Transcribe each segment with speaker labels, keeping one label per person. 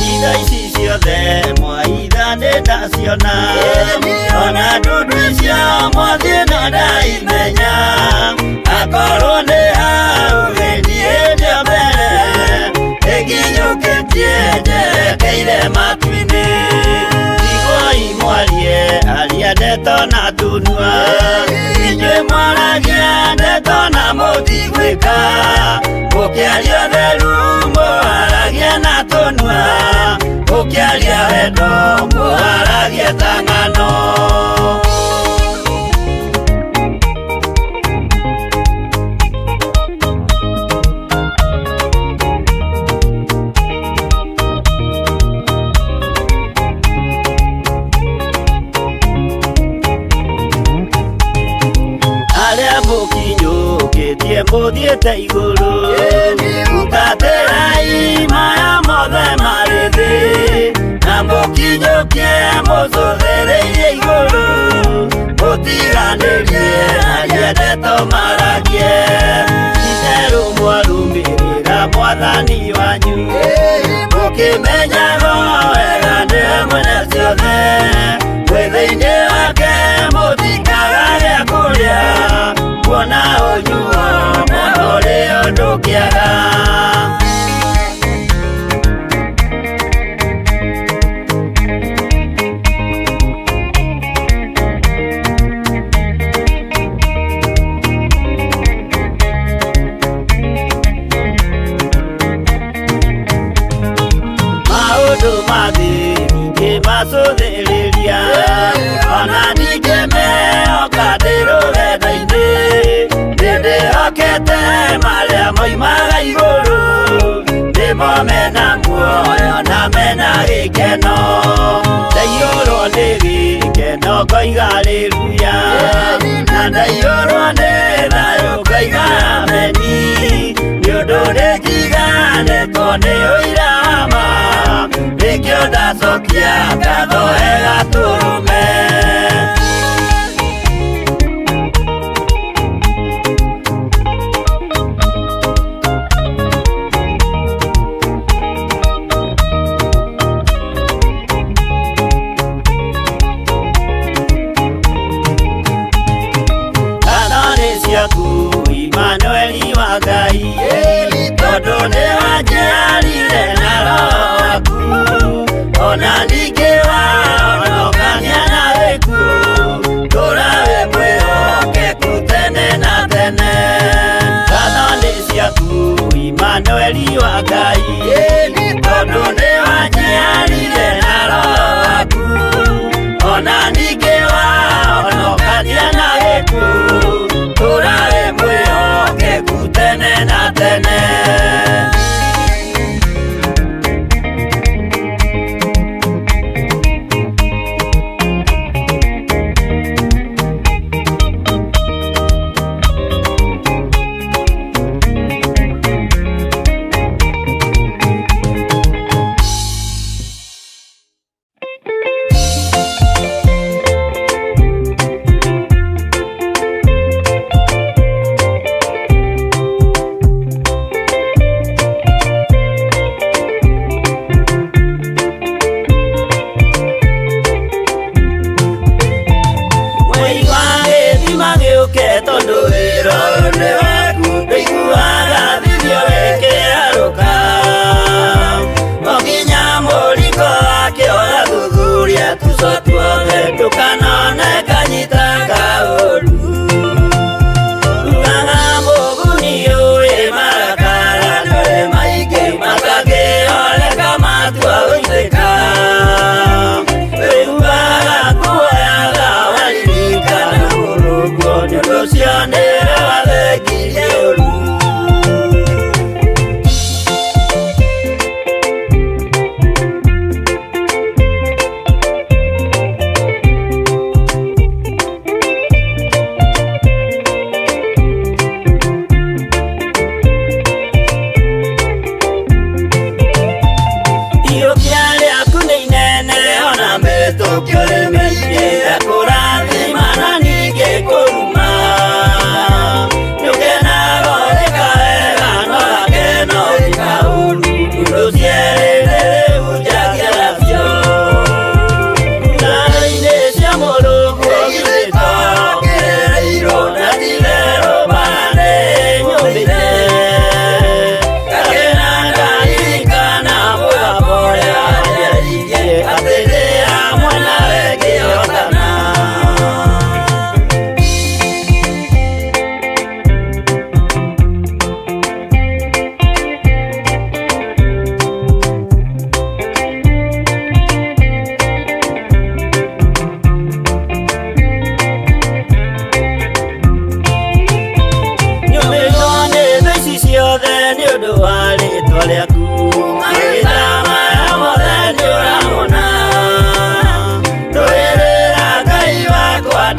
Speaker 1: Itha ici ciothe mwaitha nĩ ndaciona, ona ndundu icio mwathiĩ no ndaimenya. Akorwo nĩ hau gĩthiĩ ndĩ mbere, ĩkinyũkĩtie njerekeire matu-inĩ. Iguai mwarie aria ndeto na tunua, inyuĩ mwaragia ndeto na mũtigwĩka. Mũkĩaria ũtheru mũharagia na tũnua, mũkĩaria wendo mũharagia ta ng'ano. Arĩa mũkinyũkĩtie mũthiĩte igũrũ, hutatĩrai maya mothe marĩ thĩ, na mũkinyũkie mũcũthĩrĩirie igũrũ. Mũtiganĩrie aria ndeto maragie, itherũ mwarũmĩrĩra mwathani wanyu, mũkĩmenyaga wega nĩwe mwene ciothe. Mwĩ thĩinĩ wake mũtikaga gĩa kũrĩa, kuona ũnyuo mũno ũrĩ ũndũ kĩaga. Maũndũ ma thĩ ningĩ macũthĩrĩria, ona ningĩ mehoka ndĩ rũgendo-inĩ, nĩndĩhokete marĩa moimaga igũrũ, nĩmo mena muoyo na mena gĩkeno. Ndaiyũrwo nĩ gĩkeno ngoiga haleluya, na ndaiyũrwo nĩ thayũ ngoiga ameni, nĩ ũndũ nĩnjiganĩtwo nĩ ũira wa ma, nĩkĩo ndacokia ngatho he Gatũrũme. Ngatho nĩ ciaku Imanueli wa Ngai, tondũ nĩ wanjiarire na roho waku, ona ningĩ wahonokania na gĩkuũ, ndũra wĩ mwĩhokeku tene na tene. Ngatho nĩ ciaku Imanueli wa Ngai, tondũ nĩ wanjiarire na roho waku, ona ningĩ wahonokania na gĩkuũ, ndũra wĩ mwĩhokeku tene na tene. Mũigua gĩthima gĩũke tondũ wĩra ũyũ nĩ waku, ndũiguaga thithio wĩkĩarũka. O nginya mũringo wake ũgathuthuria tuco tuothe, ndũkanone kanyita kaũru. Ugaga mũguni ũyĩ marakara nĩũrĩ maingĩ matangĩoleka matua gũitĩka. Wĩhuhaga nguo ya thawa ririkana mũrũguo, nĩ ũndũ ũcio nĩwe wathengirio.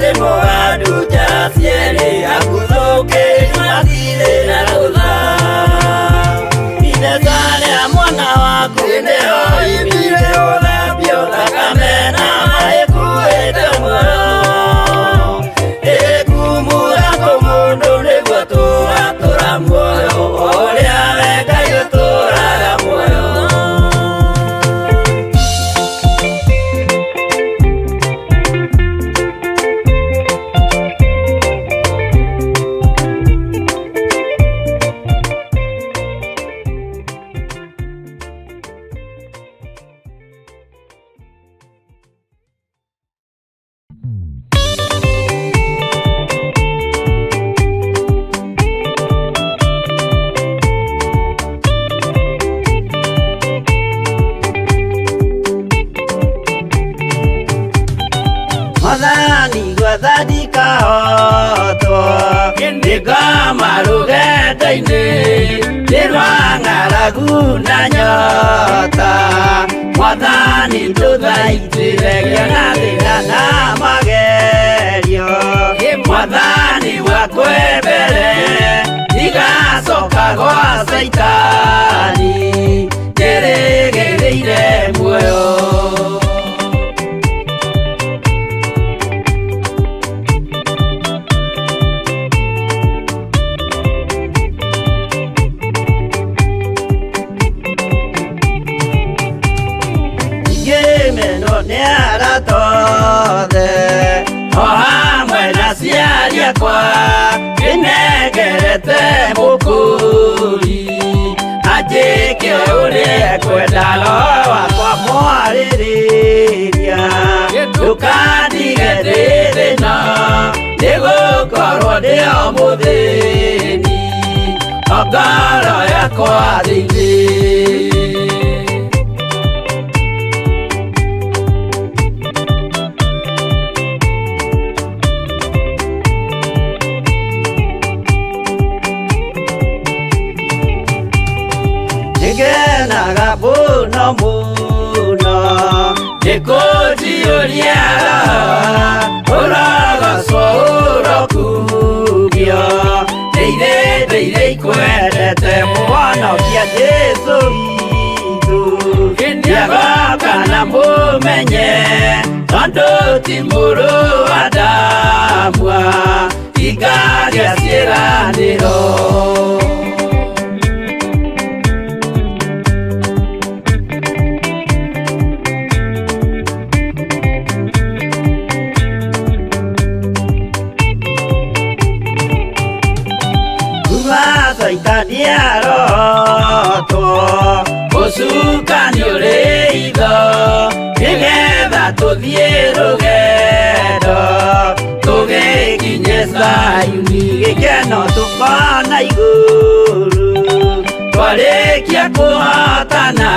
Speaker 1: Ndĩ mũgandu njara cierĩ aguthũkĩri matirĩ na rũtha. Ithesa rĩa mwana waku nĩho imire ũthambio thakame na maĩ kuĩte muoyo. Ĩkumura kũmũndũ nĩguo tũratũra muoyo ũrĩa we Ngai ũtũraga muoyo. Mwathani gwathani kahotwo nĩngoma rũgendo-inĩ nĩ rwa ng'aragu na nyota. Mwathani ndũthaitĩre ngĩona thĩna na magerio. Mwathani wakwe mbere ndigacoka gwa Caitani njĩrĩgĩrĩire muoyo. Ngĩmenwo nĩ arata othe o hamwe na aciari akwa ndĩnengerete mũkũri anjĩke ũrĩa ekwenda roho wakwa mwarĩrĩria ndũkandige ndĩ thĩna nĩgũkorwo ndĩ o mũthĩni o ngoro yakwa thĩinĩ. Nĩngenaga mũno mũno nĩkũnjiyũria ũrogocwo ũrokumio ndeithĩ ndeithĩ ikwendete mũhonokia Jesũ witũ nĩagoka na mũmenye tondũ ti mũrũ wa Adamu ingagĩa ciĩranĩro. Kuma Caitani arotwo ũcukani ũrĩ itho nĩgetha tũthiĩ rũgendo tũgĩkinye Zayuni gĩkeno tũkona igũrũ twarĩkia kũhotana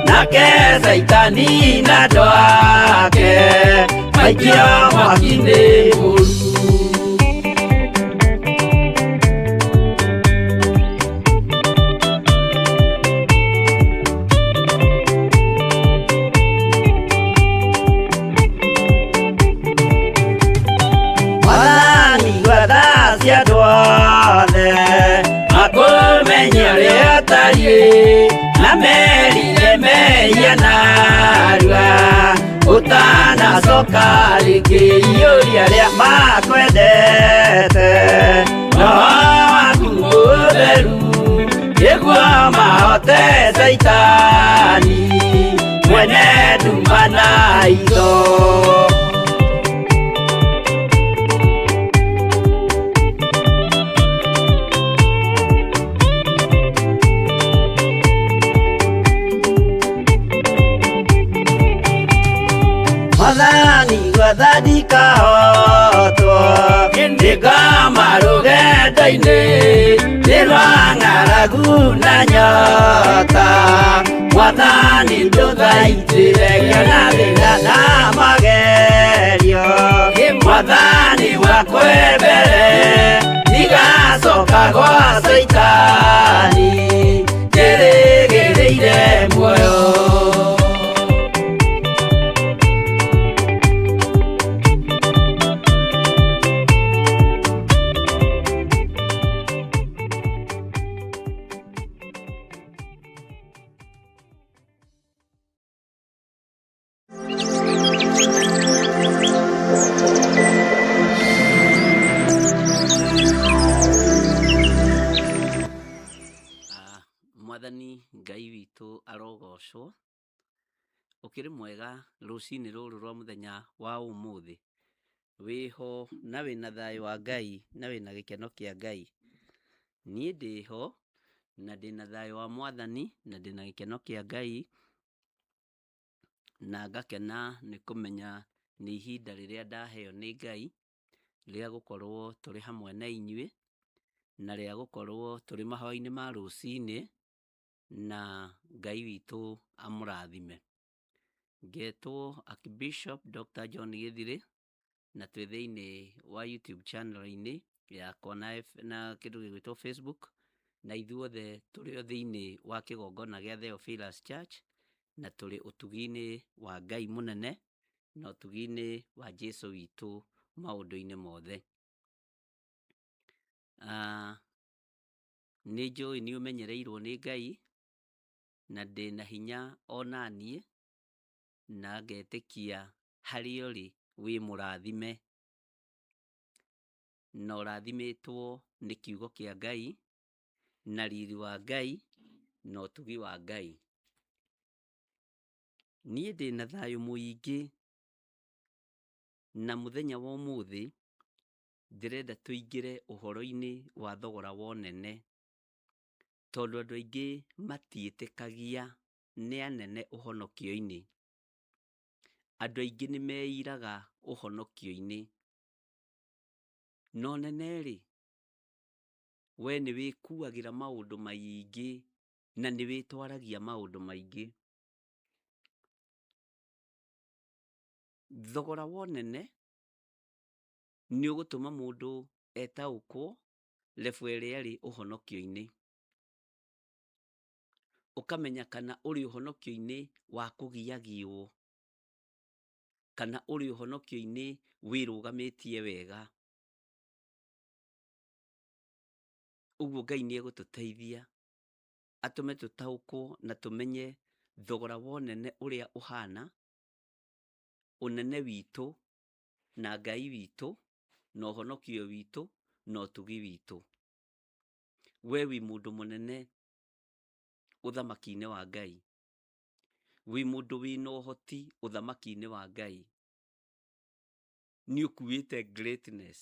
Speaker 1: nake Caitani na andũ ake maikio mwaki-inĩ mũru. Mwathani gwatha cia andũ othe makũmenye ũrĩa ũtariĩ na merire mehia narua ũtanacoka rĩngĩ iyũria arĩa makwendete roho waku mũtheru nĩguo mahote Caitani mwene nduma na itho. Mwathani gwathani kahotwo nĩngoma rũgendo-inĩ nĩ rwa ng'aragu na nyota. Mwathani ndũthaitĩre ngĩona thĩna na magerio Mwathani wakwe mbere ndigacoka gwa Caitani njĩrĩgĩrĩire muoyo.
Speaker 2: witũ arogocwo. Ũkĩrĩ mwega rũcinĩ rũrũ rwa mũthenya wa ũmũthĩ? Wĩho na wĩna thayũ wa Ngai na wĩna gĩkeno kĩa Ngai. Niĩ ndĩho na ndĩna thayũ wa Mwathani na ndĩna gĩkeno kĩa Ngai na ngakena nĩ kũmenya nĩ ihinda rĩrĩa ndaheo nĩ Ngai rĩa gũkorwo tũrĩ hamwe na inyuĩ na rĩa gũkorwo tũrĩ mahoya-inĩ ma rũcinĩ na Ngai witũ amũrathime. Ngetwo Archbishop Dr. John Gĩthirĩ na twĩ thĩinĩ wa YouTube channel-inĩ yakwa na kĩndũ gĩgwĩtwo Facebook, na ithuothe tũrĩ o thĩinĩ wa kĩgongona gĩa Theophilus Church na tũrĩ ũtugi-inĩ wa Ngai mũnene na ũtugi-inĩ wa Jesu witũ maũndũ-inĩ mothe. Nĩ njũĩ nĩ ũmenyereirwo nĩ Ngai na ndĩna hinya onaniĩ na ngetĩkia harĩa ũrĩ wĩ mũrathime na ũrathimĩtwo nĩ kiugo kĩa Ngai na riri wa Ngai na ũtugi wa Ngai. Niĩ ndĩna thayũ mũingĩ na mũthenya wa ũmũthĩ ndĩrenda tũingĩre ũhoro-inĩ wa thogora wa ũnene, tondũ andũ aingĩ matiĩtĩkagia nĩ anene ũhonokio-inĩ. Andũ aingĩ nĩ meiraga ũhonokio-inĩ. Na ũnene-rĩ, we nĩ wĩkuagĩra maũndũ maingĩ na nĩ wĩtwaragia maũndũ maingĩ. Thogora wa ũnene nĩ ũgũtũma mũndũ etaũkwo level ĩrĩa arĩ ũhonokio-inĩ. Ũkamenya kana ũrĩ ũhonokio-inĩ wa kũgiagio kana ũrĩ ũhonokio-inĩ wĩrũgamĩtie wega. Ũguo Ngai nĩ egũtũteithia atũme tũtaũkwo na tũmenye thogora wa ũnene ũrĩa ũhana, ũnene witũ na Ngai witũ na ũhonokio witũ na ũtugi witũ. We wĩ mũndũ mũnene ũthamaki-inĩ wa Ngai, wĩ mũndũ wĩna ũhoti ũthamaki-inĩ wa Ngai, nĩ ũkuĩte greatness,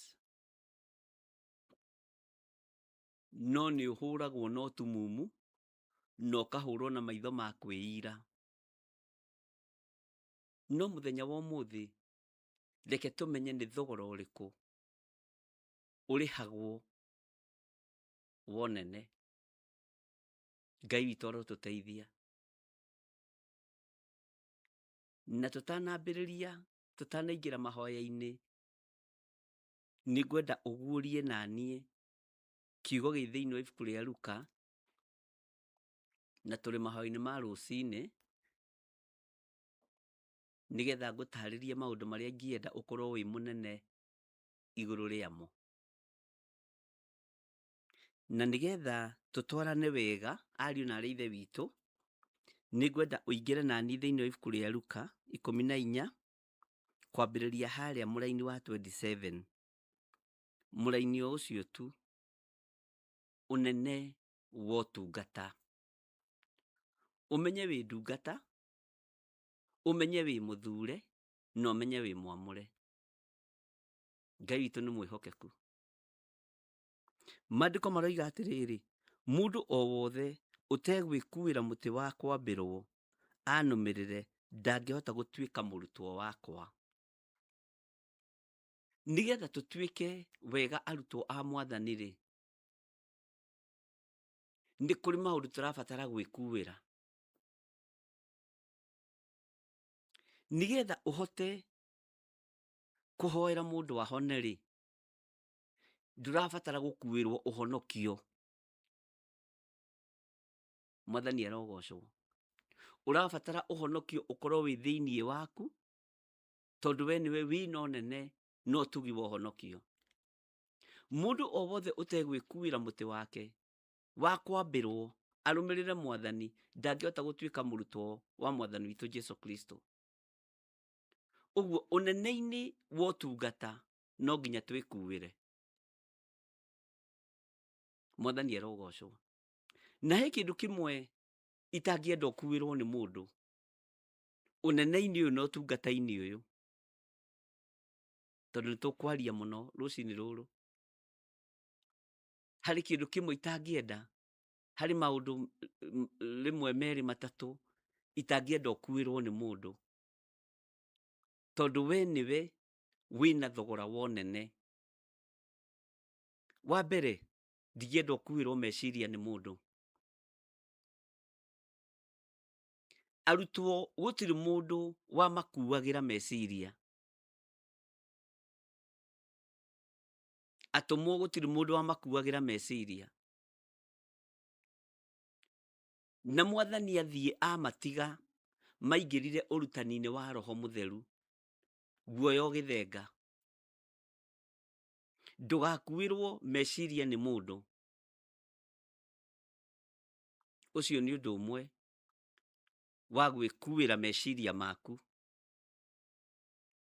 Speaker 2: no nĩ ũhũragwo na ũtumumu na ũkahũrwo na maitho ma kwĩira. No mũthenya wa ũmũthĩ reke tũmenye nĩ thogora ũrĩkũ ũrĩhagwo wa ũnene. Ngai witũ arotũteithia. Na tũtanambĩrĩria, tũtanaingĩra mahoya-inĩ, nĩ ngwenda ũguũrie naniĩ kiugo gĩ thĩinĩ wa ibuku rĩa Luka, na tũrĩ mahoya-inĩ ma rũcinĩ, nĩgetha ngũtarĩrie maũndũ marĩa ingĩenda ũkorwo wĩ mũnene igũrũ rĩamo. Na nĩgetha tũtwarane wega ariũ na arĩ ithe witũ, nĩ ngwenda ũingĩre naniĩ thĩinĩ wa ibuku rĩa Luka 14 kwambĩrĩria harĩa mũraini wa 27. Mũraini o ũcio tu, ũnene wa ũtungata. Ũmenye wĩ ndungata, ũmenye wĩ mũthure, na ũmenye wĩ mwamũre. Ngai witũ nĩ mwĩhokeku. Maandĩko maroiga atĩrĩrĩ, mũndũ o wothe ũtegwĩkuĩra mũtĩ wa kwambĩrwo anũmĩrĩre ndangĩhota gũtuĩka mũrutwo wakwa. Nĩgetha tũtuĩke wega arutwo a Mwathani-rĩ, nĩ kũrĩ maũndũ tũrabatara gwĩkuĩra. Nĩgetha ũhote kũhoera mũndũ ahone-rĩ, ndũrabatara gũkuĩrwo ũhonokio. Mwathani arogocwo. Ũrabatara ũhonokio ũkorwo wĩ thĩinĩ waku, tondũ we nĩwe wĩna ũnene na ũtugi wa ũhonokio. Mũndũ o wothe ũtegwĩkuĩra mũtĩ wake wa kwambĩrwo arũmĩrĩre Mwathani ndangĩhota gũtuĩka mũrutwo wa Mwathani witũ Jesu Kristo. Ũguo ũnene-inĩ wa ũtungata no nginya twĩkuĩre. Mwathani arogocwo. Na he kĩndũ kĩmwe Itangĩenda ũkuĩrwo nĩ mũndũ ũnene-inĩ ũyũ na ũtungata-inĩ ũyũ, tondũ nĩ tũkwaria mũno rũcinĩ rũrũ. Harĩ kĩndũ kĩmwe itangĩenda, harĩ maũndũ rĩmwe merĩ matatũ itangĩenda ũkuĩrwo nĩ mũndũ, tondũ we nĩwe wĩna thogora wa ũnene. Wa mbere, ndingĩenda ũkuĩrwo meciria nĩ mũndũ. Arutwo gũtirĩ mũndũ wamakuagĩra meciria. Atũmwo gũtirĩ mũndũ wamakuagĩra meciria. Na mwathani athiĩ amatiga maingĩrire ũrutani-inĩ wa Roho Mũtheru, guoya ũgĩthenga. Ndũgakuĩrwo meciria nĩ mũndũ. Ũcio nĩ ũndũ ũmwe wa gwĩkuĩra meciria maku.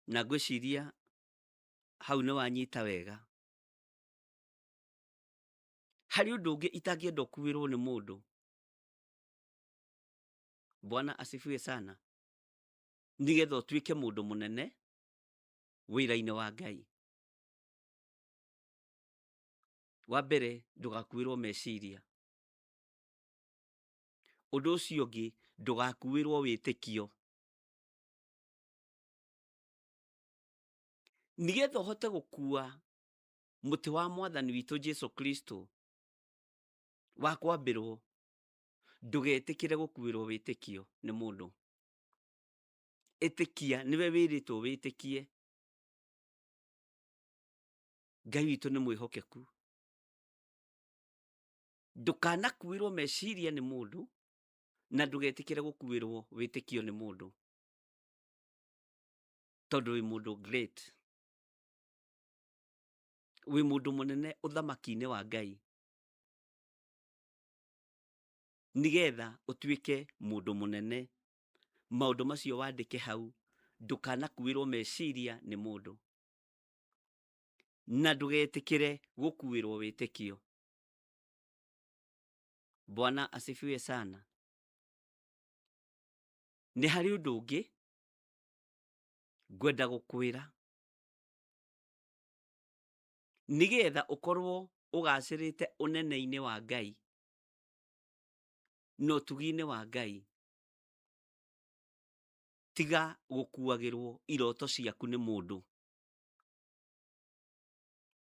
Speaker 2: Na ngwĩciria hau nĩ wanyita wega. Harĩ ũndũ ũngĩ itangĩenda ũkuĩrwo nĩ mũndũ. Bwana asifiwe sana. Nĩgetha ũtuĩke mũndũ mũnene wĩra-inĩ wa Ngai. Wa mbere, ndũgakuĩrwo meciria. Ũndũ ũcio ũngĩ, ndũgakuĩrwo wĩtĩkio. Nĩgetha ũhote gũkua mũtĩ wa mwathani witũ Jesu Kristo wa kwambĩrwo, ndũgetĩkĩre gũkuĩrwo wĩtĩkio nĩ mũndũ. Ĩtĩkia, nĩwe wĩrĩtwo wĩtĩkie. Ngai witũ nĩ mwĩhokeku. Ndũkanakuĩrwo meciria nĩ mũndũ, na ndũgetĩkĩre gũkuĩrwo wĩtĩkio nĩ mũndũ, tondũ wĩ mũndũ great, wĩ mũndũ mũnene ũthamaki-inĩ wa Ngai, nĩgetha ũtuĩke mũndũ mũnene. Maũndũ macio wandĩke hau, ndũkanakuĩrwo meciria nĩ mũndũ, na ndũgetĩkĩre gũkuĩrwo wĩtĩkio. Bwana asifiwe sana. Nĩ harĩ ũndũ ũngĩ ngwenda gũkwĩra, nĩgetha ũkorwo ũgacĩrĩte ũnene-inĩ wa Ngai na ũtugi-inĩ wa Ngai, tiga gũkuagĩrwo iroto ciaku nĩ mũndũ.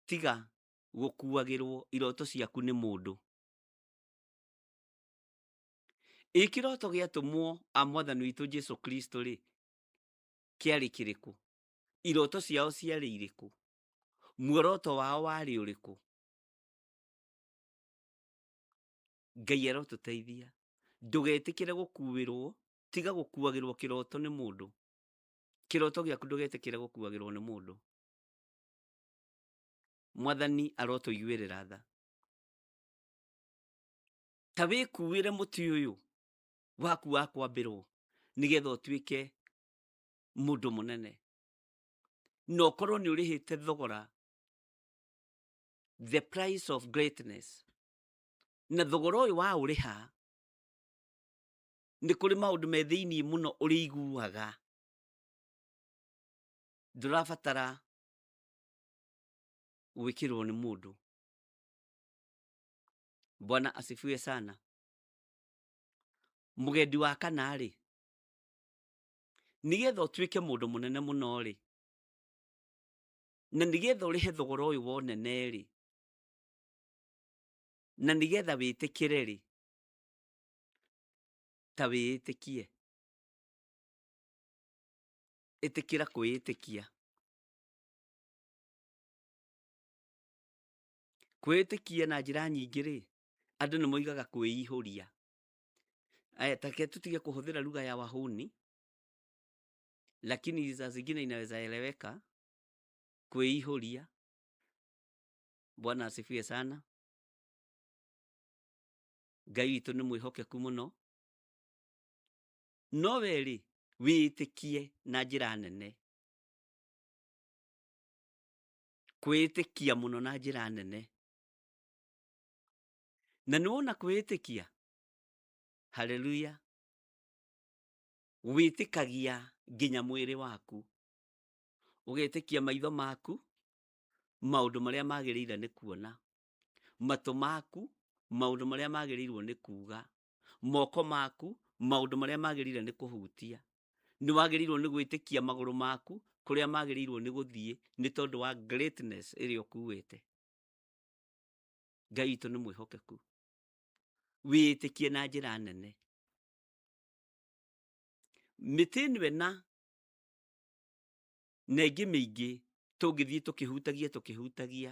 Speaker 2: Tiga gũkuagĩrwo iroto ciaku nĩ mũndũ. Ĩ kĩroto gĩatũmwo a mwathani witũ Jesu Kristo rĩ, kĩarĩ kĩrĩkũ? Iroto ciao ciarĩ irĩkũ? Muoroto wao warĩ ũrĩkũ? Ngai arotũteithia. Ndũgetĩkĩre gũkuĩrwo, tiga gũkuagĩrwo kĩroto nĩ mũndũ. Kĩroto gĩaku ndũgetĩkĩre gũkuagĩrwo nĩ mũndũ. Mwathani arotũiguĩrĩra tha. Ta wĩkuĩre mũtĩ ũyũ waku wa kwambĩrwo nĩgetha ũtuĩke mũndũ mũnene, na ũkorwo nĩ ũrĩhĩte thogora, the price of greatness. Na thogora ũyũ wa ũrĩha, nĩ kũrĩ maũndũ me thĩiniĩ mũno ũrĩiguaga ndũrabatara gwĩkĩrwo nĩ mũndũ. Bwana asifiwe sana. Mũgendi wa kana rĩ, nĩgetha ũtuĩke mũndũ mũnene mũno rĩ, na nĩgetha ũrĩhe thogora ũyũ wa ũnene rĩ, na nĩgetha wĩtĩkĩre rĩ, ta wĩĩtĩkie. Ĩtĩkĩra kwĩĩtĩkia. Kwĩĩtĩkia na njĩra nyingĩ rĩ, andũ nĩ moigaga kwĩihũria. Aya, take tũtige kũhũthĩra lugha ya wahuni, lakini saa zingine inaweza eleweka. Kwĩihũria. Bwana asifiwe sana. Ngai witũ nĩ mwĩhokeku mũno. No we rĩ, wĩĩtĩkie na njĩra nene. Kwĩĩtĩkia mũno na njĩra nene. Na nĩ wona kwĩĩtĩkia, Haleluya. Wĩtĩkagia nginya mwĩrĩ waku, ũgetĩkia maitho maku maũndũ marĩa magĩrĩire nĩ kuona, matũ maku maũndũ marĩa magĩrĩirwo nĩ kuga, moko maku maũndũ marĩa magĩrĩire nĩ kũhutia. Nĩ wagĩrĩirwo nĩ gwĩtĩkia magũrũ maku kũrĩa magĩrĩirwo nĩ gũthiĩ nĩ tondũ wa greatness ĩrĩa ũkuĩte. Ngai witũ nĩ mwĩhokeku. Wĩĩtĩkie na njĩra nene. Mĩtĩ ĩno ĩna na ĩngĩ mĩingĩ tũngĩthiĩ tũkĩhutagia tũkĩhutagia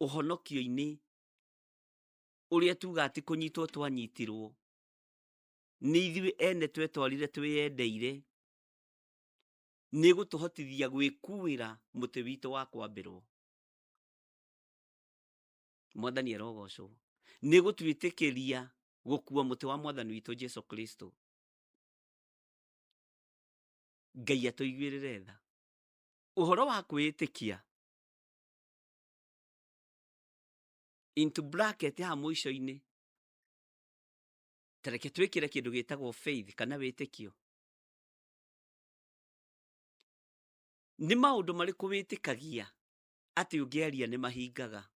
Speaker 2: ũhonokio-inĩ ũrĩa tuga atĩ kũnyitwo twanyitirwo nĩ ithuĩ ene twetwarire twĩyendeire, nĩ gũtũhotithia gwĩkuĩra mũtĩ witũ wa kwambĩrwo. Mwathani arogocwo. Nĩ gũtwĩtĩkĩria gũkua mũtĩ wa Mwathani witũ Jesu Kristo. Ngai atũiguĩrĩre tha. Ũhoro wa kwĩĩtĩkia into bracket haha mũico-inĩ, ta reke twĩkĩre kĩndũ gĩtagwo faith kana wĩtĩkio. Nĩ maũndũ marĩkũ wĩtĩkagia atĩ ũngĩaria nĩ mahingaga?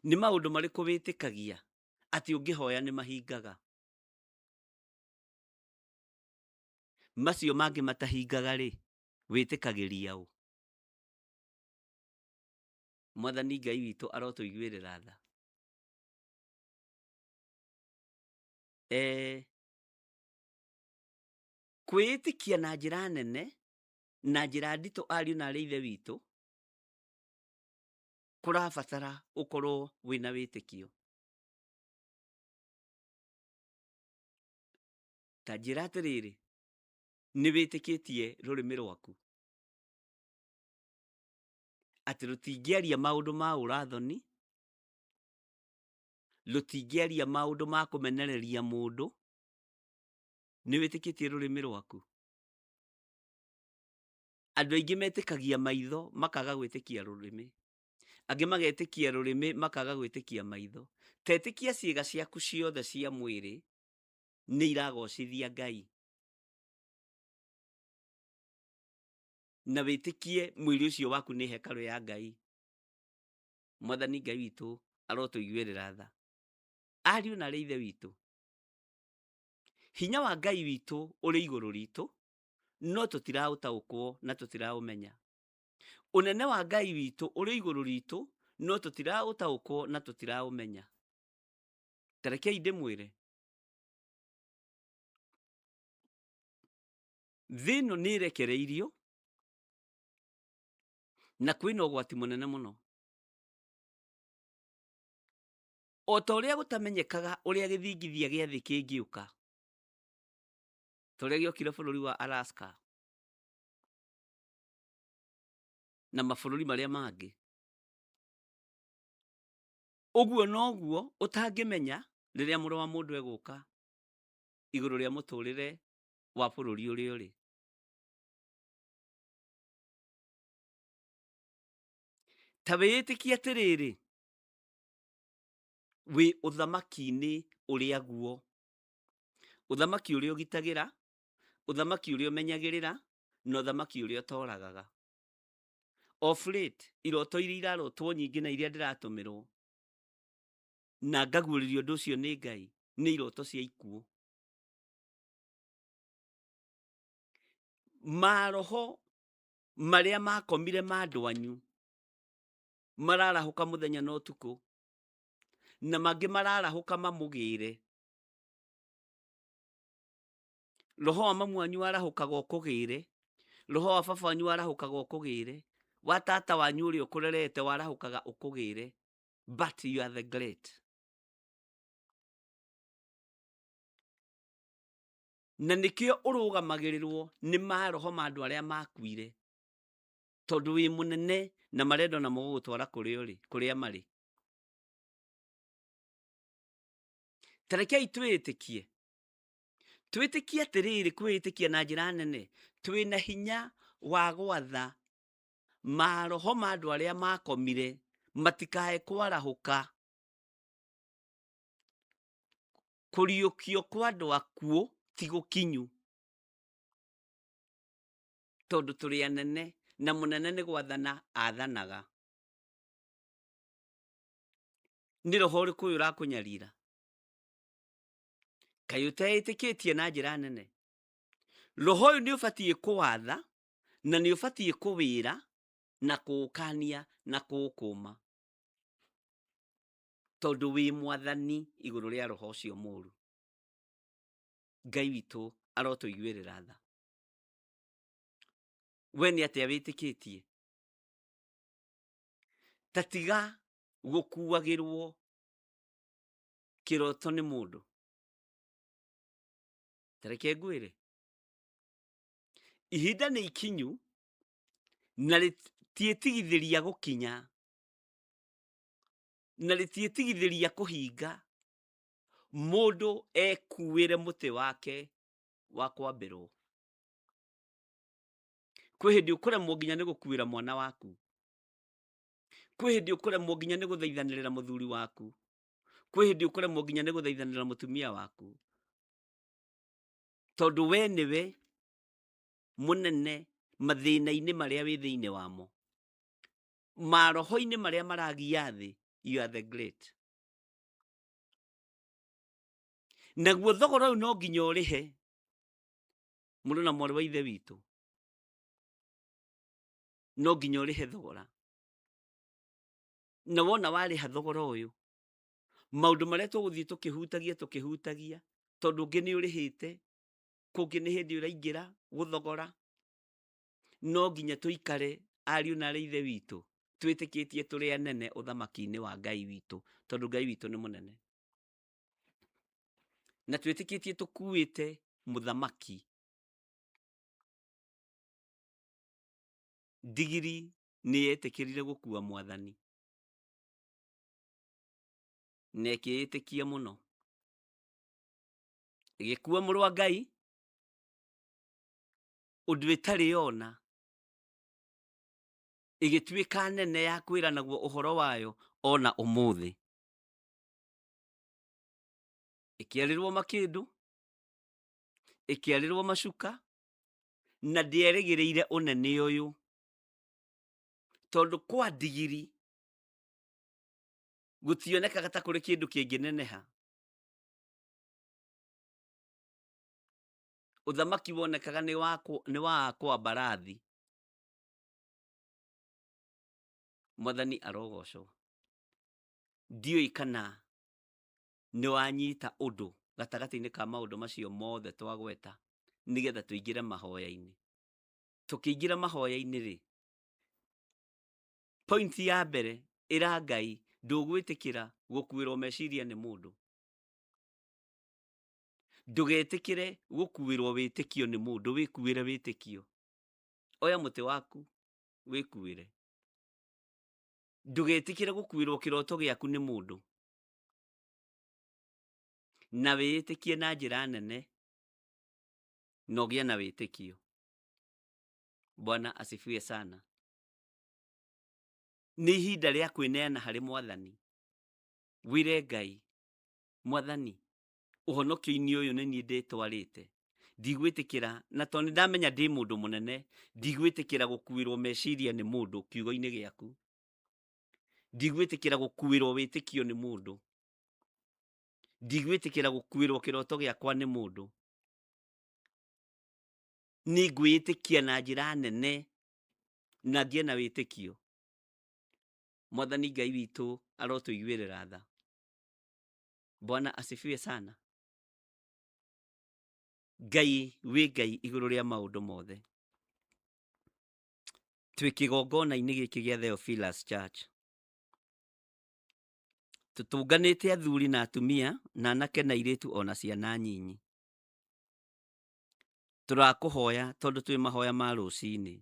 Speaker 2: Nĩ maũndũ marĩkũ wĩtĩkagia atĩ ũngĩhoya nĩ mahingaga? Macio mangĩ matahingaga rĩ, wĩtĩkagĩria ũ? Mwathani Ngai witũ arotũiguĩrĩra tha. Kwĩĩtĩkia na njĩra nene na njĩra nditũ ariũ na arĩ ithe witũ kũrabatara ũkorwo wĩna wĩtĩkio. Ta njĩra atĩrĩrĩ, nĩ wĩtĩkĩtie rũrĩmĩ rwaku atĩ rũtingĩaria maũndũ ma ũrathoni, rũtingĩaria maũndũ ma kũmenereria mũndũ? Nĩ wĩtĩkĩtie rũrĩmĩ rwaku? Andũ aingĩ metĩkagia maitho makaga gwĩtĩkia rũrĩmĩ, angĩ magetĩkia rũrĩmĩ makaga gwĩtĩkia maitho. Tetĩkia ciĩga ciaku ciothe cia mwĩrĩ nĩ iragocithia Ngai, na wĩtĩkie mwĩrĩ ũcio waku nĩ hekarũ ya Ngai. Mwathani Ngai witũ arotũiguĩrĩra tha. Ariũ na arĩ ithe witũ, hinya wa Ngai witũ ũrĩ igũrũ ritũ, no tũtiraũtaũkwo na tũtiraũmenya. Ũnene wa Ngai witũ ũrĩ igũrũ ritũ, no tũtiraũtaũkwo na tũtiraũmenya. Ta rekei ndĩmwĩre, thĩ ĩno nĩ ĩrekereirio na kwĩna ũgwati mũnene mũno. O ta ũrĩa gũtamenyekaga ũrĩa gĩthingithia gĩa thĩ kĩngĩũka, ta ũrĩa gĩokire bũrũri wa Alaska na mabũrũri marĩa mangĩ, ũguo noguo ũtangĩmenya rĩrĩa mũrũ wa mũndũ egũka igũrũ rĩa mũtũrĩre wa bũrũri ũrĩa ũrĩ. Ta wĩĩtĩkie atĩrĩrĩ, wĩ ũthamaki-inĩ ũrĩa guo, ũthamaki ũrĩa ũgitagĩra, ũthamaki ũrĩa ũmenyagĩrĩra, na ũthamaki ũrĩa ũtoragaga. Of late, iroto iria irarotwo nyingĩ na iria ndĩratũmĩrwo na ngaguũrĩrio ũndũ ũcio nĩ Ngai nĩ iroto cia ikuũ. Maroho marĩa makomire ma andũ anyu mararahũka mũthenya na ũtukũ, na mangĩ mararahũka mamũgĩre. Roho wa mamu wanyu warahũkaga ũkũgĩre, roho wa baba wanyu warahũkaga ũkũgĩre, wa tata wanyu ũrĩa ũkũrerete warahũkaga ũkũgĩre, but you are the great. Na nĩkĩo ũrũgamagĩrĩrwo nĩ maroho ma andũ arĩa makuire, tondũ wĩ mũnene na marenda ona mũgũgũtwara kũrĩa ũrĩ, kũrĩa marĩ. Ta rekei twĩĩtĩkie, twĩtĩkie atĩrĩrĩ, kwĩĩtĩkia na njĩra nene, twĩna hinya wa gwatha maroho ma andũ arĩa makomire matikae kwarahũka. Kũriũkio kwa andũ akuũ ti gũkinyu, tondũ tũrĩ anene na mũnene nĩ gwathana athanaga. Nĩ roho ũrĩkũ ũyũ ũrakũnyarira? Kaĩ ũteĩtĩkĩtie na njĩra nene? Roho ũyũ nĩ ũbatiĩ kũwatha na nĩ ũbatiĩ kũwĩra na kũũkania na kũũkũma, tondũ wĩ mwathani igũrũ rĩa roho ũcio mũru. Ngai witũ arotũiguĩrĩra tha. We nĩ atĩa wĩtĩkĩtie? Ta tiga gũkuagĩrwo kĩroto nĩ mũndũ. Ta reke ngwĩre, ihinda nĩ ikinyu na rĩtiĩtigithĩria gũkinya na rĩtiĩtigithĩria kũhinga, mũndũ ekuĩre mũtĩ wake wa kwambĩrwo. Kwĩ hĩndĩ ũkũremwo nginya nĩ gũkuĩra mwana waku, kwĩ hĩndĩ ũkũremwo nginya nĩ gũthaithanĩrĩra mũthuri waku, kwĩ hĩndĩ ũkũremwo nginya nĩ gũthaithanĩrĩra mũtumia waku, tondũ we nĩwe mũnene mathĩna-inĩ marĩa wĩ thĩinĩ wamo, maroho-inĩ marĩa maragia thĩ, you are the great. Naguo thogora ũyũ no nginya ũrĩhe, mũrũ na mwarĩ wa ithe witũ, no nginya ũrĩhe thogora. Na wona warĩha thogora ũyũ, maũndũ marĩa tũgũthiĩ tũkĩhutagia tũkĩhutagia, tondũ ũngĩ nĩ ũrĩhĩte, kũngĩ nĩ hĩndĩ ũraingĩra gũthogora, no nginya tũikare ariũ na arĩ ithe witũ twĩtĩkĩtie tũrĩ anene ũthamaki-inĩ wa Ngai witũ, tondũ Ngai witũ nĩ mũnene. Na twĩtĩkĩtie tũkuĩte mũthamaki. Ndigiri nĩ yetĩkĩrire gũkua mwathani na ĩkĩĩtĩkia mũno, ĩgĩkua mũrũ wa Ngai ũndũ ĩtarĩ yona, ĩgĩtuĩka nene ya kwĩranagwo ũhoro wayo ona ũmũthĩ. Ĩkĩarĩrwo makĩndũ, ĩkĩarĩrwo macuka, na ndĩerĩgĩrĩire ũnene ũyũ, tondũ kwa ndigiri gũtionekaga ta kũrĩ kĩndũ kĩngĩneneha. Ũthamaki wonekaga nĩ wa akwa mbarathi. Mwathani arogocwo. Ndiũĩ kana nĩ wanyita ũndũ gatagatĩ-inĩ ka maũndũ macio mothe twagweta, nĩgetha tũingĩre mahoya-inĩ. Tũkĩingĩra mahoya-inĩ rĩ, point ya mbere ĩra Ngai ndũgwĩtĩkĩra gũkuĩrwo meciria nĩ mũndũ. Ndũgetĩkĩre gũkuĩrwo wĩtĩkio nĩ mũndũ, wĩkuĩre wĩtĩkio. Oya mũtĩ waku wĩkuĩre. Ndũgetĩkĩre gũkuĩrwo kĩroto gĩaku nĩ mũndũ, na wĩĩtĩkie na njĩra nene na ũgĩe na wĩtĩkio. Bwana asifiwe sana. Nĩ ihinda rĩa kwĩneana harĩ Mwathani. Wĩre Ngai, Mwathani, ũhonokio-inĩ ũyũ nĩ niĩ ndĩtwarĩte, ndigwĩtĩkĩra, na tondũ nĩ ndamenya ndĩ mũndũ mũnene, ndigwĩtĩkĩra gũkuĩrwo meciria nĩ mũndũ kiugo-inĩ gĩaku, ndigwĩtĩkĩra gũkuĩrwo wĩtĩkio nĩ mũndũ, ndigwĩtĩkĩra gũkuĩrwo kĩroto gĩakwa nĩ mũndũ. Nĩ ngwĩĩtĩkia na njĩra nene na ngĩe na wĩtĩkio. Mwathani Ngai witũ arotũiguĩrĩra tha. Bwana asifiwe sana. Ngai wĩ Ngai igũrũ rĩa maũndũ mothe. Twĩ kĩgongona-inĩ gĩkĩ gĩa Theophilus Church, tũtũnganĩte athuri na atumia na anake na airĩtu ona ciana nyinyi. Tũrakũhoya tondũ twĩ mahoya ma rũcinĩ.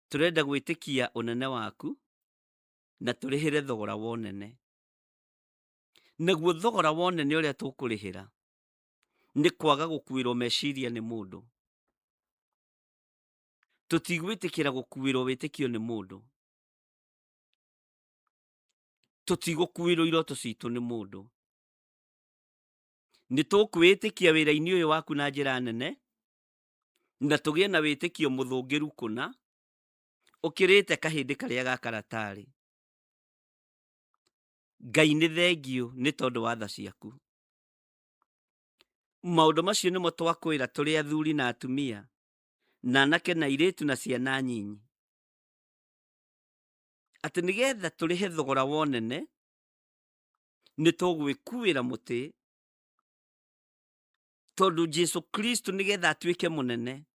Speaker 2: Tũrenda gwĩtĩkia ũnene waku na tũrĩhĩre thogora wa ũnene. Naguo thogora wa ũnene ũrĩa tũkũrĩhĩra nĩ kwaga gũkuĩrwo meciria nĩ mũndũ. Tũtigwĩtĩkĩra gũkuĩrwo wĩtĩkio nĩ mũndũ. Tũtigũkuĩrwo iroto citũ nĩ mũndũ. Nĩ tũkwĩĩtĩkia wĩra-inĩ ũyũ waku na njĩra nene, na tũgĩe na wĩtĩkio mũthũngĩru kũna, ũkĩrĩte kahĩndĩ karĩa ga karatarĩ. Ngai nĩ thengiũ nĩ tondũ wa tha ciaku. Maũndũ macio nĩmo twakwĩra tũrĩ athuri na atumia, na anake na airĩtu na ciana nyinyi. Atĩ nĩgetha tũrĩhe thogora wa ũnene, nĩ tũgwĩkuĩra mũtĩ, tondũ Jesu Kristo nĩgetha atuĩke mũnene,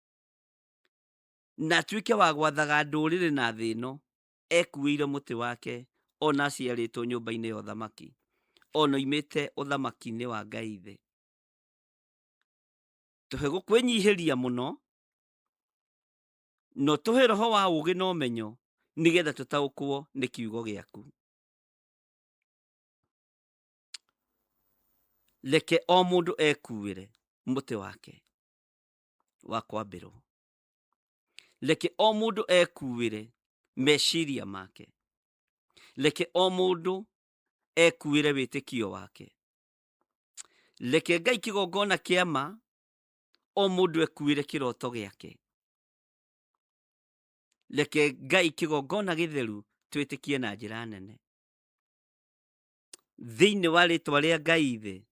Speaker 2: na atuĩke wa gwathaga ndũrĩrĩ na thĩ ĩno, ekuĩire mũtĩ wake ona aciarĩtwo nyũmba-inĩ ya ũthamaki, ona oimĩte ũthamaki-inĩ wa Ngai thĩ. Tũhe gũkwĩnyihĩria mũno, na ũtũhe roho wa ũũgĩ na ũmenyo, nĩgetha tũtaũkwo nĩ kiugo gĩaku. Reke o mũndũ ekuĩre mũtĩ wake wa kwambĩrwo. Reke o mũndũ ekuĩre meciria make. Reke o mũndũ ekuĩre wĩtĩkio wake. Reke Ngai kĩgongona kĩa ma o mũndũ ekuĩre kĩroto gĩake. Reke Ngai kĩgongona gĩtheru twĩtĩkie na njĩra nene. Thĩinĩ wa rĩtwa rĩa Ngai Ithe,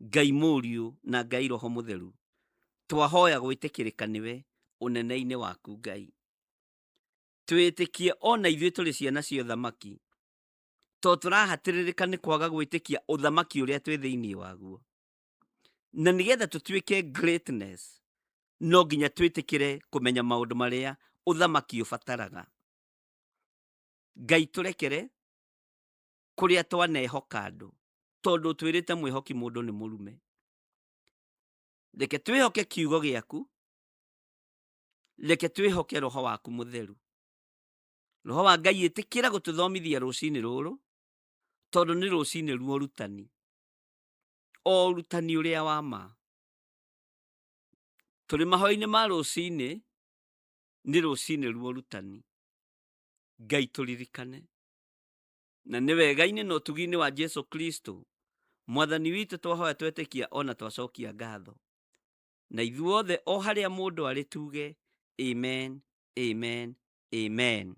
Speaker 2: Ngai Mũriũ na Ngai Roho Mũtheru, twahoya gwĩtĩkĩrĩka nĩwe ũnene-inĩ waku Ngai. Twĩtĩkie ona ithuĩ tũrĩ ciana cia ũthamaki, to tũrahatĩrĩrĩka nĩ kwaga gwĩtĩkia ũthamaki ũrĩa twĩ thĩinĩ waguo. Na nĩgetha tũtuĩke greatness, no nginya twĩtĩkĩre kũmenya maũndũ marĩa ũthamaki ũbataraga. Ngai tũrekere kũrĩa twanehoka andũ, tondũ ũtwĩrĩte mwĩhoki mũndũ nĩ mũrume. Reke twĩhoke kiugo gĩaku, reke twĩhoke roho waku mũtheru. Roho wa Ngai ĩtĩkĩra gũtũthomithia rũcinĩ rũrũ, tondũ nĩ rũcinĩ rwa ũrutani, o ũrutani ũrĩa wa ma. Tũrĩ mahoya-inĩ ma rũcinĩ, nĩ rũcinĩ rwa ũrutani. Ngai tũririkane. Na nĩ wega-inĩ na ũtugi-inĩ wa Jesu Kristo Mwathani witũ twahoya twetĩkia ona twacokia ngatho. Na ithuothe o harĩa mũndũ arĩ tuge amen, amen, amen.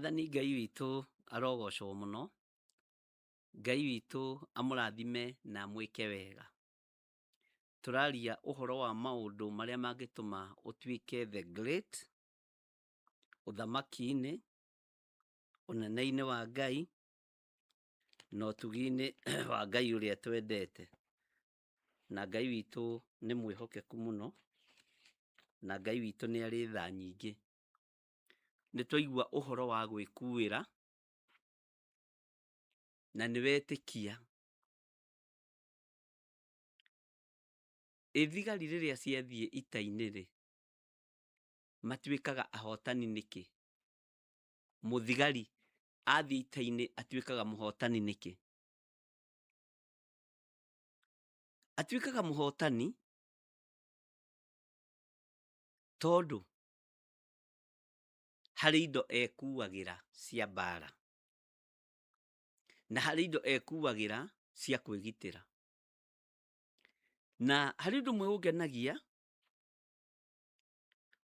Speaker 2: Mwathani Ngai witũ arogocwo mũno. Ngai witũ amũrathime na amwĩke wega. Tũraria ũhoro wa maũndũ marĩa mangĩtũma ũtuĩke the great ũthamaki-inĩ, ũnene-inĩ wa Ngai, na ũtugi-inĩ wa Ngai ũrĩa twendete. Na Ngai witũ nĩ mwĩhokeku mũno, na Ngai witũ nĩ arĩ tha nyingĩ. Nĩ twaigua ũhoro wa gwĩkuĩra, na nĩ wetĩkia. Ĩ thigari rĩrĩa ciathiĩ ita-inĩ rĩ, matuĩkaga ahotani nĩkĩ? Mũthigari athiĩ ita-inĩ atuĩkaga mũhotani nĩkĩ? Atuĩkaga mũhotani tondũ harĩ indo ekuagĩra cia mbara, na harĩ indo ekuagĩra cia kwĩgitĩra. Na harĩ ũndũ ũmwe ũngenagia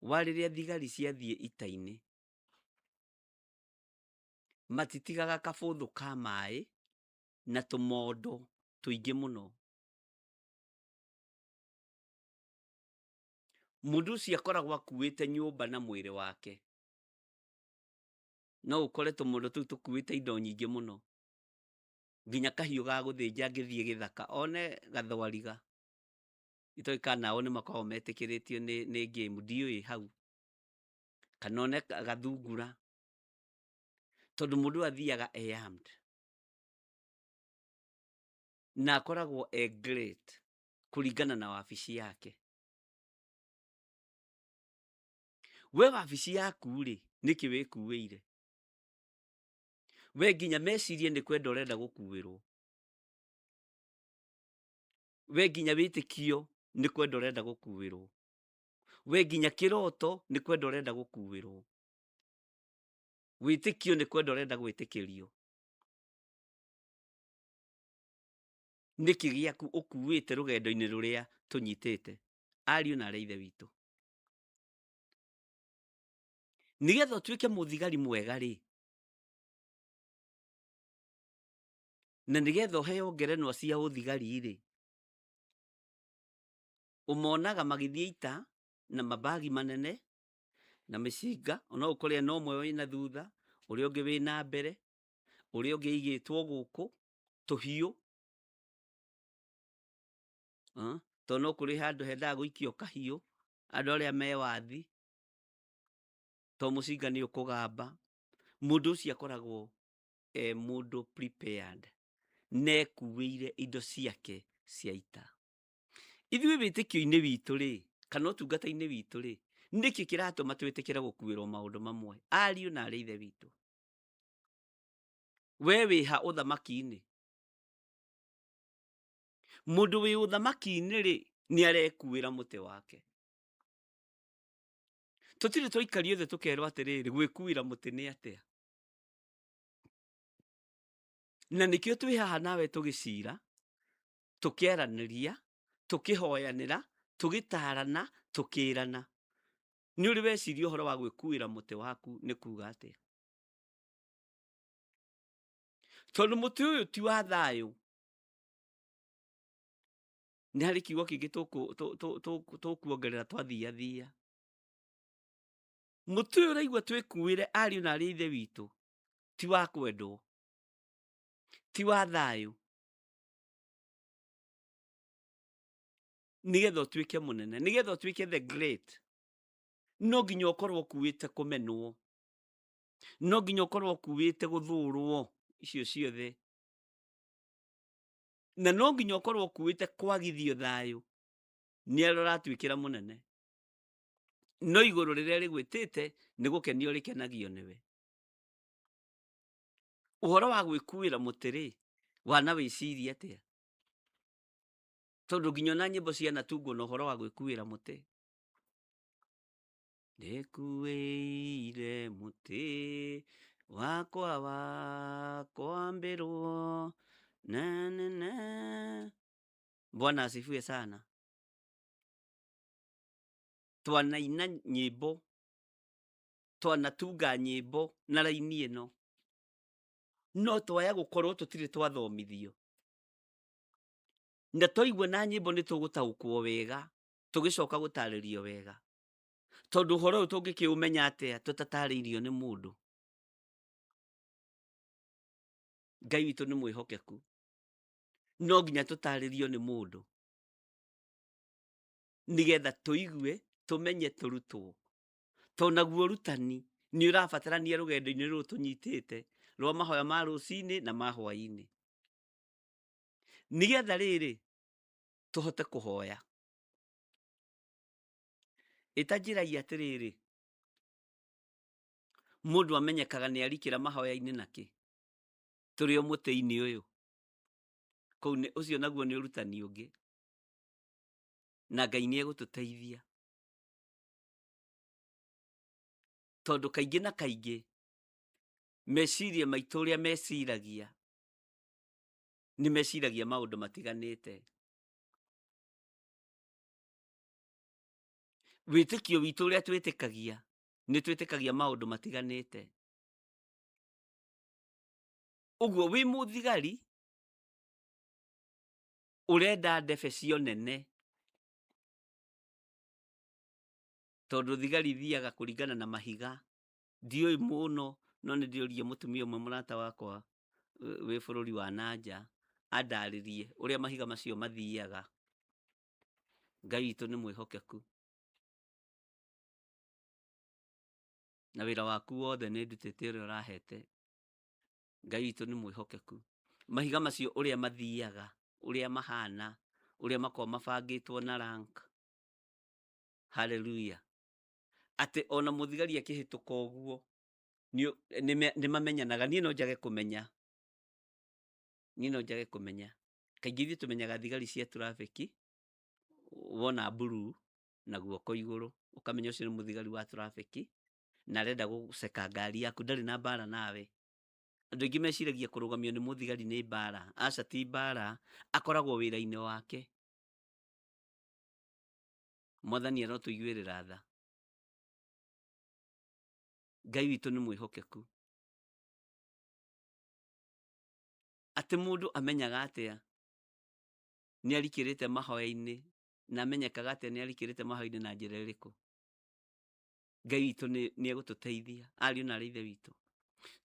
Speaker 2: wa rĩrĩa thigari ciathiĩ ita-inĩ, matitigaga kabũthũ ka maĩ na tũmondo tũingĩ mũno. Mũndũ ũcio akoragwo akuĩte nyũmba na mwĩrĩ wake. No ũkore tũmondo tũu tũkuĩte indo nyingĩ mũno, nginya kahiũ ga gũthĩnja angĩthiĩ gĩthaka one gathwariga, itoĩ kana nao nĩ makoragwo metĩkĩrĩtio nĩ game ndiũĩ hau, kana one gathungura, tondũ mũndũ ũyũ athiaga e armed na akoragwo e great kũringana na wabici yake. We wabici yaku rĩ, nĩkĩ wĩkuĩire? We nginya meciria nĩ kwenda ũrenda gũkuĩrwo. We nginya wĩtĩkio nĩ kwenda ũrenda gũkuĩrwo. We nginya kĩroto nĩ kwenda ũrenda gũkuĩrwo. Wĩtĩkio nĩ kwenda ũrenda gwĩtĩkĩrio. Nĩkĩ gĩaku ũkuĩte rũgendo-inĩ rũrĩa tũnyitĩte, ariũ na arĩ a Ithe witũ? Nĩgetha ũtuĩke mũthigari mwega rĩ, na nĩgetha ũheo ngerenwa cia ũthigari rĩ, ũmonaga magĩthiĩ ita na mabagi manene na mĩcinga, no ũkore no ũmwe wĩna thutha, ũrĩa ũngĩ wĩna mbere, ũrĩa ũngĩ aigĩtwo gũkũ, tũhiũ, tondũ no kũrĩ handũ hendaga gũikio kahiũ, andũ arĩa me wathi, tondũ mũcinga nĩ ũkũgamba. Mũndũ ũcio akoragwo e mũndũ prepared, na ekuĩire indo ciake cia ita. Ithuĩ wĩtĩkio-inĩ witũ rĩ, kana ũtungata-inĩ witũ rĩ, nĩkĩ kĩratũma twĩtĩkĩre gũkuĩrwo maũndũ mamwe, ariũ na arĩ ithe witũ? We wĩha ũthamaki-inĩ? Mũndũ wĩ ũthamaki-inĩ rĩ, nĩ arekuĩra mũtĩ wake. Tũtirĩ twaikario thĩ tũkerwo atĩrĩrĩ, gwĩkuĩra mũtĩ nĩ atĩa? Na nĩkĩo twĩ haha nawe tũgĩcira, tũkĩaranĩria, tũkĩhoyanĩra, tũgĩtarana, tũkĩrana. Nĩ ũrĩ weciria ũhoro wa gwĩkuĩra mũtĩ waku nĩ kuga atĩa? Tondũ mũtĩ ũyũ ti wa thayũ. Nĩ harĩ kiugo kĩngĩ tũkuongerera twathiathia. Mũtĩ ũyũ ũraigua twĩkuĩre ariũ na arĩ a Ithe witũ ti wa kwendwo, ti wa thayũ. Nĩgetha ũtuĩke mũnene, nĩgetha ũtuĩke the great, no nginya ũkorwo ũkuĩte kũmenwo, no nginya ũkorwo ũkuĩte gũthũrwo icio ciothe, na no nginya ũkorwo ũkuĩte kwagithio thayũ nĩ arĩa ũratuĩkĩra mũnene. No igũrũ rĩrĩa rĩgwĩtĩte nĩ gũkenio rĩkenagio nĩwe. Ũhoro wa gwĩkuĩra mũtĩ rĩ, wana wĩciria atĩa? Tondũ nginya ona nyĩmbo cianatungwo na ũhoro wa gwĩkuĩra mũtĩ. Ndĩkuĩire mũtĩ wakwa wa kwambĩrwo na na na. Bwana asifiwe sana. Twanaina nyĩmbo Twanatunga nyĩmbo na raini ĩno, no twaya gũkorwo tũtirĩ twathomithio, na twaigua na nyĩmbo nĩ tũgũtaũkwo wega tũgĩcoka gũtarĩrio wega, tondũ ũhoro ũyũ tũngĩkĩũmenya atĩa tũtatarĩirio nĩ mũndũ? Ngai witũ nĩ mwĩhokeku, no nginya tũtarĩrio nĩ mũndũ nĩgetha tũigue, tũmenye, tũrutwo. Tondũ naguo ũrutani nĩ ũrabatarania rũgendo-inĩ rũrũ tũnyitĩte rwa mahoya ma rũcinĩ na ma hwaĩ-inĩ, nĩgetha rĩrĩ tũhote kũhoya. Ĩtanjĩrai atĩrĩrĩ, mũndũ amenyekaga nĩ arikĩra mahoya-inĩ nakĩ? Tũrĩ o mũtĩ-inĩ ũyũ. Kũu nĩ ũcio naguo nĩ ũrutani ũngĩ, na Ngai nĩ egũtũteithia, tondũ kaingĩ na kaingĩ meciria maitũ ũrĩa meciragia nĩ meciragia maũndũ matiganĩte. Wĩtĩkio witũ ũrĩa twĩtĩkagia nĩ twĩtĩkagia maũndũ matiganĩte. Ũguo wĩ mũthigari ũrenda ndebe cio nene, tondũ thigari ithiaga kũringana na mahiga. Ndiũĩ mũno, no nĩ ndĩũrie mũtumia ũmwe mũrata wakwa wĩ bũrũri wa nanja andarĩrie ũrĩa mahiga macio mathiaga. Ngai witũ nĩ mwĩhokeku, na wĩra waku wothe nĩ ndutĩte ũrĩa ũrahete. Ngai witũ nĩ mwĩhokeku. Mahiga macio ũrĩa mathiaga, ũrĩa mahana, ũrĩa makoragwo mabangĩtwo na rank. Haleluya. Atĩ ona mũthigari akĩhĩtũka ũguo nĩ mamenyanaga. Niĩ no njage kũmenya, niĩ no njage kũmenya. Kaingĩ ithuĩ tũmenyaga thigari cia traffic wona mburuu na guoko igũrũ, ũkamenya ũcio nĩ mũthigari wa traffic na arenda gũceka ngari yaku, ndarĩ na mbara nawe. Andũ aingĩ meciragia kũrũgamio nĩ mũthigari nĩ mbara. Aca, ti mbara, akoragwo wĩra-inĩ wake. Mwathani arotũiguĩrĩra tha. Ngai witũ nĩ mwĩhokeku. Atĩ mũndũ amenyaga atĩa nĩ arikĩrĩte mahoya-inĩ, na amenyekaga atĩa nĩ arikĩrĩte mahoya-inĩ na njĩra ĩrĩkũ? Ngai witũ nĩ egũtũteithia, ariũ na arĩ ithe witũ,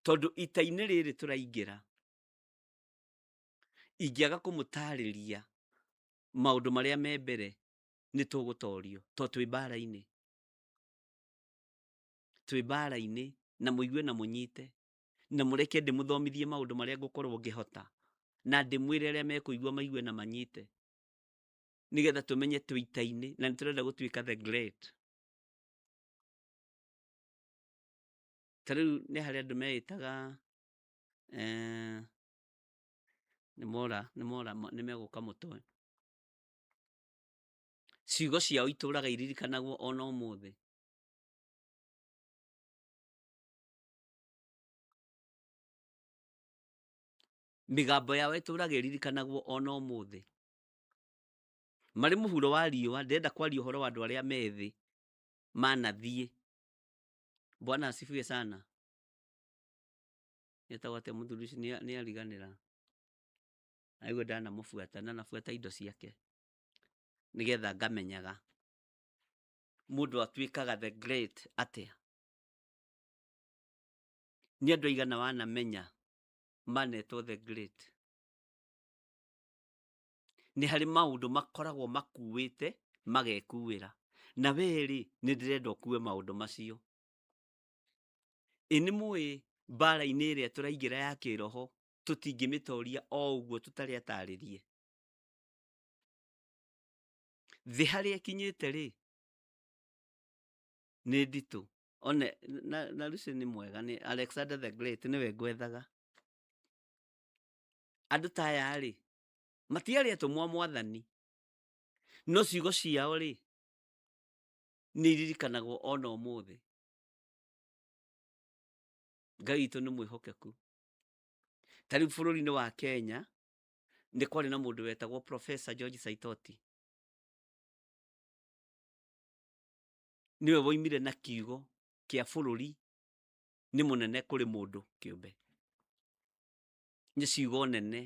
Speaker 2: tondũ ita-inĩ rĩrĩ tũraingĩra, ingĩaga kũmũtarĩria maũndũ marĩa me mbere nĩ tũgũtorio, tondũ twĩ mbara-inĩ, twĩ mbara-inĩ. Na mũigue na mũnyite na mũreke ndĩmũthomithie maũndũ marĩa ngũkorwo ngĩhota, na ndĩmwĩre arĩa mekũigua maigue na manyite, nĩgetha tũmenye twĩ ita-inĩ na nĩ tũrenda gũtuĩka the great. Ta rĩu nĩ harĩ andũ meĩtaga nĩ mora nĩ mora nĩ megũka mũtwe. Ciugo ciao itũraga iririkanagwo ona ũmũthĩ. Mĩgambo yao ĩtũraga ĩririkanagwo ona ũmũthĩ. Marĩ mũhuro wa riũa. Ndĩrenda kwaria ũhoro wa andũ arĩa methĩ manathiĩ. Bwana asifiwe sana. Etagwo atĩa mũthuri ũcio? Nĩ ariganĩra. Aigua ndanamũbuata, ndanabuata indo ciake nĩgetha ngamenyaga mũndũ atuĩkaga the great atĩa. Nĩ andũ aigana wanamenya manetwo the great? Nĩ harĩ maũndũ makoragwo makuĩte magekuĩra, na we-rĩ, nĩ ndĩrenda ũkue maũndũ macio. Ĩ nĩ mũĩ mbara-inĩ ĩrĩa tũraingĩra ya kĩroho tũtingĩmĩtoria o ũguo tũtarĩ atarĩrie? Thĩ harĩa ĩkinyĩte rĩ, nĩ nditũ. One na Lucy nĩ mwega, nĩ Alexander the Great nĩwe ngwethaga. Andũ ta aya rĩ, matiarĩ atũmwo a Mwathani, no ciugo ciao rĩ, nĩ iririkanagwo ona ũmũthĩ. Ngai witũ nĩ mwĩhokeku. Ta rĩu bũrũri-inĩ wa Kenya nĩ kwarĩ na mũndũ wetagwo Professor George Saitoti. Nĩwe woimire na kiugo kĩa bũrũri. Nĩ mũnene kũrĩ mũndũ kĩũmbe. Nĩ ciugo nene.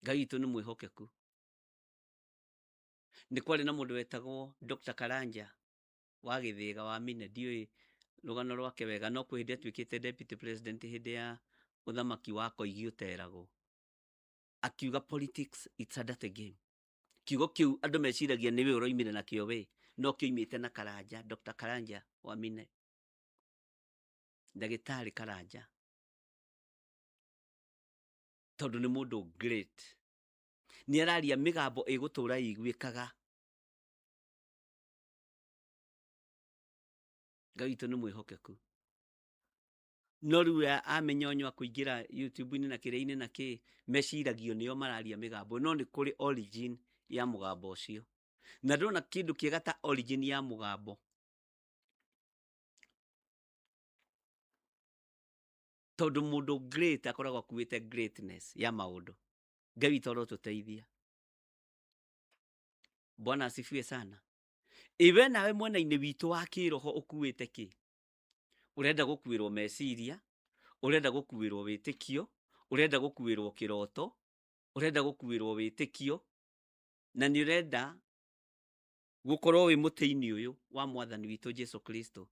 Speaker 2: Ngai witũ nĩ mwĩhokeku. Nĩ kwarĩ na mũndũ wetagwo Dr. Karanja wa Gĩthĩga wa Mine, ndiũĩ rũgano rwake wega, no kwĩ hĩndĩ atuĩkĩte deputy president hĩndĩ ya ũthamaki wa Koigi ũteragwo. Akiuga politics it's a dirty game. Kiugo kĩu andũ meciragia nĩwe ũroimire nakĩo we, no kĩoimĩte na Karanja, Dr. Karanja wa Mine. Ndagĩtarĩ Karanja. Tondũ nĩ mũndũ great. Nĩ araria mĩgambo ĩgũtũra ĩiguĩkaga. Ngai witũ nĩ mwĩhokeku. No rĩu amenya ũnyua kũingĩra YouTube-inĩ na kĩrĩa-inĩ na kĩ, meciragio nĩo mararia mĩgambo, no nĩ kũrĩ origin ya mũgambo ũcio. Na ndona kĩndũ kĩega ta origin ya mũgambo. Tondũ mũndũ great akoragwo akuĩte greatness ya maũndũ. Ngai witũ arotũteithia. Bwana asifiwe sana. Ĩ we nawe mwena-inĩ witũ wa kĩroho ũkuĩte kĩ? Ũrenda gũkuĩrwo meciria, ũrenda gũkuĩrwo wĩtĩkio, ũrenda gũkuĩrwo kĩroto, ũrenda gũkuĩrwo wĩtĩkio, na nĩ ũrenda gũkorwo wĩ mũtĩ-inĩ ũyũ wa mwathani witũ Jesu Kristo.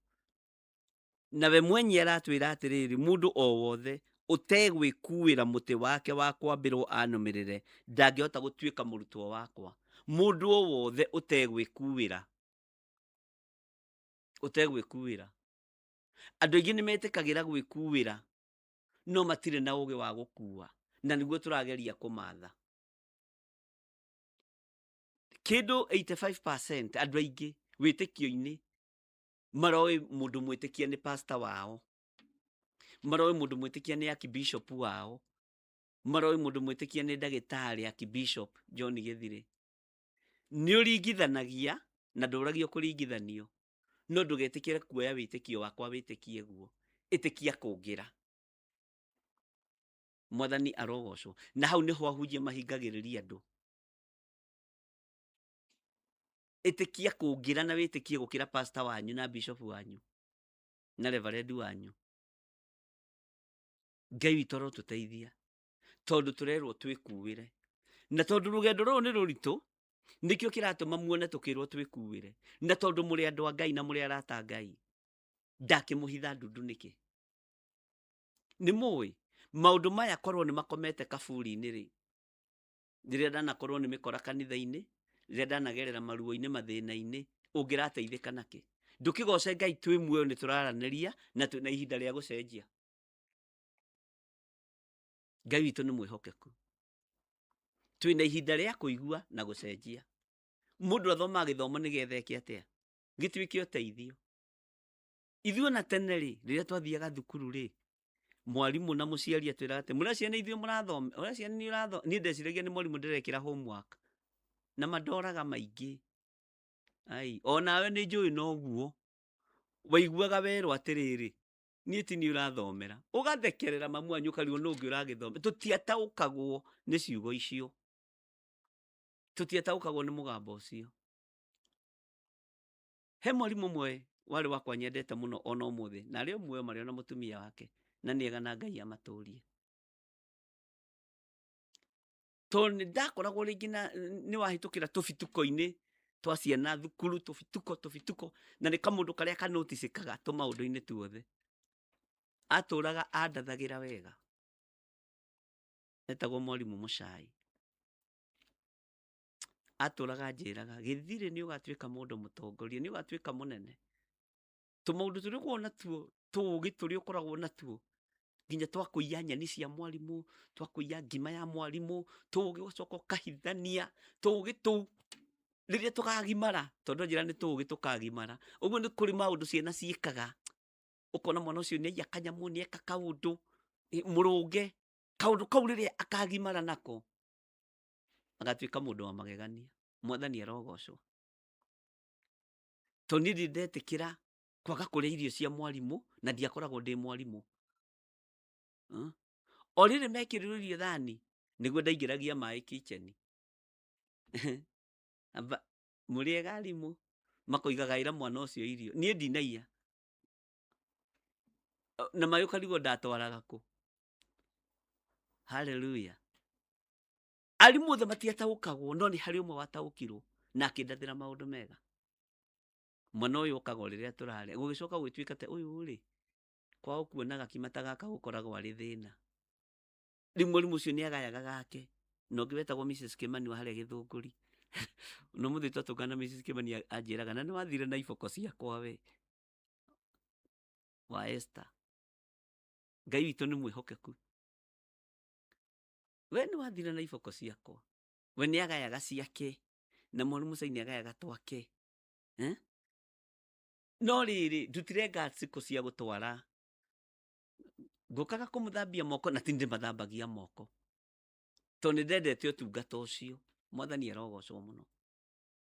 Speaker 2: Na we mwenye aratwĩra atĩrĩrĩ, mũndũ o wothe ũtegwĩkuĩra mũtĩ wake wa kwambĩrwo anũmĩrĩre ndangĩhota gũtuĩka mũrutwo wakwa. Mũndũ o wothe ũtegwĩkuĩra, ũtegwĩkuĩra. Andũ aingĩ nĩ metĩkagĩra gwĩkuĩra no matirĩ na ũgĩ wa gũkua, na nĩguo tũrageria kũmatha. Kĩndũ 85% andũ aingĩ wĩtĩkio-inĩ maroĩ mũndũ mwĩtĩkia nĩ pastor wao, maroĩ mũndũ mwĩtĩkia nĩ archbishop wao, maroĩ mũndũ mwĩtĩkia nĩ ndagĩtarĩ archbishop John Gĩthirĩ. Nĩ ũringithanagia na ndũragio kũringithanio, no ndũgetĩkĩre kuoya wĩtĩkio wakwa wĩtĩkie guo, ĩtĩkia kũngĩra. Mwathani arogocwo. Na hau nĩho ahunjia mahingagĩrĩria andũ. Ĩtĩkia kũngĩra na wĩtĩkie gũkĩra pastor wanyu na bishop wanyu na reverend wanyu. Ngai witũ arotũteithia tondũ tũrerwo twĩkuĩre, na tondũ rũgendo rũrũ nĩ rũritũ nĩkĩo kĩratũma muone tũkĩrwo twĩkuĩre, na tondũ mũrĩ andũ a Ngai na mũrĩ arata a Ngai, ndakĩmũhitha ndundu nĩkĩ? Nĩ mũĩ maũndũ maya korwo nĩ makomete kaburi-inĩ rĩ, rĩrĩa ndanakorwo nĩ mĩkora kanitha-inĩ, rĩrĩa ndanagerera maruo-inĩ mathĩna-inĩ, ũngĩrateithĩka nakĩ? Ndũkĩgoce Ngai twĩ muoyo nĩ tũraranĩria na twĩna ihinda rĩa gũcenjia. Ngai witũ nĩ mwĩhokeku. Twĩna ihinda rĩa kũigua na gũcenjia. Mũndũ athomaga gĩthomo nĩgetha eke atĩa? Gĩtuĩke ũteithio. Ithuĩ ona tene rĩ, rĩrĩa twathiaga thukuru rĩ, mwarimũ na mũciari atwĩraga atĩ mũrĩa ciana ithuĩ mũrathoma, ũrĩa ciana nĩ ũrathoma, niĩ ndeciragia nĩ mwarimũ ndĩrekĩra homework. Na mandoraga maingĩ. Ai, onawe nĩ njũĩ noguo. Waiguaga werwo atĩrĩrĩ, niĩ ti niĩ ũrathomera. Ũgathekerera mamu wanyu ũkarigwo nũ ũngĩ ũragĩthomera. Tũtiataũkagwo nĩ ciugo icio. Tũtiataũkagwo nĩ mũgambo ũcio. He mwarimũ ũmwe warĩ wakwa nyendete mũno ona ũmũthĩ, na arĩ o muoyo marĩ ona mũtumia wake, na nĩ ega na Ngai amatũrie. Tondũ nĩ ndakoragwo rĩngĩ na nĩ wahĩtũkĩra tũbituko-inĩ twa ciana thukuru, tũbituko tũbituko, na nĩ kamũndũ karĩa kanoticĩkaga tũmaũndũ-inĩ tuothe. Atũraga andathagĩra wega. Etagwo mwarimũ Mũcai. Atũraga anjĩraga, Gĩthirĩ nĩ ũgatuĩka mũndũ mũtongoria, nĩ ũgatuĩka mũnene. Tũmaũndũ tũrĩa ũkoragwo natuo, tũũgĩ tũrĩa ũkoragwo natuo, nginya twa kũiya nyeni cia mwarimũ, twa kũiya ngima ya mwarimũ, tũũgĩ ũgacoka ũkahithania, tũũgĩ tũu rĩrĩa tũkagimara, tondũ anjĩra nĩ tũũgĩ tũkagimara. Ũguo nĩ kũrĩ maũndũ ciana ciĩkaga, ũkona mwana ũcio nĩ aiya kanyamũ, nĩ eka kaũndũ, mũrũnge, kaũndũ kau rĩrĩa akagimara nako, agatuĩka mũndũ wa magegania. Mwathani arogocwo. Tondũ niĩ ndirĩ ndetĩkĩra kwaga kũrĩa irio cia mwarimũ na ndiakoragwo ndĩ mwarimũ. O rĩrĩ mekĩrirwo irio thani, nĩguo ndaingĩragia maĩ kitchen. Amba, mũrĩ ega arimũ? Makoiga gaĩra mwana ũcio irio. Niĩ ndinaiya. Na maĩ ũkarigwo ndatwaraga kũ. Haleluya. Arimũ othe matiataũkagwo, no nĩ harĩ ũmwe wataũkirwo na akĩndathĩra maũndũ mega. Mwana ũyũ okaga o rĩrĩa tũrarĩa, gũgĩcoka gũgĩtuĩka atĩ ũyũ rĩ, kwao kuona gakima ta gaka gũkoragwo arĩ thĩna. Rĩu mwarimũ ũcio nĩ agayaga gake na ũngĩ wetagwo Mrs Kimani wa harĩa Gĩthũngũri. Na ũmũthĩ twatũngana na Mrs Kimani anjĩraga na nĩ wathire na iboko ciakwa we wa Esther. Ngai witũ nĩ mwĩhokeku. We nĩ wathire na iboko ciakwa. We nĩ agayaga ciake na mwarimũ Cai nĩ agayaga twake. Eh? No rĩrĩ, ndutire guts kũ cia gũtwara ngũkaga kũmũthambia moko na ti ndĩmathambagia moko tondũ nĩ ndendete ũtungata ũcio. Mwathani arogocwo mũno.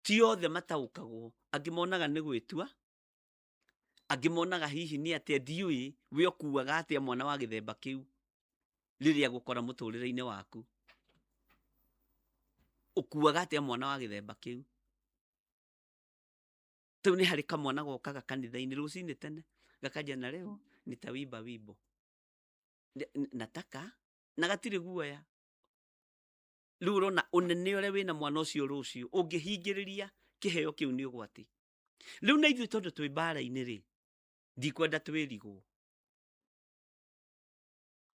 Speaker 2: Ti othe mataũkagwo, angĩ monaga nĩ gwĩtua, angĩ monaga hihi nĩ atĩa, ndiũĩ we ũkuaga atĩa mwana wa gĩthemba kĩu rĩrĩa gũkora mũtũrĩre-inĩ waku. Ũkuaga atĩa mwana wa gĩthemba kĩu? Rĩu nĩ harĩ kamwana gokaga kanitha-inĩ rũcinĩ tene gakanjia na leo nitawimba wimbo nataka na gatirĩ guoya. Rĩu ũrona ũnene ũrĩa wĩna mwana ũcio rũciũ ũngĩhingĩrĩria kĩheo kĩu nĩ ũgwati. Rĩu na ithuĩ tondũ twĩ mbara-inĩ rĩ, ndikwenda twĩrigwo,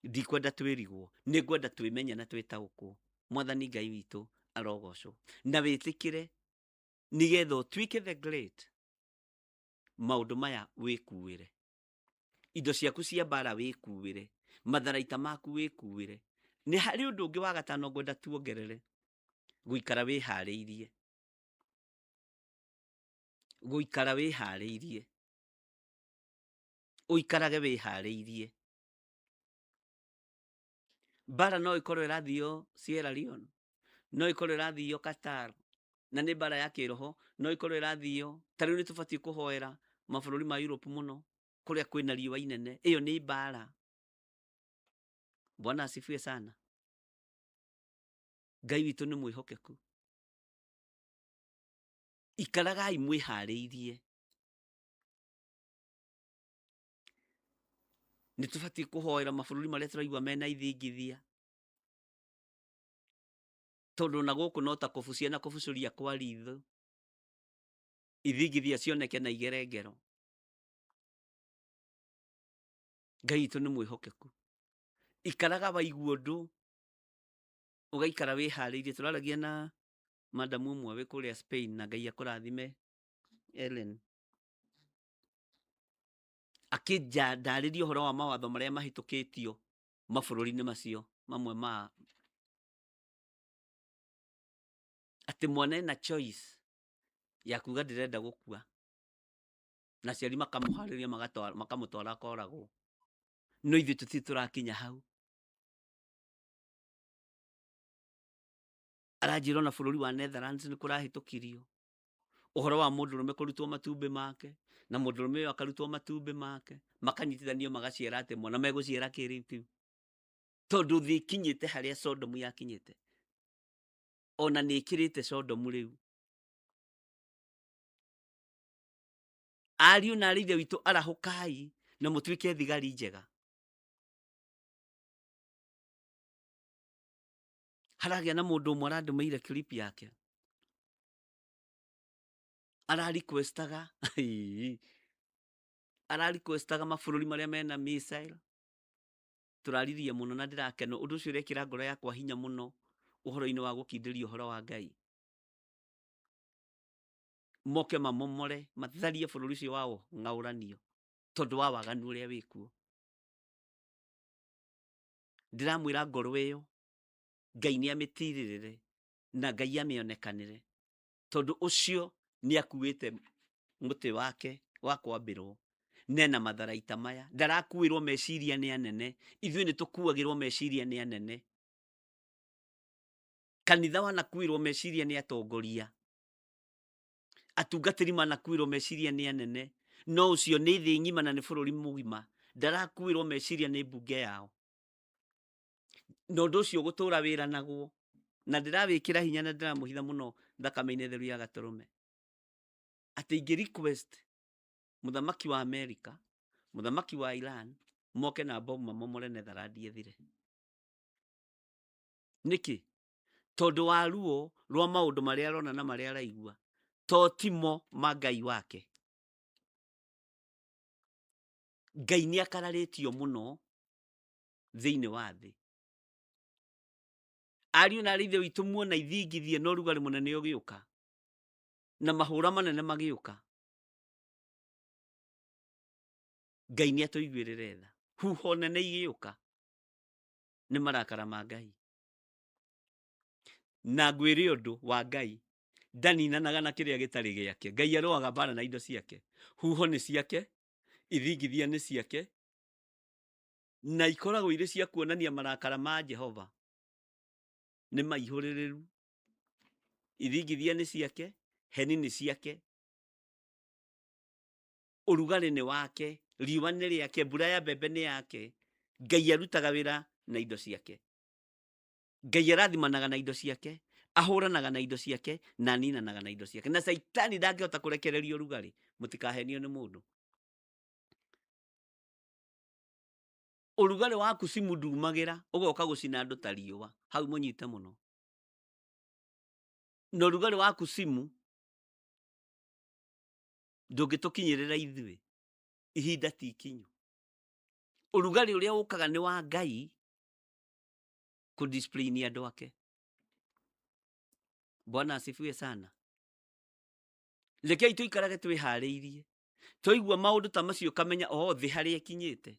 Speaker 2: ndikwenda twĩrigwo, nĩ ngwenda twĩmenye na twĩtaũkwo. Mwathani Ngai witũ arogocwo. Na wĩtĩkĩre nĩgetha ũtuĩke the great, maũndũ maya wĩkuĩre, indo ciaku cia mbara wĩkuĩre, matharaita maku wĩkuĩre. Nĩ harĩ ũndũ ũngĩ wa gatano ngwenda tuongerere, gũikara wĩharĩirie, gũikara wĩharĩirie, ũikarage wĩharĩirie. Mbara no ĩkorwo ĩrathio Sierra Leone, no ĩkorwo ĩrathio Qatar, na nĩ mbara ya kĩroho, no ĩkorwo ĩrathio, ta rĩu nĩ tũbatiĩ kũhoera mabũrũri ma Europe mũno, kũrĩa kwĩna riũa inene, ĩyo nĩ mbara. Bwana asifiwe sana. Ngai witũ nĩ mwĩhokeku. Ikaragai mwĩharĩirie. Nĩ tũbatiĩ kũhoera mabũrũri marĩa tũraigua mena ithingithia, tondũ na gũkũ no ta kũbucia na kũbucũria kwa ritho, ithingithia cioneke na igere ngero. Ngai witũ nĩ mwĩhokeku. Ikaraga waigua ũndũ, ũgaikara wĩharĩirie. Tũraragia na madamu ũmwe wĩ kũrĩa Spain, na Ngai akũrathime Ellen, akĩndarĩria ũhoro wa mawatho marĩa mahĩtũkĩtio mabũrũri-inĩ macio mamwe ma atĩ mwana ena choice ya kuga ndĩrenda gũkua, na aciari makamũharĩria makamũtwara akoragwo. No ithuĩ tũtirĩ tũrakinya hau. Aranjĩra ona bũrũri wa Netherlands nĩ kũrahĩtũkirio ũhoro wa mũndũrũme kũrutwo matumbĩ make, na mũndũrũme ũyũ akarutwo matumbĩ make, makanyitithanio magaciara atĩ mwana megũciara kĩrĩu kĩu, tondũ thĩ ĩkinyĩte harĩa Sodomu yakinyĩte, ona nĩ ĩkĩrĩte Sodomu rĩu. Ariũ na arĩ ithe witũ, arahũkai na mũtuĩke thigari njega. Haragĩa na mũndũ ũmwe arandũmĩire clip yake, ara requestaga mabũrũri marĩa mena missile. Tũraririe mũno na ndĩrakena, ũndũ ũcio ũrekĩra ngoro yakwa hinya mũno ũhoro-inĩ wa gũkindĩria ũhoro wa Ngai. Moke mamomore, matharie bũrũri ũcio wao ng'aũranio tondũ wa waganu ũrĩa wĩkuo. Ndĩramwĩra ngoro ĩyo Ngai nĩ amĩtirĩrĩre na Ngai amĩonekanĩre, tondũ ũcio nĩ akuĩte mũtĩ wake wa kwambĩrwo nena matharaita maya. Ndarakuĩrwo meciria nĩ anene, ithuĩ nĩ tũkuagĩrwo meciria nĩ anene. Kanitha wanakuĩrwo meciria nĩ atongoria, atungatĩri manakuĩrwo meciria nĩ anene, no ũcio nĩ thĩ ng'ima na nĩ bũrũri mũgima, ndarakuĩrwo meciria nĩ mbunge yao. Na ũndũ ũcio gũtũra wĩra naguo, na ndĩrawĩkĩra hinya na ndĩramũhitha mũno thakame-inĩ theru ya Gatũrũme, atĩ ingĩ request mũthamaki wa Amerika, mũthamaki wa Iran, Moke na bomu mamomore Netherland ĩthire. Nĩkĩ? Tondũ wa ruo rwa maũndũ marĩa arona na marĩa araigua to timo ma Ngai wake. Ngai nĩ akararĩtio mũno thĩinĩ wa thĩ. Ariũ na arĩ ithe witũ, muona ithingithia na ũrugarĩ mũnene ũgĩũka na mahũra manene magĩũka, Ngai nĩ atũiguĩrĩre tha. Huho nene igĩũka nĩ marakara ma Ngai. Na ngwĩre ũndũ wa Ngai, ndaninanaga na kĩrĩa gĩtarĩ gĩake. Ngai arũaga mbara na indo ciake. Huho nĩ ciake, ithingithia nĩ ciake, na ikoragwo irĩ cia kuonania marakara ma Jehova nĩ maihũrĩrĩru. Ithingithia nĩ ciake, heni nĩ ciake, ũrugarĩ nĩ wake, riũa nĩ rĩake, mbura ya mbembe nĩ yake. Ngai arutaga wĩra na indo ciake. Ngai arathimanaga na indo ciake, ahũranaga na indo ciake, na aninanaga na indo ciake. Na Caitani ndangĩhota kũrekereria ũrugarĩ. Mũtikahenio nĩ mũndũ. Ũrugarĩ waku cimu ndumagĩra, ũgoka gũcina andũ ta riũa. Hau mũnyite mũno. Na ũrugarĩ waku cimu ndũngĩtũkinyĩrĩra ithuĩ, ihinda ti ikinyu. Ũrugarĩ ũrĩa ũkaga nĩ wa Ngai kũdiscipline andũ ake. Bwana asifiwe sana. Rekei tũikarage twĩharĩirie. Twaigua maũndũ ta macio ũkamenya o thĩ harĩa ĩkinyĩte.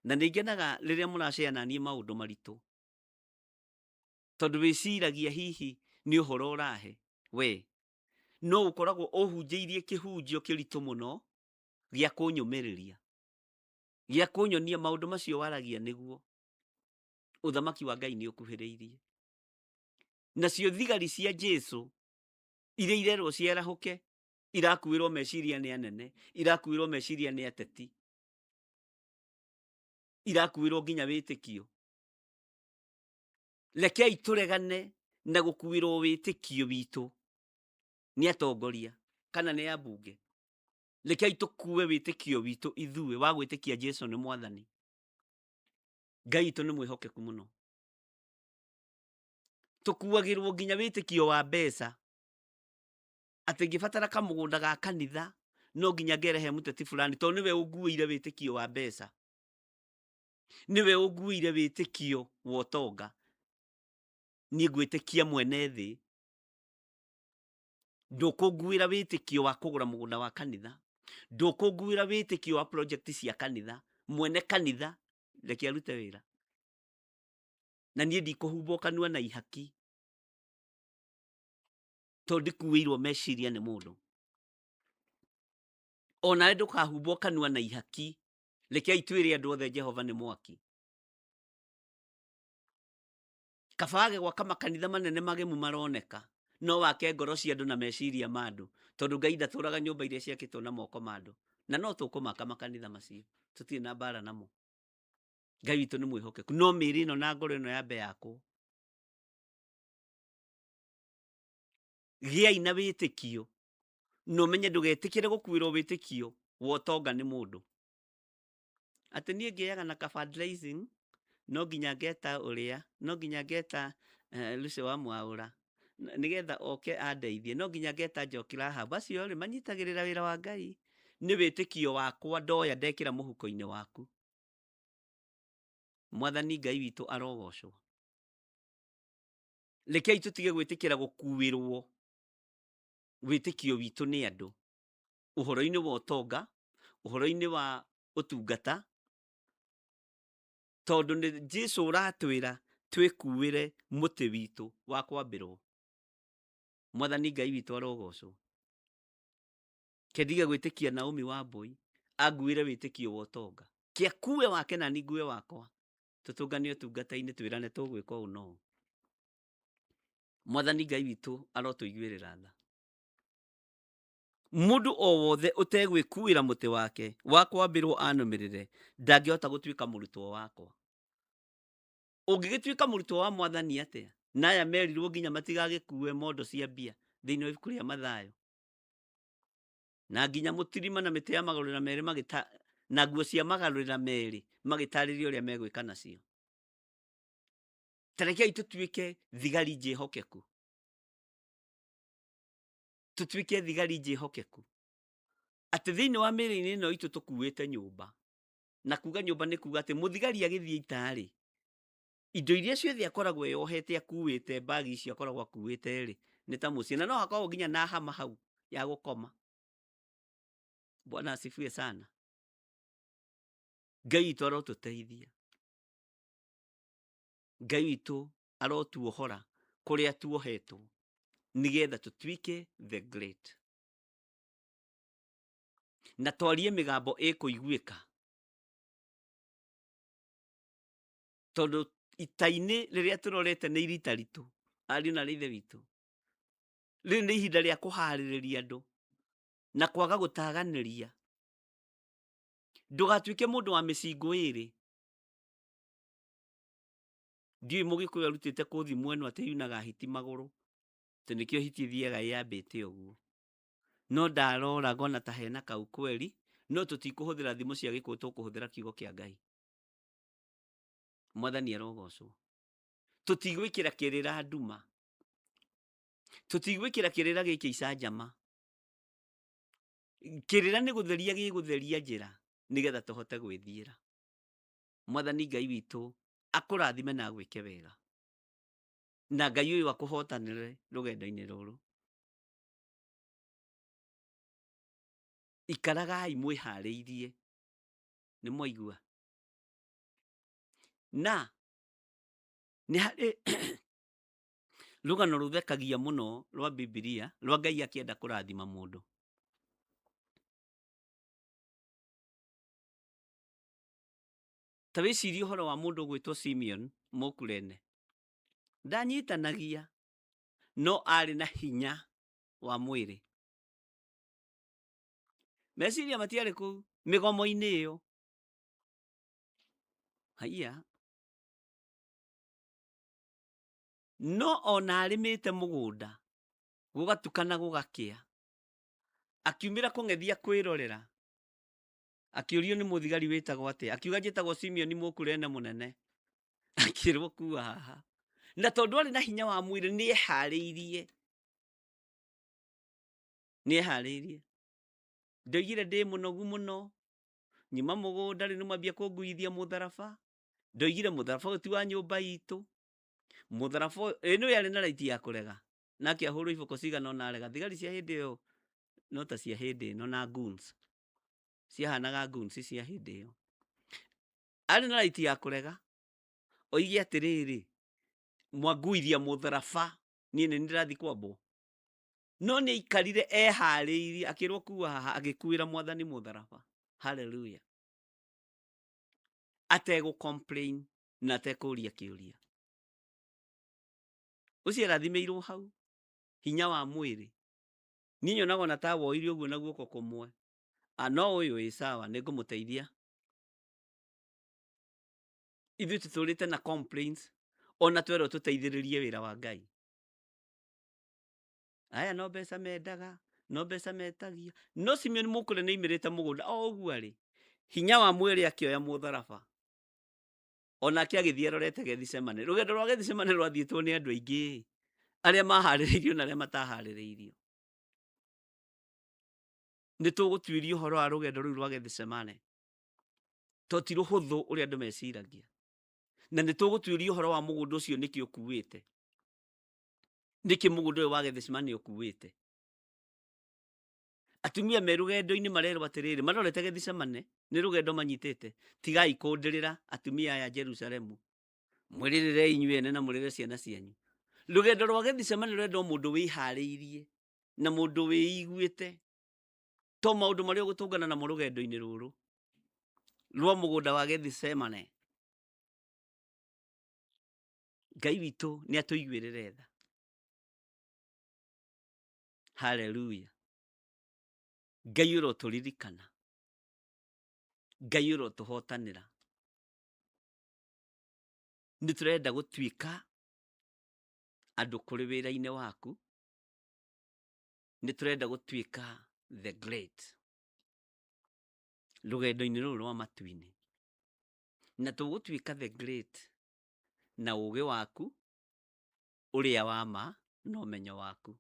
Speaker 2: Na nĩ ngenaga rĩrĩa mũracea na niĩ maũndũ maritũ, tondũ wĩciragia hihi nĩ ũhoro ũrahe we, no ũkoragwo ũhunjĩirie kĩhunjio kĩritũ mũno gĩa kũnyũmĩrĩria, gĩa kũnyonia maũndũ macio waragia nĩguo ũthamaki wa Ngai nĩ ũkuhĩrĩirie. Nacio thigari cia Jesu iria irerwo ciarahũke irakuĩrwo meciria nĩ anene, irakuĩrwo meciria nĩ ateti, irakuĩrwo nginya wĩtĩkio. Rekei tũregane na gũkuĩrwo wĩtĩkio witũ nĩ atongoria kana nĩ ambunge. Rekei tũkue wĩtĩkio witũ ithuĩ wa gwĩtĩkia Jesu nĩ mwathani. Ngai witũ nĩ mwĩhokeku mũno. Tũkuagĩrwo nginya wĩtĩkio wa mbeca, atĩ ngĩbatara kamũgũnda ga kanitha no nginya ngere he mũteti fulani, tondũ nĩwe ũnguĩire wĩtĩkio wa mbeca, nĩwe ũnguĩire wĩtĩkio wa ũtonga. Niĩ ngwĩtĩkia mwene thĩ, ndũkũnguĩra wĩtĩkio wa kũgũra mũgũnda wa kanitha, ndũkũnguĩra wĩtĩkio wa project cia kanitha. Mwene kanitha reke arute wĩra, na niĩ ndikũhumbwo kanua na ihaki, tondũ ndikuĩirwo meciria nĩ mũndũ. Onawe ndũkahumbwo kanua na ihaki. Rekei twĩre andũ othe Jehova nĩ mwaki. Kaba wage gwaka makanitha manene magemu maroneka, no wake ngoro cia andũ na meciria ma andũ, tondũ Ngai ndatũraga nyũmba iria ciakĩtwo na moko ma andũ. Na no tũkũmaka makanitha macio, tũtirĩ na mbara namo. Ngai witũ nĩ mwĩhokeku, no mĩĩrĩ ĩno na ngoro ĩno yambe yakwo. Gĩai na wĩtĩkio, na ũmenye ndũgetĩkĩre gũkuĩrwo wĩtĩkio wa ũtonga nĩ mũndũ. Atĩ niĩ ngĩaga na ka fundraising, no nginya ngeta ũrĩa, no nginya ngeta Lucy wa Mwaũra nĩgetha oke andeithie, no nginya ngeta Njoki Rahab. Acio rĩ manyitagĩrĩra wĩra wa Ngai. Nĩ wĩtĩkio wakwa ndoya ndekĩra mũhuko-inĩ waku. Mwathani Ngai witũ arogocwo. Rekei tũtige gwĩtĩkĩra gũkuĩrwo wĩtĩkio witũ nĩ andũ ũhoro-inĩ wa ũtonga, ũhoro-inĩ wa ũtungata, tondũ nĩ Jesu ũratwĩra twĩkuĩre mũtĩ witũ wa kwambĩrwo. Mwathani Ngai witũ arogocwo. Kendige gwĩtĩkia Naomi wa Mbui anguĩre wĩtĩkio wa ũtonga. Kĩakue wake na niĩ ngue wakwa, tũtũngane ũtungata-inĩ twĩrane tũgwĩka ũũ na ũũ. Mwathani Ngai witũ arotũiguĩrĩra tha. Mũndũ o wothe ũtegwĩkuĩra mũtĩ wake wa kwambĩrwo anũmĩrĩre ndangĩhota gũtuĩka mũrutwo wakwa. Ũngĩgĩtuĩka mũrutwo wa Mwathani atĩa? Na aya merirwo nginya matigagĩkue mondo cia mbia thĩinĩ wa ibuku rĩa Mathayo. Na nginya mũtirima na mĩtĩ ya magũrũ na merĩ Na nguo cia magarũrĩra merĩ magĩtarĩria ũrĩa megwĩka nacio. Ta rekei tũtuĩke thigari njĩhokeku, tũtuĩke thigari njĩhokeku atĩ thĩinĩ wa mĩĩrĩ-inĩ ĩno itũ tũkuĩte nyũmba. Na kuga nyũmba nĩ kuga atĩ mũthigari agĩthiĩ ita-rĩ, indo iria ciothe akoragwo eyohete akuĩte, mbagi icio akoragwo akuĩte-rĩ, nĩ ta mũciĩ. Na no hakoragwo nginya na hama hau ya gũkoma. Bwana asifiwe sana. Ngai witũ arotũteithia. Ngai witũ arotuohora kũrĩa tuohetwo nĩgetha tũtuĩke the great. Na twarie mĩgambo ĩkũiguĩka. Tondũ ita-inĩ rĩrĩa tũrorete nĩ irita ritũ, ariũ na aarĩ a Ithe witũ. Rĩrĩ nĩ ihinda rĩa kũharĩrĩria andũ na kwaga gũtaganĩria. Ndũgatuĩke mũndũ wa mĩcingũ ĩrĩ. Ndiũĩ mũgĩkũyũ arutĩte kũ thimo ĩno atĩ yunaga hiti magũrũ, atĩ nĩkĩo hiti ĩthiaga ĩyambĩte ũguo. No ndarora ngona ta hena kaukweli, no tũtikũhũthĩra thimo cia gĩkũyũ tũkũhũthĩra kiugo kĩa Ngai. Mwathani arogocwo. Tũtigwĩkĩra kĩrĩra nduma. Tũtigwĩkĩra kĩrĩra gĩkĩ icanjama. Kĩrĩra nĩ gũtheria gĩgũtheria njĩra nĩgetha tũhote gwĩthiĩra. Mwathani Ngai witũ akũrathime na agwĩke wega. Na Ngai ũyũ akũhotanĩre rũgendo-inĩ rũrũ. Ikaragai mwĩharĩirie. Nĩ mwaigua? Na nĩ harĩ rũgano rũthekagia mũno rwa Bibilia rwa Ngai akĩenda kũrathima mũndũ. Ta wĩcirie ũhoro wa mũndũ ũgwĩtwo Simeon Mũkurene. Ndanyitanagia no arĩ na hinya wa mwĩrĩ. Meciria matiarĩ kũu mĩgomo-inĩ ĩyo. Haiya. No ona arĩmĩte mũgũnda gũgatukana gũgakĩa, akiumĩra kũng'ethia kwĩrorera, akĩũrio nĩ mũthigari wĩtagwo atĩa, akiuga njĩtagwo Simeoni Mũkurene mũnene. Akĩrwo kua haha. Na tondũ arĩ na hinya wa mwĩrĩ nĩ eharĩirie. Nĩ eharĩirie. Ndoigire ndĩ mũnogu mũno, nyuma mũgũnda rĩu nĩmwambia kũnguithia mũtharaba. Ndoigire mũtharaba ũyũ ti wa nyũmba itũ. Mũtharaba ũyũ, ĩ nĩũĩ arĩ na right ya kũrega. Nake ahũrwo iboko cigana ũna arega. Thigari cia hĩndĩ ĩyo no ta cia hĩndĩ ĩno na goons. Ciahanaga goons cia hĩndĩ ĩyo. Arĩ na right ya kũrega. Oige atĩrĩrĩ, mwanguithia mũtharaba, niĩ nĩ niĩ ndĩrathiĩ kwambwo. No nĩ aikarire eharĩirie, akĩrwo kua haha, agĩkuĩra mwathani mũtharaba. Hallelujah. Ategũ complain na atekũria kĩũria. Ũcio arathimĩirwo hau, hinya wa mwĩrĩ. Niĩ nyonaga ona ta woire ũguo na guoko kũmwe. Ah, no ũyũ ĩ sawa, nĩ ngũmũteithia. Ithuĩ tũtũrĩte na complaints, ona twerwo tũteithĩrĩrie wĩra wa Ngai. Aya no mbeca mendaga, no mbeca metagia. No Simeon Mũkũrĩ nĩ aimĩrĩte mũgũnda o ũguo arĩ. Hinya wa mwĩrĩ akĩoya mũtharaba. Onake agĩthiĩ arorete Gethsemane. Rũgendo rwa Gethsemane rwathiĩtwo nĩ andũ aingĩ arĩa maharĩrĩirio na arĩa mataharĩrĩirio. Nĩ tũgũtuĩria ũhoro wa rũgendo rũu rwa Gethsemane. To ti rũhũthũ ũrĩa andũ meciragia. Na nĩ tũgũtuĩria ũhoro wa mũgũnda ũcio nĩkĩ ũkuĩte. Nĩkĩ mũgũnda ũyũ wa Gethsemane ũkuĩte. Atumia me rũgendo-inĩ marerwo atĩrĩrĩ, marorete Gethsemane, nĩ rũgendo manyitĩte, tigai kũndĩrĩra atumia aya Jerusalemu, mwĩrĩrĩrei inyuĩ ene na mũrĩre ciana cianyu. Rũgendo rwa Gethsemane rũrenda o mũndũ wĩharĩirie na mũndũ wĩiguĩte, to maũndũ marĩa ũgũtũngana namo rũgendo-inĩ rũrũ rwa mũgũnda wa Gethsemane. Ngai witũ nĩ atũiguĩrĩre tha. Haleluya. Ngai ũrotũririkana. Ngai ũrotũhotanĩra. Nĩ tũrenda gũtuĩka andũ kũrĩ wĩra-inĩ waku. Nĩ tũrenda gũtuĩka the great. Rũgendo-inĩ rũrũ rwa matu-inĩ. Na tũgũtuĩka the great na ũgĩ waku ũrĩa wa ma na ũmenyo waku.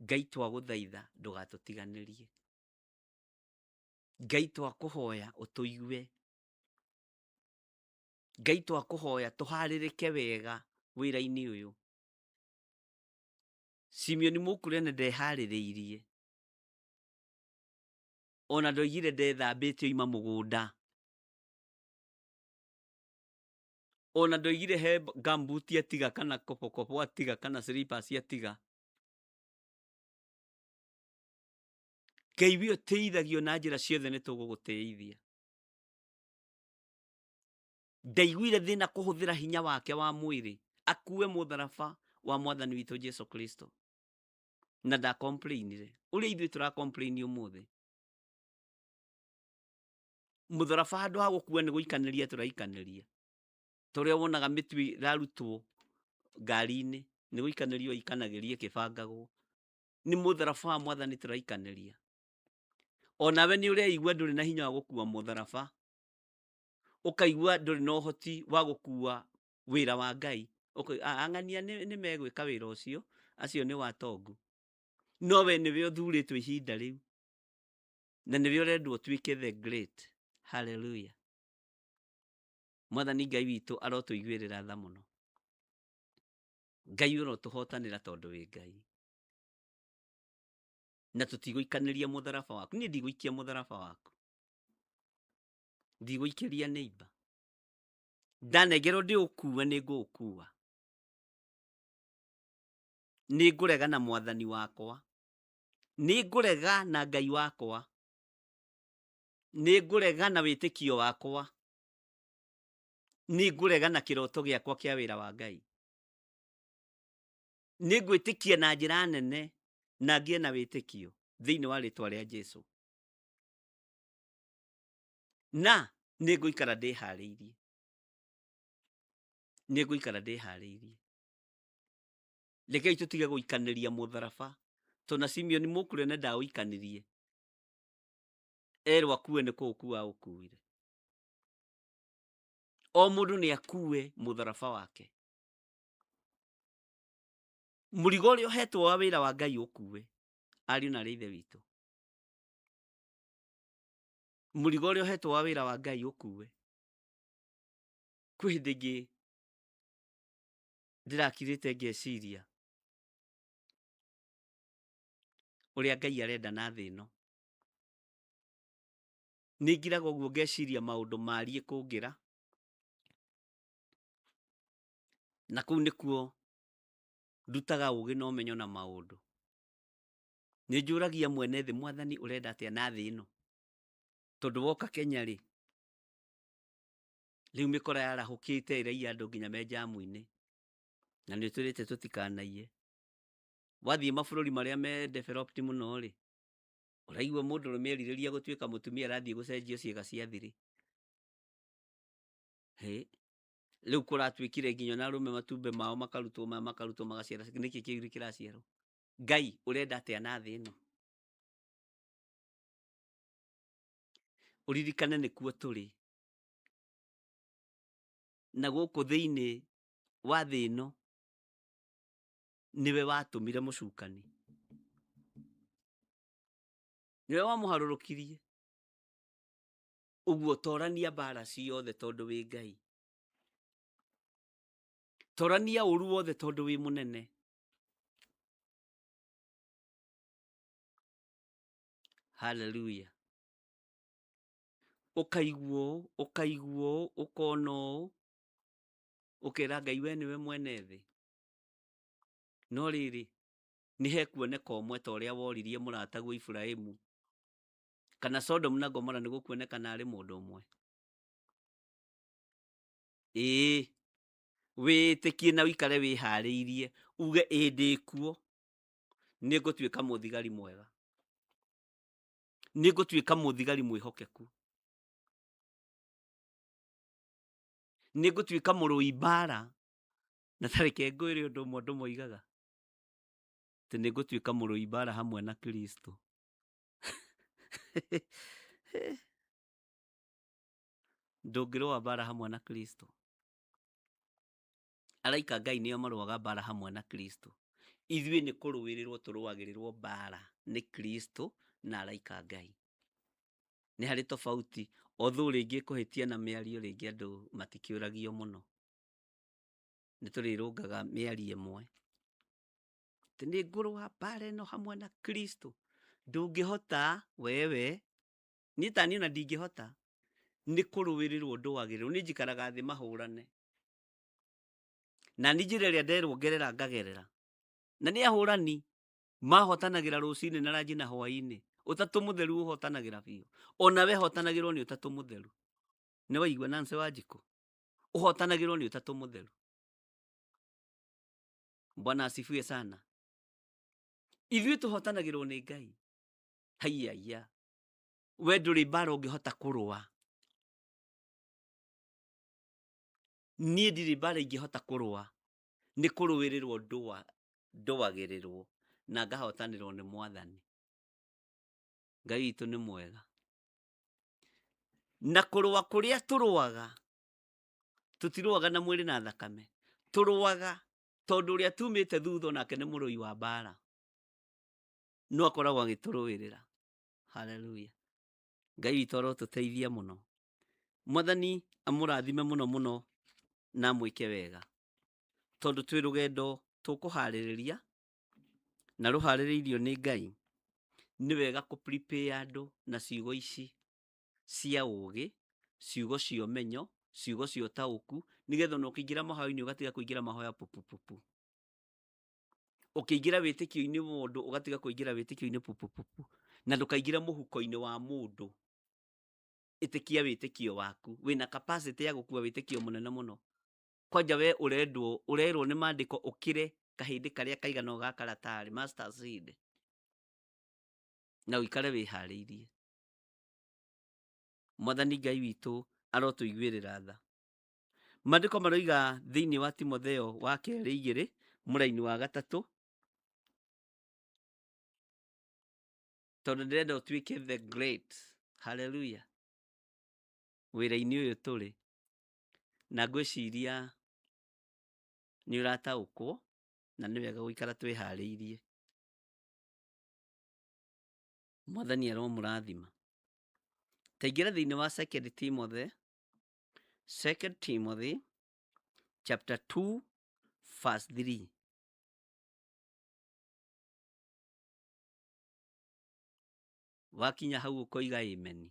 Speaker 2: Ngai twagũthaitha ndũgatũtiganĩrie. Ngai twakũhoya ũtũigue. Ngai twakũhoya tũharĩrĩke wega wĩra-inĩ ũyũ. Simeon Mũkurene ndeharĩrĩirie. Ona ndoigire ndethambĩte oima mũgũnda. Ona ndoigire he gumboot atiga kana kobokobo atiga kana slippers atiga. Ngai we ũtĩithagio na njĩra ciothe nĩ tũgũgũtĩithia. Ndaiguire thĩna kũhũthĩra hinya wake wa mwĩrĩ akue mũtharaba wa mwathani witũ Jesu Kristo. Na ndakomplainire ũrĩa ithuĩ tũrakomplaini ũmũthĩ. Mũtharaba handũ ha gũkua nĩ gũikanĩria tũraikanĩria. Ta ũrĩa wonaga mĩtu ĩrarutwo ngari-inĩ nĩ gũikanĩrio ĩikanagĩrio ĩkĩbangagwo. Nĩ mũtharaba wa mwathani tũraikanĩria. Onawe nĩ ũreigua ndũrĩ na hinya wa gũkua mũtharaba, ũkaigua ndũrĩ na ũhoti wa gũkua wĩra wa Ngai. Ang'ania nĩ megwĩka wĩra ũcio, acio nĩ watongu. No we nĩwe ũthurĩtwo ihinda rĩu, na nĩwe ũrendwo ũtuĩke the great. Hallelujah. Mwathani Ngai witũ arotũiguĩrĩra tha mũno. Ngai ũrotũhotanĩra tondũ wĩ Ngai. Na tũtigũikanĩria mũtharaba waku. Niĩ ndigũikia mũtharaba waku. Ndigũikĩria neighbor. Ndanengerwo ndĩũkue nĩ ngũũkua. Nĩ ngũrega na mwathani wakwa. Nĩ ngũrega na Ngai wakwa. Nĩ ngũrega na wĩtĩkio wakwa. Nĩ ngũrega na kĩroto gĩakwa kĩa wĩra wa Ngai. Nĩ ngwĩtĩkia na njĩra nene na ngĩe na wĩtĩkio thĩinĩ wa rĩtwa rĩa Jesu. Na nĩ ngũikara ndĩharĩirie. Nĩ ngũikara ndĩharĩirie. Rekei tũtige gũikanĩria mũtharaba. Tondũ Simeon Mũkurene ndaũikanirie. Erwo akue nĩ kũũkua aũkuire. O mũndũ nĩ akue mũtharaba wake. Mũrigo ũrĩa ũhetwo wa wĩra wa Ngai ũkue. Ariũ na aarĩ a Ithe witũ. Mũrigo ũrĩa ũhetwo wa wĩra wa Ngai ũkue. Kwĩ hĩndĩ ĩngĩ ndĩrakirĩte ngeciria ũrĩa Ngai arenda na thĩ ĩno. Nĩ ngiraga ũguo ngeciria maũndũ mariĩ kũngĩra. Na kũu nĩkuo ndutaga ũgĩ na ũmenyo na maũndũ. Nĩ njũragia mwene thĩ, mwathani ũrenda atĩa na thĩ ĩno? Tondũ woka Kenya rĩ, rĩu mĩkora yarahũkĩte ĩraiya andũ nginya me njamu-inĩ. Na nĩ ũtwĩrĩte tũtikanaiye. Wathiĩ mabũrũri marĩa me developed mũno rĩ, ũraigua mũndũrũme erirĩria gũtuĩka mũtumia arathiĩ gũcenjio ciĩga cia thiri. Hĩ, rĩu kũratuĩkire nginya ona arũme matumbĩ mao makarutwo maya makarutwo magaciara, nĩkĩ kĩu kĩraciarwo? Ngai ũrenda atĩa na thĩ ĩno? Ũririkane nĩkuo tũrĩ. Na gũkũ thĩinĩ wa thĩ ĩno nĩwe watũmire mũcukani. Nĩwe wamũharũrũkirie. Ũguo torania mbara ciothe tondũ wĩ Ngai. Torania ũru wothe tondũ wĩ mũnene. Hallelujah. Ũkaigua ũũ, ũkaigua ũũ, ũkona ũũ, ũkera Ngai we nĩwe mwene thĩ. No rĩrĩ, nĩ hekuoneka ũmwe ta ũrĩa woririe mũrataguo Iburahĩmu, kana Sodom na Gomora nĩ gũkuoneka narĩ mũndũ ũmwe. Ĩĩ, wĩtĩkie na ũikare wĩharĩirie, uge ĩĩ ndĩkuo, nĩ ngũtuĩka mũthigari mwega. Nĩ ngũtuĩka mũthigari mwĩhokeku. Nĩ ngũtuĩka mũrũi mbara. Na ta reke ngwĩre ũndũ ũmwe andũ moigaga, atĩ nĩ ngũtuĩka mũrũi mbara hamwe na Kristo. Ndũngĩrũa mbara hamwe na Kristo. Araika Ngai nĩo marũaga mbara hamwe na Kristo. Ithuĩ nĩ kũrũĩrĩrwo tũrũagĩrĩrwo mbara nĩ Kristo na araika Ngai. Nĩ harĩ tofauti, although rĩngĩ kũhĩtia na mĩario rĩngĩ andũ matikĩũragio mũno. Nĩ tũrĩrũngaga mĩario ĩmwe. Atĩ nĩ ngũrũa mbara ĩno hamwe na Kristo. Ndũngĩhota wewe, niĩ ta niĩ ona ndingĩhota. Nĩ kũrũĩrĩrwo ndũagĩrĩrwo, niĩ njikaraga thĩ mahũrane. Na niĩ njĩra ĩrĩa nderwo ngerera ngagerera. Na nĩ ahũrani mahotanagĩra rũcinĩ na ranji na hwaĩ-inĩ. Ũtatũ mũtheru ũhotanagĩra biũ. Ona we hotanagĩrwo nĩ ũtatũ mũtheru. Nĩ waigua Nancy Wanjikũ? Ũhotanagĩrwo nĩ ũtatũ mũtheru. Bwana asifiwe sana. Ithuĩ tũhotanagĩrwo nĩ Ngai. Haiya, we ndũrĩ mbara ũngĩhota kũrũa. Niĩ ndirĩ mbara ingĩhota kũrũa. Nĩ kũrũĩrĩrwo ndũagĩrĩrwo na ngahotanĩrwo nĩ Mwathani. Ngai witũ nĩ mwega. Na kũrũa kũrĩa tũrũaga, tũtirũaga na mwĩrĩ na thakame. Tũrũaga tondũ ũrĩa tumĩte thutha onake nĩ mũrũi wa mbara. No akoragwo agĩtũrũĩrĩra. Hallelujah. Ngai witũ arotũteithia mũno. Mwathani amũrathime mũno mũno na amwĩke wega. Tondũ twĩ rũgendo tũkũharĩrĩria na rũharĩrĩirio nĩ Ngai, nĩ wega kũ prepare andũ na ciugo ici cia ũgĩ, ciugo cia ũmenyo, ciugo cia ũtaũku, nĩgetha ona ũkĩingĩra mahoya-inĩ ũgatiga kũingĩra mahoya pupupupu. Ũkĩingĩra wĩtĩkio-inĩ mũndũ ũgatiga kũingĩra wĩtĩkio-inĩ pupupupu, na ndũkaingĩre mũhuko-inĩ wa mũndũ. Ĩtĩkia wĩtĩkio waku, wĩna capacity ya gũkua wĩtĩkio mũnene mũno. Kwanja we ũrendwo, ũrerwo nĩ maandĩko ũkĩre kahĩndĩ karĩa kaigana ũũ ga karatarĩ, master seed, na ũikare wĩharĩirie. Mwathani Ngai witũ arotũiguĩrĩra tha. Maandĩko maroiga thĩinĩ wa Timotheo wa kerĩ igĩrĩ mũraini wa gatatũ, tondũ ndĩrenda ũtuĩke the great, hallelujah, wĩra-inĩ ũyũ tũrĩ. Na ngwĩciria nĩ ũrataũkwo na nĩ wega gũikara twĩharĩirie. Mwathani aromũrathima. Taingĩra thĩinĩ wa 2 Timothy, 2 Timothy chapter 2 verse 3. Wakinya hau ũkoiga amen.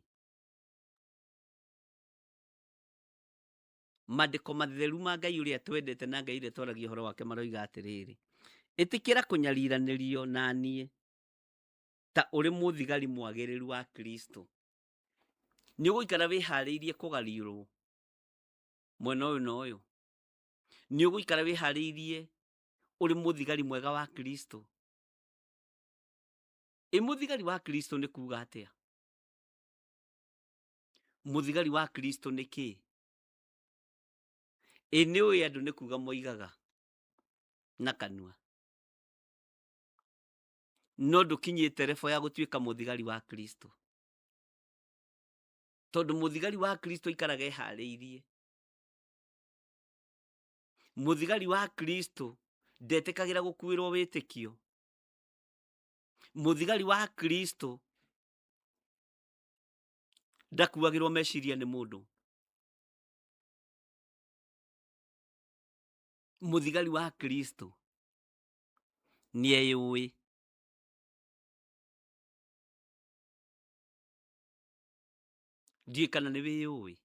Speaker 2: Maandĩko matheru ma Ngai ũrĩa twendete na Ngai ũrĩa twaragia ũhoro wake maroiga atĩrĩrĩ, ĩtĩkĩra kũnyariranĩrio na niĩ ta ũrĩ mũthigari mwagĩrĩru wa Kristo. Nĩ ũgũikara wĩharĩirie kũgariũrwo mwena ũyũ na ũyũ. Nĩ ũgũikara wĩharĩirie ũrĩ mũthigari mwega wa Kristo. Ĩ mũthigari wa Kristo nĩ kuga atĩa? Mũthigari wa Kristo nĩ kĩ? Ĩ nĩ ũĩ andũ nĩ kuga moigaga na kanua, no ndũkinyĩte level ya gũtuĩka mũthigari wa Kristo. Tondũ mũthigari wa Kristo aikaraga eharĩirie. Mũthigari wa Kristo ndetĩkagĩra gũkuĩrwo wĩtĩkio. Mũthigari wa Kristo ndakuagĩrwo meciria nĩ mũndũ. Mũthigari wa Kristo nĩeyũĩ. Ndiũĩ kana nĩ wĩyũĩ.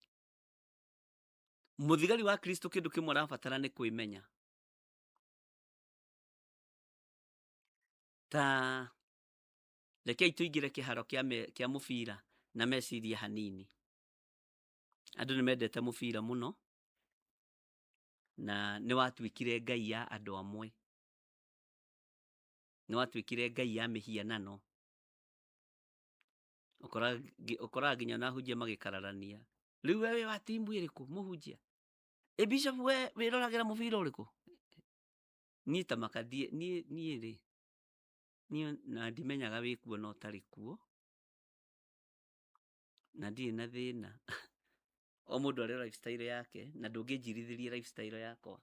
Speaker 2: Mũthigari wa Kristo kĩndũ kĩmwe arabatara nĩ kwĩmenya. Ta rekei tũingĩre kĩharo kĩa mũbira na meciria hanini. Andũ nĩ mendete mũbira mũno na nĩ watuĩkire ngai ya andũ amwe. Nĩ watuĩkire ngai ya mĩhianano. Ũkoraga nginya na ahunjia magĩkararania. Rĩu we wĩ wa timu ĩrĩkũ mũhunjia? Ĩ bishop we wĩroragĩra mũbira ũrĩkũ? Niĩ ta makathiĩ, niĩ rĩ, niĩ na ndimenyaga wĩ kuo na ũtarĩ kuo, na ndirĩ na thĩna. O mũndũ arĩ lifestyle yake na ndũngĩnjirithĩria lifestyle yakwa.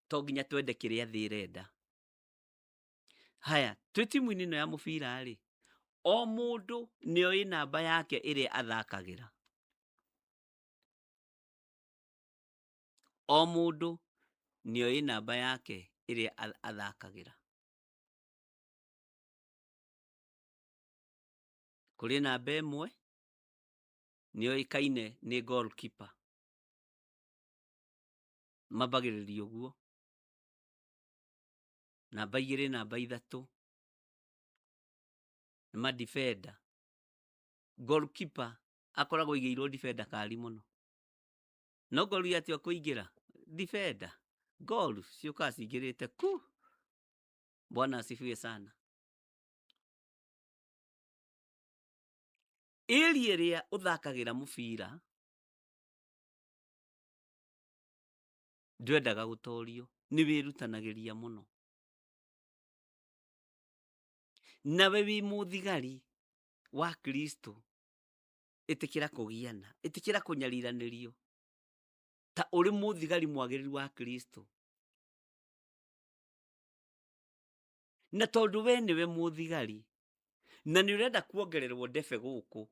Speaker 2: To nginya twende kĩrĩa thĩ ĩrenda. Haya, twĩ timu-inĩ ĩno ya mũbira rĩ, o mũndũ nĩoĩ namba yake ĩrĩa athakagĩra. O mũndũ nĩoĩ namba yake ĩrĩa athakagĩra. Kũrĩ namba ĩmwe nĩoĩkaine nĩ goalkeeper. Mambagĩrĩria ũguo. Namba 2, namba 3 nĩ ma defender. Goalkeeper akoragwo aigĩirwo defender kari mũno. No goal yatua kũingĩra, defender, goal ciũkaga cingĩrĩte ku. Bwana asifiwe sana. Area ĩrĩa ũthakagĩra mũbira ndwendaga gũtorio, nĩ wĩrutanagĩria mũno. Nawe wĩ mũthigari wa Kristo, ĩtĩkĩra kũgiana, ĩtĩkĩra kũnyariranĩrio ta ũrĩ mũthigari mwagĩrĩru wa Kristo. Na tondũ we nĩwe mũthigari na nĩ ũrenda kuongererwo ndebe gũkũ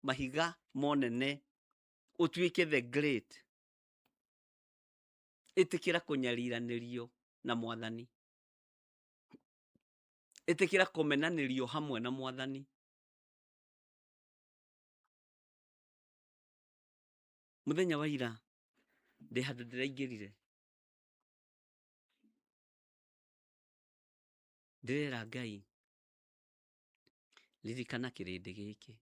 Speaker 2: mahiga monene ũtuĩke the great, ĩtĩkĩra kũnyariranĩrio na mwathani, ĩtĩkĩra kũmenanĩrio hamwe na mwathani. Mũthenya wa ira ndĩ handũ ndĩraingĩrire, ndĩrera Ngai, ririkana kĩrĩndĩ gĩkĩ,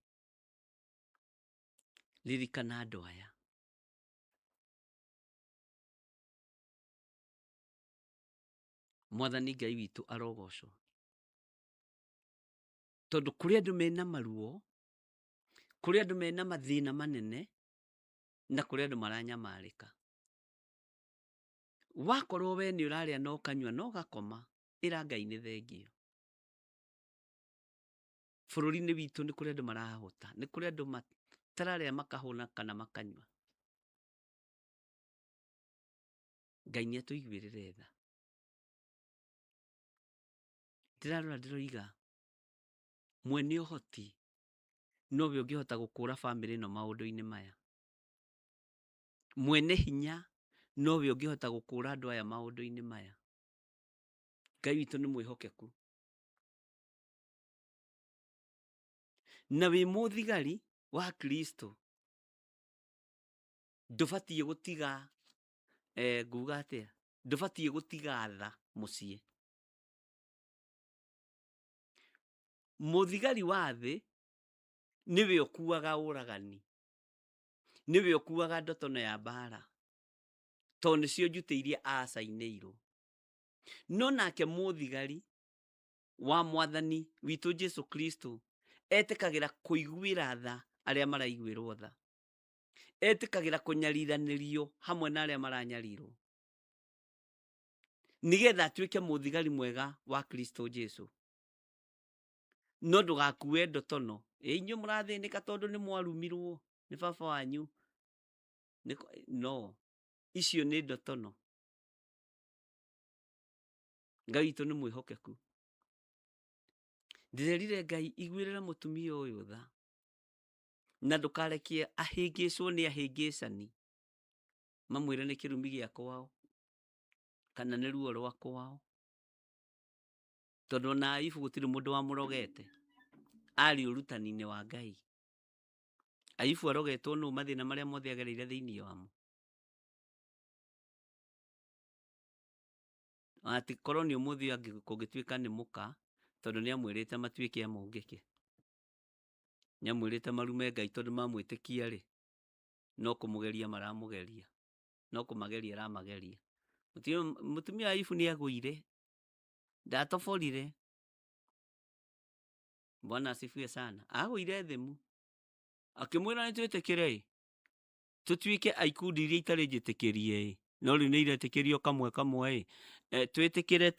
Speaker 2: ririkana andũ aya. Mwathani Ngai witũ arogocwo, tondũ kũrĩ andũ mena maruo, kũrĩ andũ mena mathĩna manene, na kũrĩ andũ maranyamarĩka. Wakorwo we nĩ ũrarĩa na ũkanyua na ũgakoma, ĩra Ngai nĩ thengio. Bũrũri-inĩ witũ nĩ kũrĩ andũ marahũta, nĩ kũrĩ andũ matararĩa makahũna kana makanyua. Ngai nĩ atũiguĩrĩre tha. Ndĩrarora ndĩroiga mwene ũhoti nowe ũngĩhota gũkũra bamĩrĩ ĩno maũndũ-inĩ maya. Mwene hinya nowe ũngĩhota gũkũra andũ aya maũndũ-inĩ maya. Ngai witũ nĩ mwĩhokeku. Na wĩ mũthigari wa Kristo ndũbatiĩ gũtiga nguga atĩa, ndũbatiĩ gũtiga tha mũciĩ. Mũthigari wa thĩ nĩwe ũkuaga ũragani, nĩwe ũkuaga ndotono ya mbara, tondũ nĩcio njutĩ iria acainĩirwo. No nake mũthigari wa mwathani witũ Jesu Kristo etĩkagĩra kũiguĩra tha arĩa maraiguĩrwo tha, etĩkagĩra kũnyariranĩrio hamwe na arĩa maranyarirwo, nĩgetha atuĩke mũthigari mwega wa Kristo Jesu. No ndũgakue ndotono, ĩ inyuĩ mũrathĩnĩka tondũ nĩ mwarumirwo nĩ baba wanyu. No, icio nĩ ndotono. Ngai witũ nĩ mwĩhokeku. Ndĩrerire Ngai iguĩrĩra mũtumia ũyũ tha, na ndũkarekie ahĩngĩcwo nĩ ahĩngĩcani mamwĩre nĩ kĩrumi gĩa kwao kana nĩ ruo rwa kwao, tondũ ona Ayubu gũtirĩ mũndũ wamũrogete, arĩ ũrutani-inĩ wa Ngai. Ayubu arogetwo nũ mathĩna marĩa mothe agereire thĩinĩ wamo? Atikorwo nĩ ũmũthĩ kũngĩtuĩka nĩ mũka, tondũ nĩ amwĩrĩte matuĩke amũngĩke, nĩ amwĩrĩte marume Ngai tondũ mamwĩtĩkia rĩ, no kũmũgeria maramũgeria, no kũmageria aramageria. Mũtumia wa Ayubu nĩ agũire, ndatoborire. Bwana asifiwe sana. Agũire thĩmu, akĩmwĩra nĩ twĩtĩkĩre ĩ, tũtuĩke a ikundi iria itarĩ njĩtĩkĩrie ĩ, no rĩu nĩ iretĩkĩrio kamwe kamwe ĩ, twĩtĩkĩre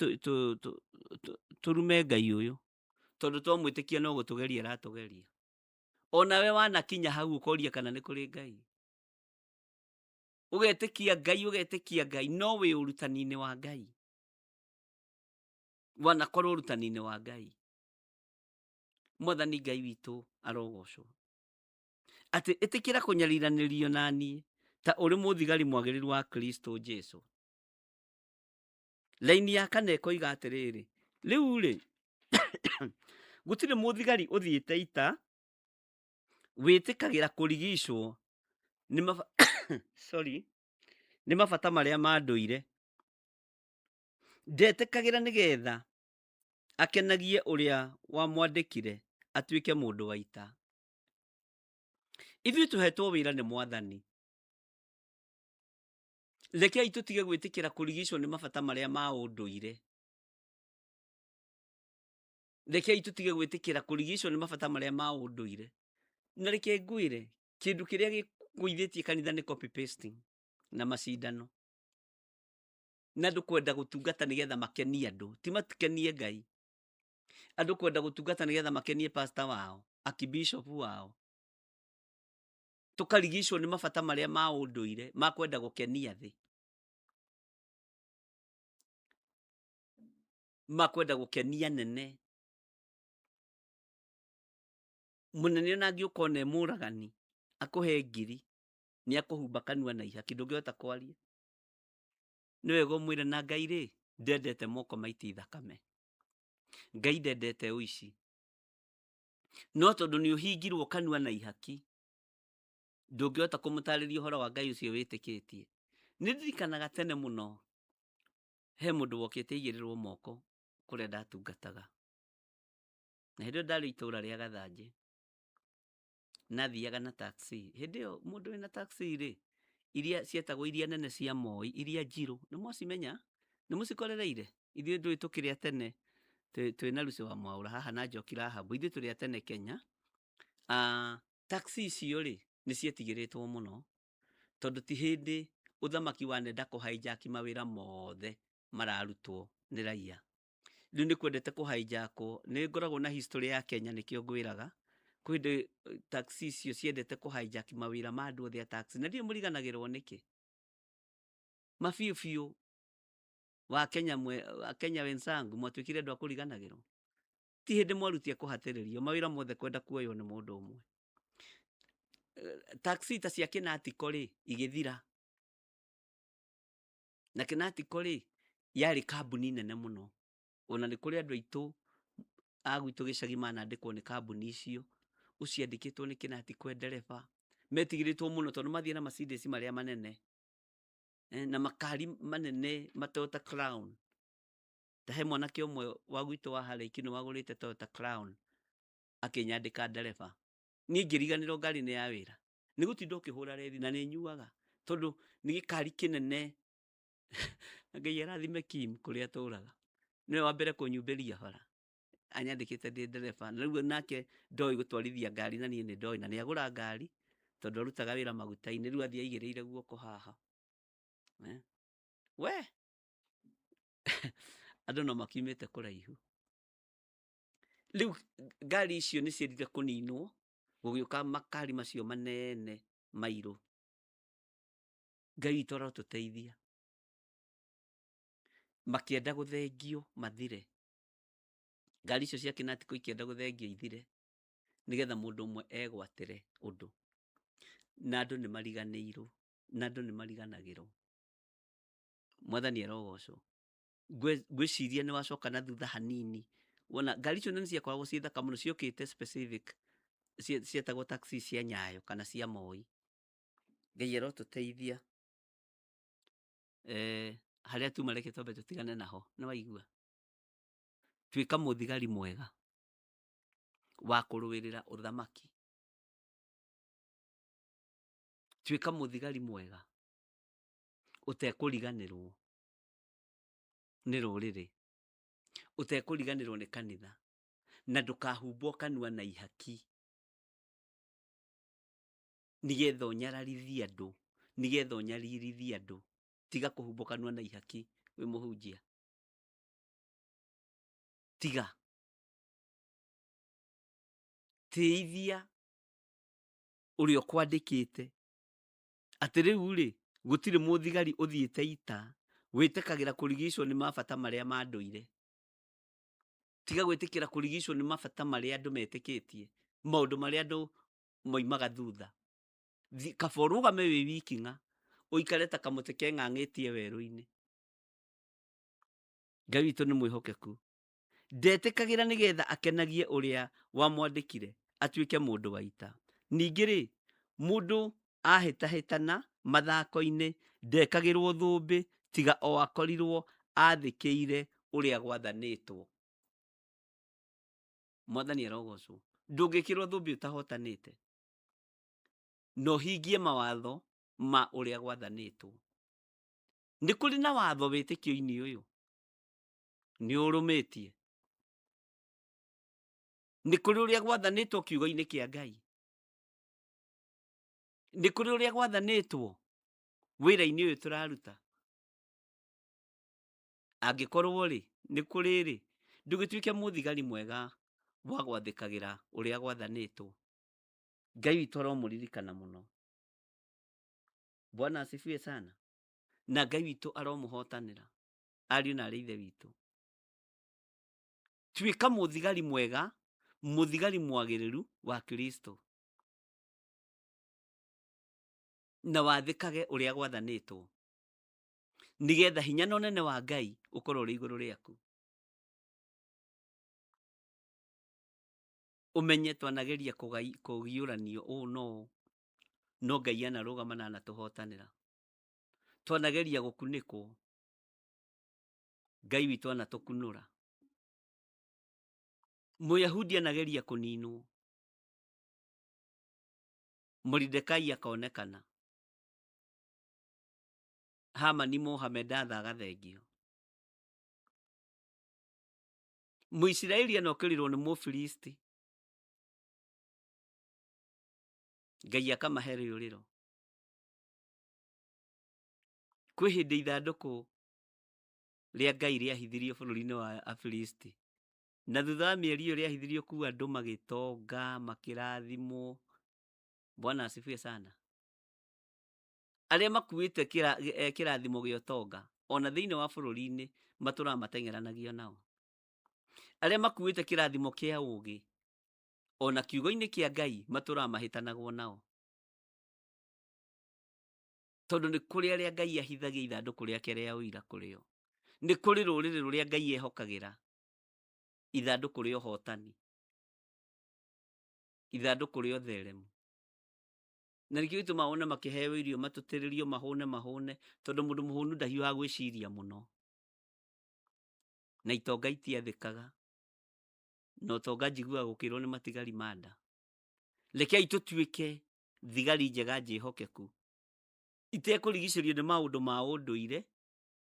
Speaker 2: tũrume Ngai ũyũ, tondũ twamwĩtĩkia no gũtũgeria aratũgeria. Onawe wanakinya hau ũkoria kana nĩ kũrĩ Ngai. Ũgetĩkia Ngai, ũgetĩkia Ngai, no wĩ ũrutani-inĩ wa Ngai, wanakorwo ũrutani-inĩ wa Ngai. Mwathani Ngai witũ arogocwo. Atĩ ĩtĩkĩra kũnyariranĩrio na niĩ ta ũrĩ mũthigari mwagĩrĩru wa Kristo Jesu. Laini ya kana ĩkoiga atĩrĩrĩ, rĩu rĩ, gũtirĩ mũthigari ũthiĩte ita wĩtĩkagĩra kũrigicwo nĩ maba sorry, nĩ mabata marĩa ma ndũire. Ndetĩkagĩra nĩgetha akenagie ũrĩa wamwandĩkire atuĩke mũndũ wa ita. Ithuĩ tũhetwo wĩra nĩ Mwathani. Rekei tũtige gwĩtĩkĩra kũrigicwo nĩ mabata marĩa ma ũndũire. Rekei tũtige gwĩtĩkĩra kũrigicwo nĩ mabata marĩa ma ũndũire. Na reke ngwĩre, kĩndũ kĩrĩa gĩkũithĩtie kanitha nĩ copy pasting na macindano. Na andũ kwenda gũtungata nĩgetha makenie andũ, ti makenie Ngai. Andũ kwenda gũtungata nĩgetha makenie pastor wao, akibishop wao. Tũkarigicwo nĩ mabata marĩa ma ũndũire ma kwenda gũkenia thĩ. Ma kwenda gũkenia nene. Mũnene ona angĩũka ona e mũragani, akũhe ngiri, nĩ akũhumba kanua na ihaki, ndũngĩhota kwaria. Nĩ wega ũmwĩre na Ngai rĩ, ndendete moko maiti thakame. Ngai ndendete ũici. No tondũ nĩ ũhingirwo kanua na ihaki, ndũngĩhota kũmũtarĩria ũhoro wa Ngai ũcio wĩtĩkĩtie. Nĩ ndirikanaga tene mũno, he mũndũ wokĩte aigĩrĩrwo moko kũrĩa ndatungataga. Na hĩndĩ ĩyo ndarĩ itũra rĩa Gathanjĩ, nathiaga na taxi. Hĩndĩ ĩyo mũndũ wĩna taxi rĩ, iria cietagwo iria nene cia Moi, iria njirũ, nĩ mwacimenya? Nĩ mũcikorereire? Ithuĩ ndũĩ tũkĩrĩ a tene, twĩna Lucy wa Mwaũra haha na Njoki Rahabu, ithuĩ tũrĩ a tene Kenya. Taxi icio rĩ, nĩ cietigĩrĩtwo mũno, tondũ ti hĩndĩ ũthamaki wanenda kũ hijack mawĩra mothe mararutwo nĩ raia. Rĩu nĩ kwendete kũ hijack wo, nĩ ngoragwo na history ya Kenya nĩkĩo ngwĩraga, kwĩ hĩndĩ taxi icio ciendete kũ hijack mawĩra ma andũ othe a taxi, na ndiũĩ mũriganagĩrwo nĩkĩ. Ma biũ biũ Wakenya mwe, Wakenya wenzangu mwatuĩkire andũ a kũriganagĩrwo. Ti hĩndĩ mwarutia kũhatĩrĩrio, mawĩra mothe kwenda kuoywo nĩ mũndũ ũmwe. Taxi ta cia Kĩnatiko rĩ, igĩthira. Na Kĩnatiko rĩ, yarĩ kambuni nene mũno. Ona nĩ kũrĩ andũ aitũ a gwitũ gĩcagi manandĩkwo nĩ kambuni icio, ũciandĩkĩtwo nĩ Kĩnatiko e ndereba. Metigĩrĩtwo mũno tondũ mathiĩ na Mercedes marĩa manene, na makari manene ma Toyota Crown. Ta he mwanake ũmwe wa gwitũ wa harĩa Ikinũ wagũrĩte Toyota Crown akĩnyandĩka ndereba. Niĩ ngĩriganĩrwo ngari nĩ ya wĩra. Nĩ gũtinda ũkĩhũra rethi na nĩ nyuaga tondũ nĩ gĩkari kĩnene. Na Ngai arathime Kim kũrĩa atũraga. Nĩwe wa mbere kũnyumbĩria bara. Anyandĩkĩte ndĩ ndereba. Na rĩu nake ndoĩ gũtwarithia ngari na niĩ nĩ ndoĩ. Na nĩ agũra ngari tondũ arutaga wĩra maguta-inĩ. Rĩu athiĩ aigĩrĩire guoko haha. We! Andũ no makiumĩte kũraihu. Rĩu ngari icio nĩ ciendire kũninwo, gũgĩũka makari macio manene mairũ. Ngai witũ arotũteithia. Makĩenda gũthengio mathire. Ngari icio cia Kĩnatiko ikĩenda gũthengio ithire, nĩgetha mũndũ ũmwe egwatĩre ũndũ. Na andũ nĩ mariganĩirwo, na andũ nĩ mariganagĩrwo. Mwathani arogocwo. Ngwĩciria nĩ wacoka na thutha hanini wona ngari icio nĩ ciakoragwo ciĩ thaka mũno ciokĩte specific cietagwo taxi cia Nyayo kana cia Moi. Ngai arotũteithia. Harĩa tuma reke twambe tũtigane naho, nĩ waigua? Tuĩka mũthigari mwega wa kũrũĩrĩra ũthamaki. Tuĩka mũthigari mwega ũtekũriganĩrwo nĩ rũrĩrĩ, ũtekũriganĩrwo nĩ kanitha, na ndũkahumbwo kanua na ihaki nĩgetha ũnyararithie andũ, nĩgetha ũnyaririthie andũ. Tiga kũhumbwo kanua na ihaki wĩ mũhunjia. Tiga. Tĩithia ũrĩa ũkwandĩkĩte atĩ rĩu rĩ, Gũtirĩ mũthigari ũthiĩte ita wĩtĩkagĩra kũrigicwo nĩ mabata marĩa ma ndũire. Tiga gwĩtĩkĩra kũrigicwo nĩ mabata marĩa andũ metĩkĩtie, maũndũ marĩa andũ moimaga thutha. Kaba ũrũgame wĩ wiki ng'a, ũikare ta kamũtĩ keng'ang'ĩtie werũ-inĩ. Ngai witũ nĩ mwĩhokeku. Ndetĩkagĩra nĩgetha akenagie ũrĩa wamwandĩkire atuĩke mũndũ wa ita. Ningĩ-rĩ, mũndũ ahĩtahĩtana mathako-inĩ ndekagĩrwo thũmbĩ tiga o akorirwo athĩkĩire ũrĩa gwathanĩtwo. Mwathani arogocwo. Ndũngĩkĩrwo thũmbĩ ũtahotanĩte na ũhingie mawatho ma ũrĩa gwathanĩtwo. Nĩ kũrĩ na watho wĩtĩkio-inĩ ũyũ, nĩ ũrũmĩtie. Nĩ kũrĩ ũrĩa gwathanĩtwo kiugo-inĩ kĩa Ngai. Nĩ kũrĩ ũrĩa gwathanĩtwo wĩra-inĩ ũyũ tũraruta. Angĩkorwo rĩ, nĩ kũrĩ rĩ, ndũgĩtuĩke mũthigari mwega wa gwathĩkagĩra ũrĩa gwathanĩtwo. Ngai witũ aromũririkana mũno. Bwana asifiwe sana. Na Ngai witũ aromũhotanĩra, ariũ na arĩ ithe witũ. Tuĩka mũthigari mwega, mũthigari mwagĩrĩru wa Kristo. Na wathĩkage ũrĩa gwathanĩtwo, nĩgetha hinya na ũnene wa Ngai ũkorwo ũrĩ igũrũ rĩaku. Ũmenye twanageria kũgiũranio ũũ na ũũ, no Ngai anarũgama na anatũhotanĩra. Twanageria gũkunĩkwo, Ngai witũ anatũkunũra. Mũyahudi anageria kũninwo, Moridekai akonekana, Hamani Mũhamedatha agathengio. Mũisiraeli anokĩrĩrwo nĩ Mũfilisti, Ngai akamahe rĩũrĩro. Kwĩ hĩndĩ ithandũkũ rĩa Ngai rĩahithirio bũrũri-inĩ wa Afilisti, na thutha wa mĩeri ĩyo rĩahithirio kũu andũ magĩtonga, makĩrathimwo. Bwana asifiwe sana. Arĩa makuĩte kĩrathimo gĩa ũtonga ona thĩinĩ wa bũrũri-inĩ matũraga mateng'eranagio nao. Arĩa makuĩte kĩrathimo kĩa ũgĩ ona kiugo-inĩ kĩa Ngai matũraga mahĩtanagwo nao. Tondũ nĩ kũrĩ arĩa Ngai ahithagia ithandũkũ rĩake rĩa ũira kũrĩ o. Nĩ kũrĩ rũrĩrĩ rũrĩa Ngai ehokagĩra ithandũkũ rĩa ũhotani, ithandũkũ rĩa ũtheremu. Na nĩkĩo gĩtũmaga wone makĩheo irio matũtĩrĩrio mahũne mahũne, tondũ mũndũ mũhũnu ndahiũhaga gwĩciria mũno. Na itonga itiathĩkaga, na ũtonga njiguaga gũkĩrwo nĩ matigari ma nda. Rekei tũtuĩke thigari njega njĩhokeku, itekũrigicĩrio nĩ maũndũ ma ũndũire,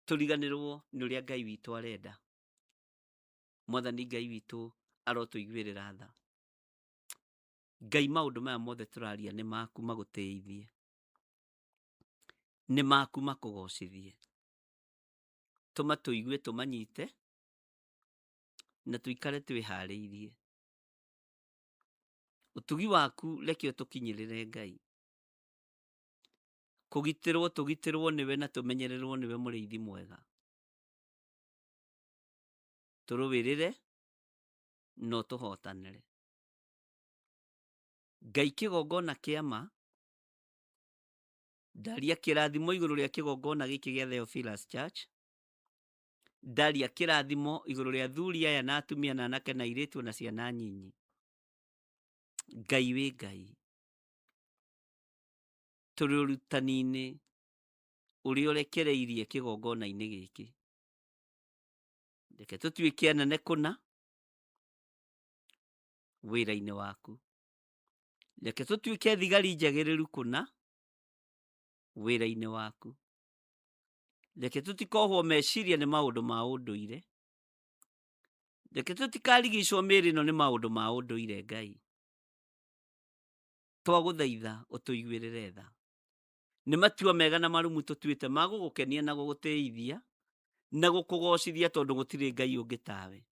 Speaker 2: tũriganĩrwo nĩ ũrĩa Ngai witũ arenda. Mwathani Ngai witũ arotũiguĩrĩra tha. Ngai maũndũ maya mothe tũraria nĩ maku magũtĩithie, nĩ maku makũgocithie. Tũma tũigue tũmanyite na tũikare twĩharĩirie. Ũtugi waku reke ũtũkinyĩrĩre Ngai. Kũgitĩrwo tũgitĩrwo nĩwe na tũmenyererwo nĩwe mũrĩithi mwega. Tũrũĩrĩre na ũtũhotanĩre. Ngai kĩgongona kĩa ma, ndaria kĩrathimo igũrũ rĩa kĩgongona gĩkĩ gĩa Theophilus Church, ndaria kĩrathimo igũrũ rĩa athuri aya na atumia na anake na airĩtu na ciana nyinyi. Ngai wĩ Ngai, tũrĩ ũrutani-inĩ ũrĩa ũrekereirie kĩgongona-inĩ gĩkĩ. Reke tũtuĩke anene kũna wĩra-inĩ waku. Reke tũtuĩke thigari njagĩrĩru kũna wĩra-inĩ waku. Reke tũtikohwo meciria nĩ maũndũ ma ũndũire. Reke tũtikarigicwo mĩĩrĩ ĩno nĩ maũndũ ma ũndũire Ngai. Twagũthaitha ũtũiguĩrĩre tha. Nĩ matua mega na marũmu tũtuĩte ma gũgũkenia na gũgũtĩithia na gũkũgocithia tondũ gũtirĩ Ngai ũngĩ tawe.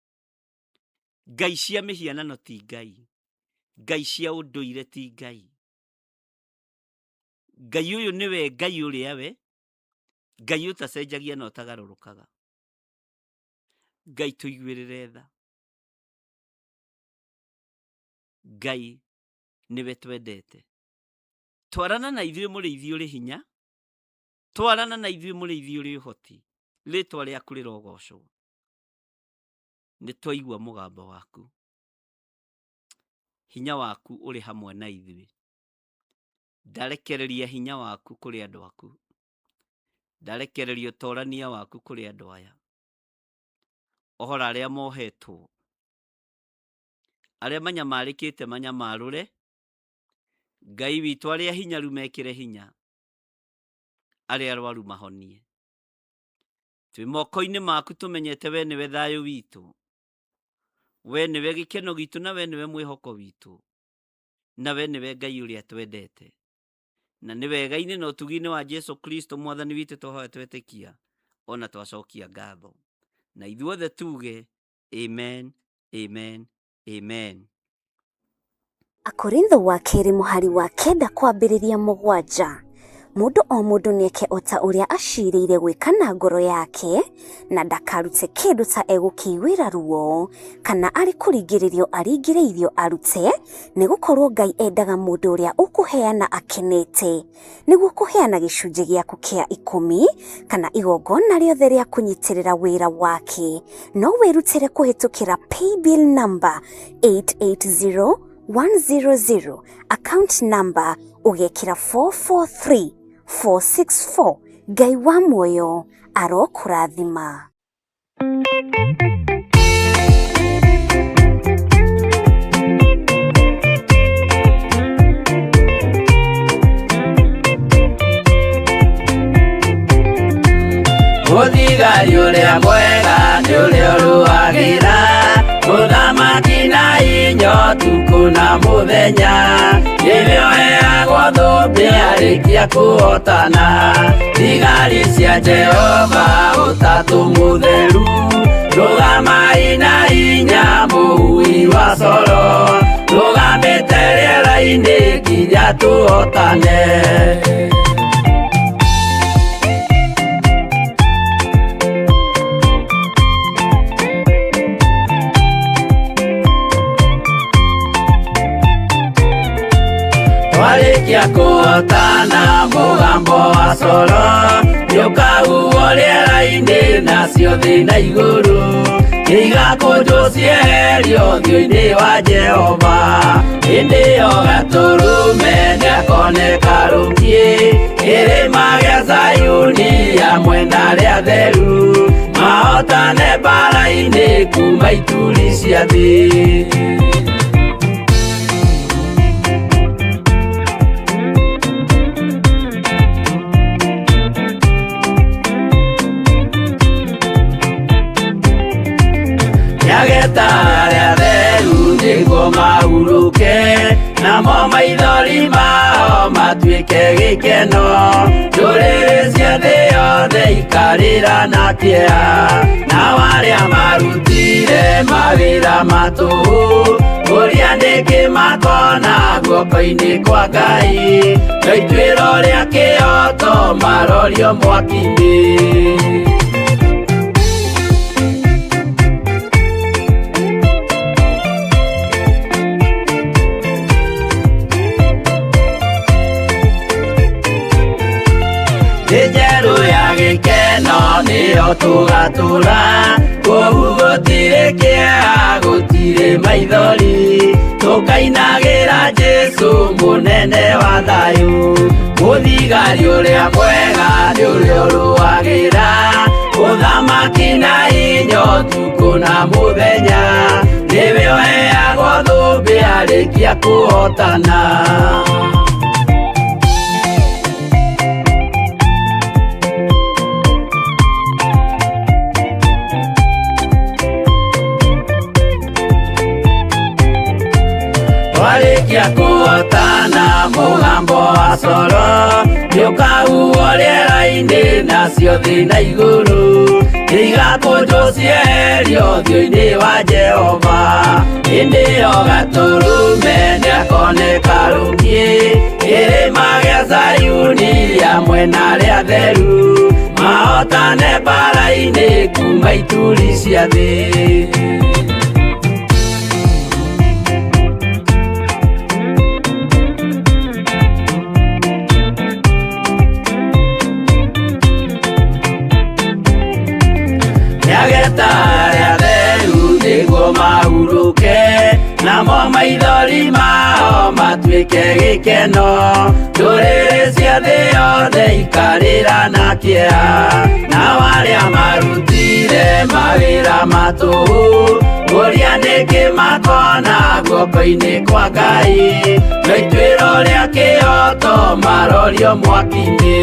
Speaker 2: Ngai cia mĩhianano ti Ngai. Ngai cia ũndũire ti Ngai. Ngai ũyũ nĩwe Ngai ũrĩa we. Ngai ũtacenjagia na ũtagarũrũkaga, Ngai tũiguĩrĩre tha. Ngai nĩwe twendete. Twarana na ithuĩ mũrĩithi ũrĩ hinya, twarana na ithuĩ mũrĩithi ũrĩ ũhoti, rĩtwa rĩaku rĩrogocwo. Nĩ twaigua mũgambo waku, hinya waku ũrĩ hamwe na ithuĩ. Ndarekereria hinya waku kũrĩ andũ aku, ndarekereria ũtorania waku kũrĩ andũ aya. Ohora arĩa mohetwo, arĩa manyamarĩkĩte manyamarũre, Ngai witũ arĩa hinyaru mekĩre hinya, arĩa arwaru mahonie. Twĩ moko-inĩ maku tũmenyete we nĩwe thayũ witũ, we nĩwe gĩkeno gitũ na we nĩwe mwĩhoko witũ, na we nĩwe Ngai ũrĩa twendete. Na nĩ wega-inĩ na ũtugi-inĩ wa Jesu Kristo mwathani witũ twahoya twetĩkia ona twacokia ngatho. Na ithuothe tuge amen, amen, amen.
Speaker 3: Akorintho wa kerĩ mũhari wa 9 kwambĩrĩria 7. Mũndũ o mũndũ nĩeke o ta ũrĩa aciirĩire gwĩka na ngoro yake, na ndakarute kĩndũ ta egũkĩiguĩra ruo, kana arĩ kũringĩrĩrio aringĩrĩirio arute, nĩgũkorwo Ngai endaga mũndũ ũrĩa ũkũheana akenete. Nĩguo kũheana gĩcunjĩ gĩaku kĩa 10 kana igongona rĩothe rĩa kũnyitĩrĩra wĩra wake, no wĩrutĩre kũhĩtũkĩra paybill number 880100, account number ũgekĩra 443464. Ngai wa muoyo arokũrathima.
Speaker 1: Mũthigari ũrĩa mwega nĩ ũrĩa ũrũagĩra mũthamaki na inya ũtukũ na mũthenya, nĩwe ũheagwo thũmbĩ arĩkia kũhotana. Thigari cia Jehova ũtatũ mũtheru, rũgamai na hinya mũhui wa coro, rũgamĩte rĩera-inĩ nginya tũhotane. Twarĩkia kũhotana mũgambo wa coro nĩũkahuhwo rĩera-inĩ nacio thĩ na igũrũ nĩigakũnjwo cieherio ũthiũ-inĩ wa Jehova. Hĩndĩ ĩyo Gatũrũme nĩakoneka rũkiĩ kĩrĩma gĩa Zayuni hamwe na arĩa atheru, mahotane mbara-inĩ kuma ituri cia thĩ. Nĩageta arĩa atheru nĩguo mahurũke, namo maithori mao matuĩke gĩkeno. Ndũrĩrĩ cia thĩ yothe ikarĩra na kĩeha, nao arĩa marutire mawĩra ma tũhũ, ũrĩa nĩkĩ makona guoko-inĩ kwa Ngai, no ituĩro rĩa kĩhooto marorio mwaki-inĩ. Thĩ njerũ ya gĩkeno nĩyo tũgatũra, kũu gũtirĩ kĩeha, gũtirĩ maithori, tũkainagĩra Jesũ mũnene wa thayũ. Mũthigari ũrĩa mwega nĩ ũrĩa ũrũagĩra ũthamaki na hinya ũtukũ na mũthenya, nĩwe ũheagwo thũmbĩ arĩkia kũhotana. Twarĩkia kũhotana mũgambo wa coro nĩũkahuhwo rĩera-inĩ nacio thĩ na igũrũ nĩigakũnjwo cieherio ũthiũ-inĩ wa Jehova. Hĩndĩ ĩyo Gatũrũme nĩakoneka rũkiĩ kĩrĩma gĩa Zayuni hamwe na arĩa atheru, Mahotane mbara-inĩ kuma ituri cia thĩ. Nĩageta arĩa atheru nĩguo mahurũke, namo maithori mao matuĩke gĩkeno. Ndũrĩrĩ cia thĩ yothe ikarĩra na kĩeha, nao arĩa marutire mawĩra ma tũhũ ngũria nĩkĩ makona guoko-inĩ kwa Ngai, no ituĩro rĩa kĩhoto marorio mwaki-inĩ.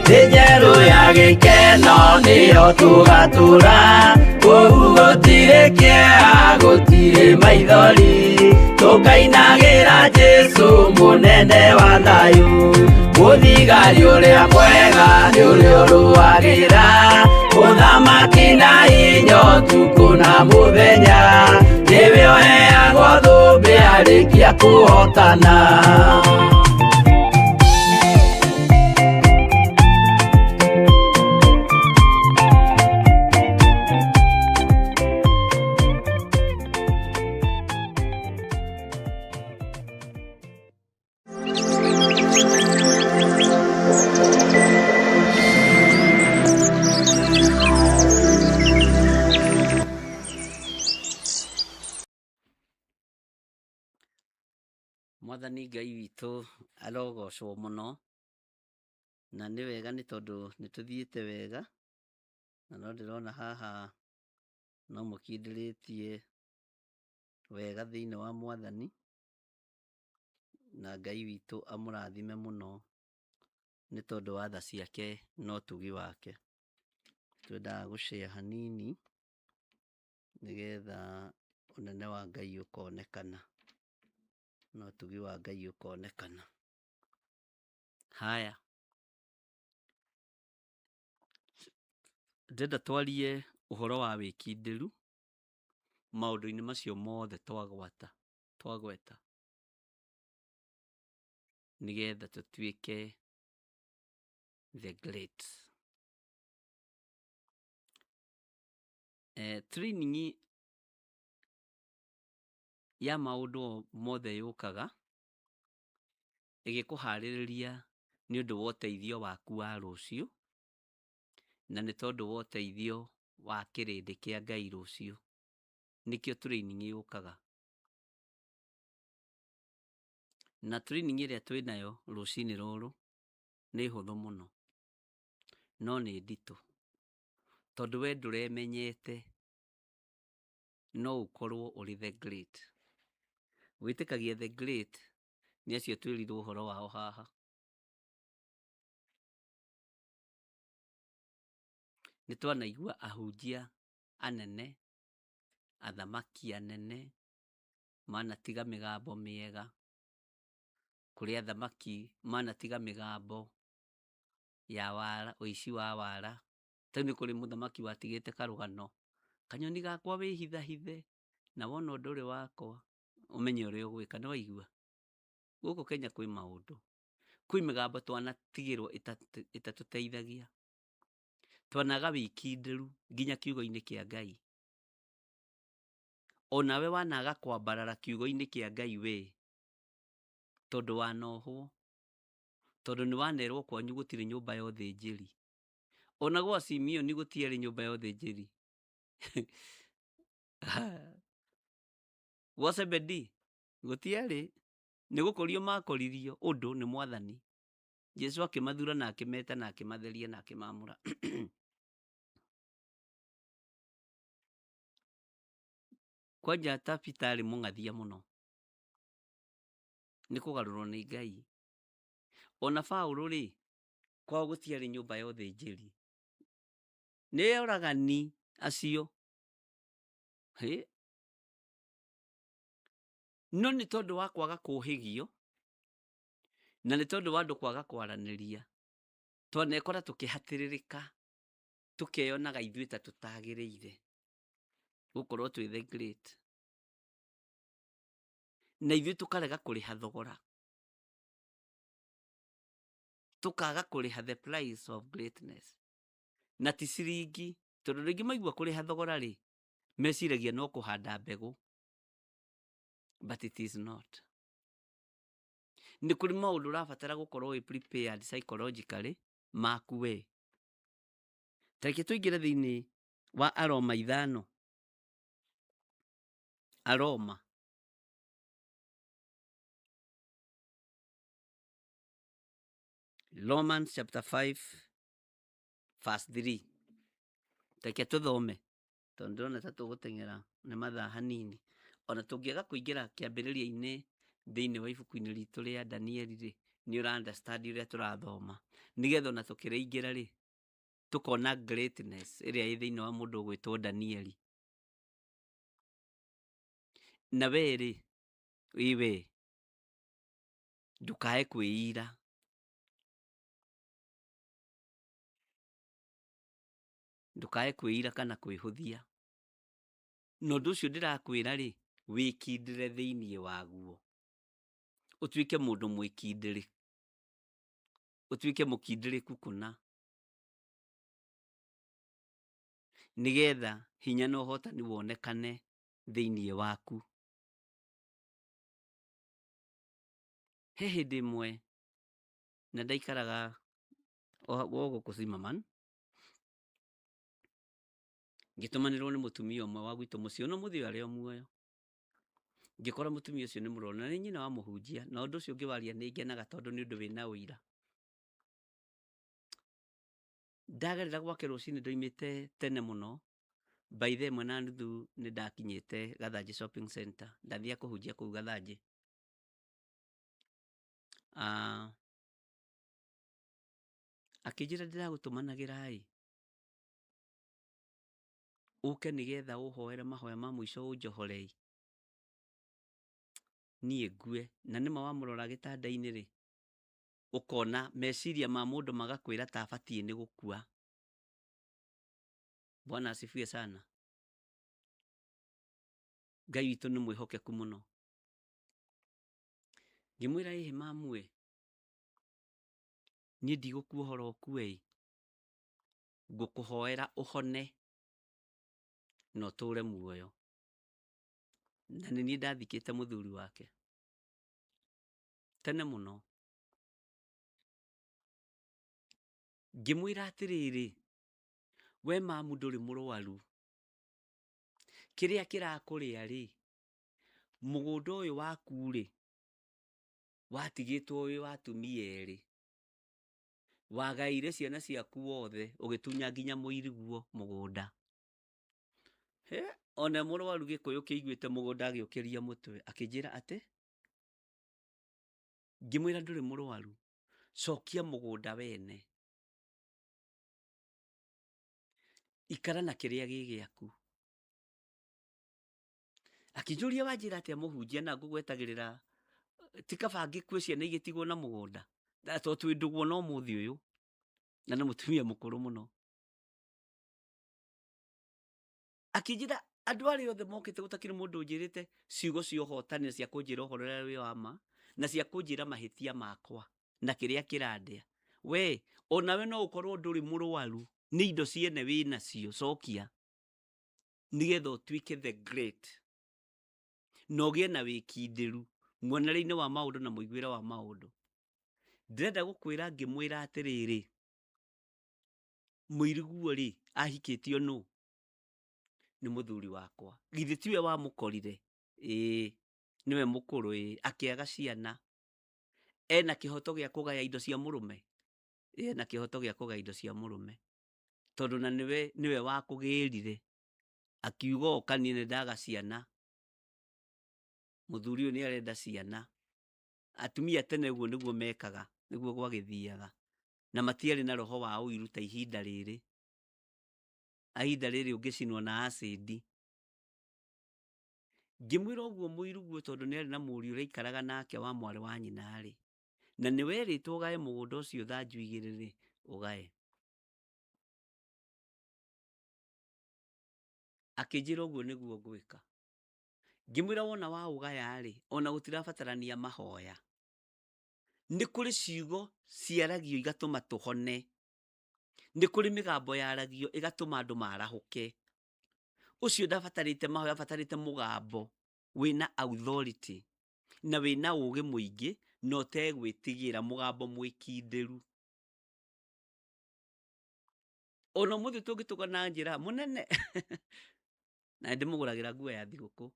Speaker 1: Thĩ njerũ ya gĩkeno nĩyo tũgatũra, kũu gũtirĩ kĩeha gũtirĩ maithori, tũkainagĩra Jesũ mũnene wa thayũ. Mũthigari ũrĩa mwega nĩ ũrĩa ũrũagĩra ũthamaki na hinya ũtukũ na mũthenya, nĩwe ũheagwo thũmbĩ arĩkia kũhotana.
Speaker 2: Mwathani Ngai witũ arogocwo mũno, na nĩ wega nĩ tondũ nĩ tũthiĩte wega, na no ndĩrona haha no mũkindĩrĩtie wega thĩinĩ wa Mwathani, na Ngai witũ amũrathime mũno nĩ tondũ wa tha ciake na ũtugi wake. Twendaga gũcare hanini nĩgetha ũnene wa Ngai ũkonekana na ũtugi wa Ngai ũkonekana. Haya, ndĩrenda twarie ũhoro wa wĩkindĩru maũndũ-inĩ macio mothe twagwata twagweta nĩgetha tũtuĩke the great. Training ya maũndũ mothe yũkaga ĩgĩkũharĩrĩria nĩ ũndũ wa ũteithio waku wa rũciũ, na nĩ tondũ wa ũteithio wa kĩrĩndĩ kĩa Ngai rũciũ. Nĩkĩo training yũkaga. Na training ĩrĩa twĩnayo rũcinĩ rũrũ nĩ hũthũ mũno, no nĩ nditũ, tondũ we ndũremenyete no ũkorwo ũrĩ the great. Wĩtĩkagia the great nĩ acio twĩrirwo ũhoro wao haha. Nĩ twanaigua ahunjia anene, athamaki anene, manatiga mĩgambo mĩega, kũrĩ athamaki manatiga mĩgambo ya wara, ũici wa wara. Tarĩu nĩ kũrĩ mũthamaki watigĩte karũgano, kanyoni gakwa wĩhithahithe, na wona ũndũ ũrĩ wakwa ũmenye ũrĩa ũgwĩka. Nĩ waigua? Gũkũ Kenya kwĩ maũndũ, kwĩ mĩgambo twanatigĩrwo ĩtatũteithagia. Twanaga wĩkindĩru nginya kiugo-inĩ kĩa Ngai. Onawe wanaga kwambarara kiugo-inĩ kĩa Ngai we, tondũ wanohwo, tondũ nĩ wanerwo kwanyu gũtirĩ nyũmba ya ũthĩnjĩri. Ona gwa Simeoni gũtiarĩ nyũmba ya ũthĩnjĩri. Gwa Zebedi gũtiarĩ, nĩ gũkũrio makoririo ũndũ nĩ Mwathani. Jesu akĩmathura na akĩmeta na akĩmatheria na akĩmamũra. Kwanja ta Peter arĩ mũng'athia mũno, nĩ kũgarũrwo nĩ Ngai. Ona Paũlũ rĩ, kwao gũtiarĩ nyũmba ya ũthĩnjĩri. Nĩ oragani acio. Hĩ? No nĩ tondũ wa kwaga kũhĩgio, na nĩ tondũ wa andũ kwaga kwaranĩria, twanekora tũkĩhatĩrĩrĩka, Tũkeyonaga ithuĩ ta tũtagĩrĩire gũkorwo twĩ the great, na ithuĩ tũkarega kũrĩha thogora, tũkaga kũrĩha the price of greatness. Na ti ciringi, tondũ andũ aingĩ maigua kũrĩha thogora rĩ, meciragia no kũhanda mbegũ, but it is not. Nĩ kũrĩ maũndũ ũrabatara gũkorwo wĩ prepared psychologically maku we. Ta reke tũingĩre thĩinĩ wa Aroma 5. Aroma Romans chapter 5 verse 3. Reke tũthome tondũ ndĩrona ta tũgũteng'era nĩ mathaa hanini. Ona tũngĩaga kũingĩra kĩambĩrĩria-inĩ thĩinĩ wa ibuku-inĩ ritũ rĩa Danieli rĩ, nĩ ũra understand ũrĩa tũrathoma, nĩgetha ona tũkĩrĩingĩra rĩ, tũkona greatness ĩrĩa ĩ thĩinĩ wa mũndũ ũgwĩtwo Danieli. Na we rĩ, ĩ we ndũkae kwĩira. Ndũkae kwĩira kana kwĩhũthia. Na ũndũ ũcio ndĩrakwĩra rĩ, wĩkindĩre thĩinĩ waguo. Ũtuĩke mũndũ mwĩkindĩrĩku. Ũtuĩke mũkindĩrĩku kũna. Nĩgetha hinya na ũhotani wonekane thĩinĩ waku. He hĩndĩ ĩmwe na ndaikaraga o gũkũ Zimmerman, ngĩtũmanĩrwo nĩ mũtumia ũmwe wa gwitũ mũciĩ, ona ũmũthĩ ũyũ arĩ o muoyo. Ngĩkora mũtumia ũcio nĩ mũrwaru na nĩ nyina wa mũhunjia, na ũndũ ũcio ngĩwaria nĩ ngenaga tondũ nĩ ũndũ wĩna ũira. Ndagerera gwake rũcinĩ ndoimĩte tene mũno, by thaa 1:30 nĩ ndakinyĩte Gathanjĩ Shopping Center, ndathiaga kũhunjia kũu Gathanjĩ. Akĩnjĩra ndĩragũtũmanagĩra ĩ, ũke nĩgetha ũhoere mahoya ma mũico ũnjohore ĩ, niĩ ngue. Na nĩma wamũrora gĩtanda-inĩ rĩ, ũkona meciria ma mũndũ magakwĩra ta abatiĩ nĩ gũkua. Bwana asifiwe sana. Ngai witũ nĩ mwĩhokeku mũno. Ngĩmwĩra ĩhĩ mamue, niĩ ndigũkuohora ũkue ĩ, ngũkũhoera ũhone na ũtũre muoyo. Na nĩ niĩ ndathikĩte mũthuri wake tene mũno. Ngĩmwĩra atĩrĩrĩ, we mamu ndũrĩ mũrwaru, kĩrĩa kĩrakũrĩa rĩ, mũgũnda ũyũ waku rĩ, watigĩtwo wĩ wa atumia erĩ, wagaĩire ciana ciaku wothe, ũgĩtunya nginya mũiriguo mũgũnda. He, ona mũrwaru gĩkũyũ kĩiguĩte mũgũnda agĩũkĩria mũtwe, akĩnjĩra atĩ, ngĩmwĩra ndũrĩ mũrwaru, cokia mũgũnda wene, ikara na kĩrĩa gĩ gĩaku. Akĩnjũria wanjĩra atĩa mũhunjia na ngũgwetagĩrĩra ti kaba ngĩkue ciana igĩtigwo na mũgũnda, to twĩ ndũgũ ona ũmũthĩ ũyũ, na nĩ mũtumia mũkũrũ mũno. Akĩnjĩra andũ arĩa othe mokĩte gũtakĩrĩ mũndũ ũnjĩrĩte ciugo cia ũhotani na cia kũnjĩra ũhoro ũrĩa wĩ wa ma, na cia kũnjĩra mahĩtia makwa na kĩrĩa kĩrandĩa. We onawe no ũkorwo ndũrĩ mũrwaru, nĩ indo ciene wĩ nacio, cokia nĩgetha ũtuĩke the great na ũgĩe na wĩkindĩru muonere-inĩ wa maũndũ na mũiguĩre wa maũndũ. Ndĩrenda gũkwĩra ngĩmwĩra atĩrĩrĩ, mũiriguo rĩ ahikĩtio nũ? Nĩ mũthuri wakwa. Githĩ tiwe wamũkorire? Ĩĩ, nĩwe mũkũrũ. Ĩĩ, akĩaga ciana. Ena kĩhoto gĩa kũgaya indo cia mũrũme? Ĩĩ, ena kĩhoto gĩa kũgaya indo cia mũrũme, tondũ na nĩwe nĩwe wakũgĩrire akiuga oka niĩ nĩ ndaga ciana, mũthuri ũyũ nĩ arenda ciana. Atumia tene ũguo nĩguo mekaga, nĩguo gwagĩthiaga, na matiarĩ na roho wa ũiru ta ihinda rĩrĩ. Ihinda rĩrĩ ũngĩcinwo na acid. Ngĩmwĩra ũguo mũiruguo tondũ nĩ arĩ na mũriũ ũraikaraga nake wa mwarĩ wa nyina rĩ, na nĩ werĩtwo ũgae mũgũnda ũcio thanju igĩrĩ rĩ, ũgae. Akĩnjĩra ũguo nĩguo ngwĩka. Ngĩmwĩra wona waũgaya-rĩ, ona gũtirabatarania mahoya. Nĩ kũrĩ ciugo ciaragio igatũma tũhone. Nĩ kũrĩ mĩgambo yaragio ĩgatũma andũ marahũke. Ũcio ndabatarĩte mahoya, abatarĩte mũgambo wĩna authority na wĩna ũgĩ mũingĩ na ũtegwĩtigĩra, mũgambo mwĩkindĩru. Ona ũmũthĩ tũngĩtũngana njĩra mũnene na nĩndĩmũgũragĩra nguo ya thigũkũ,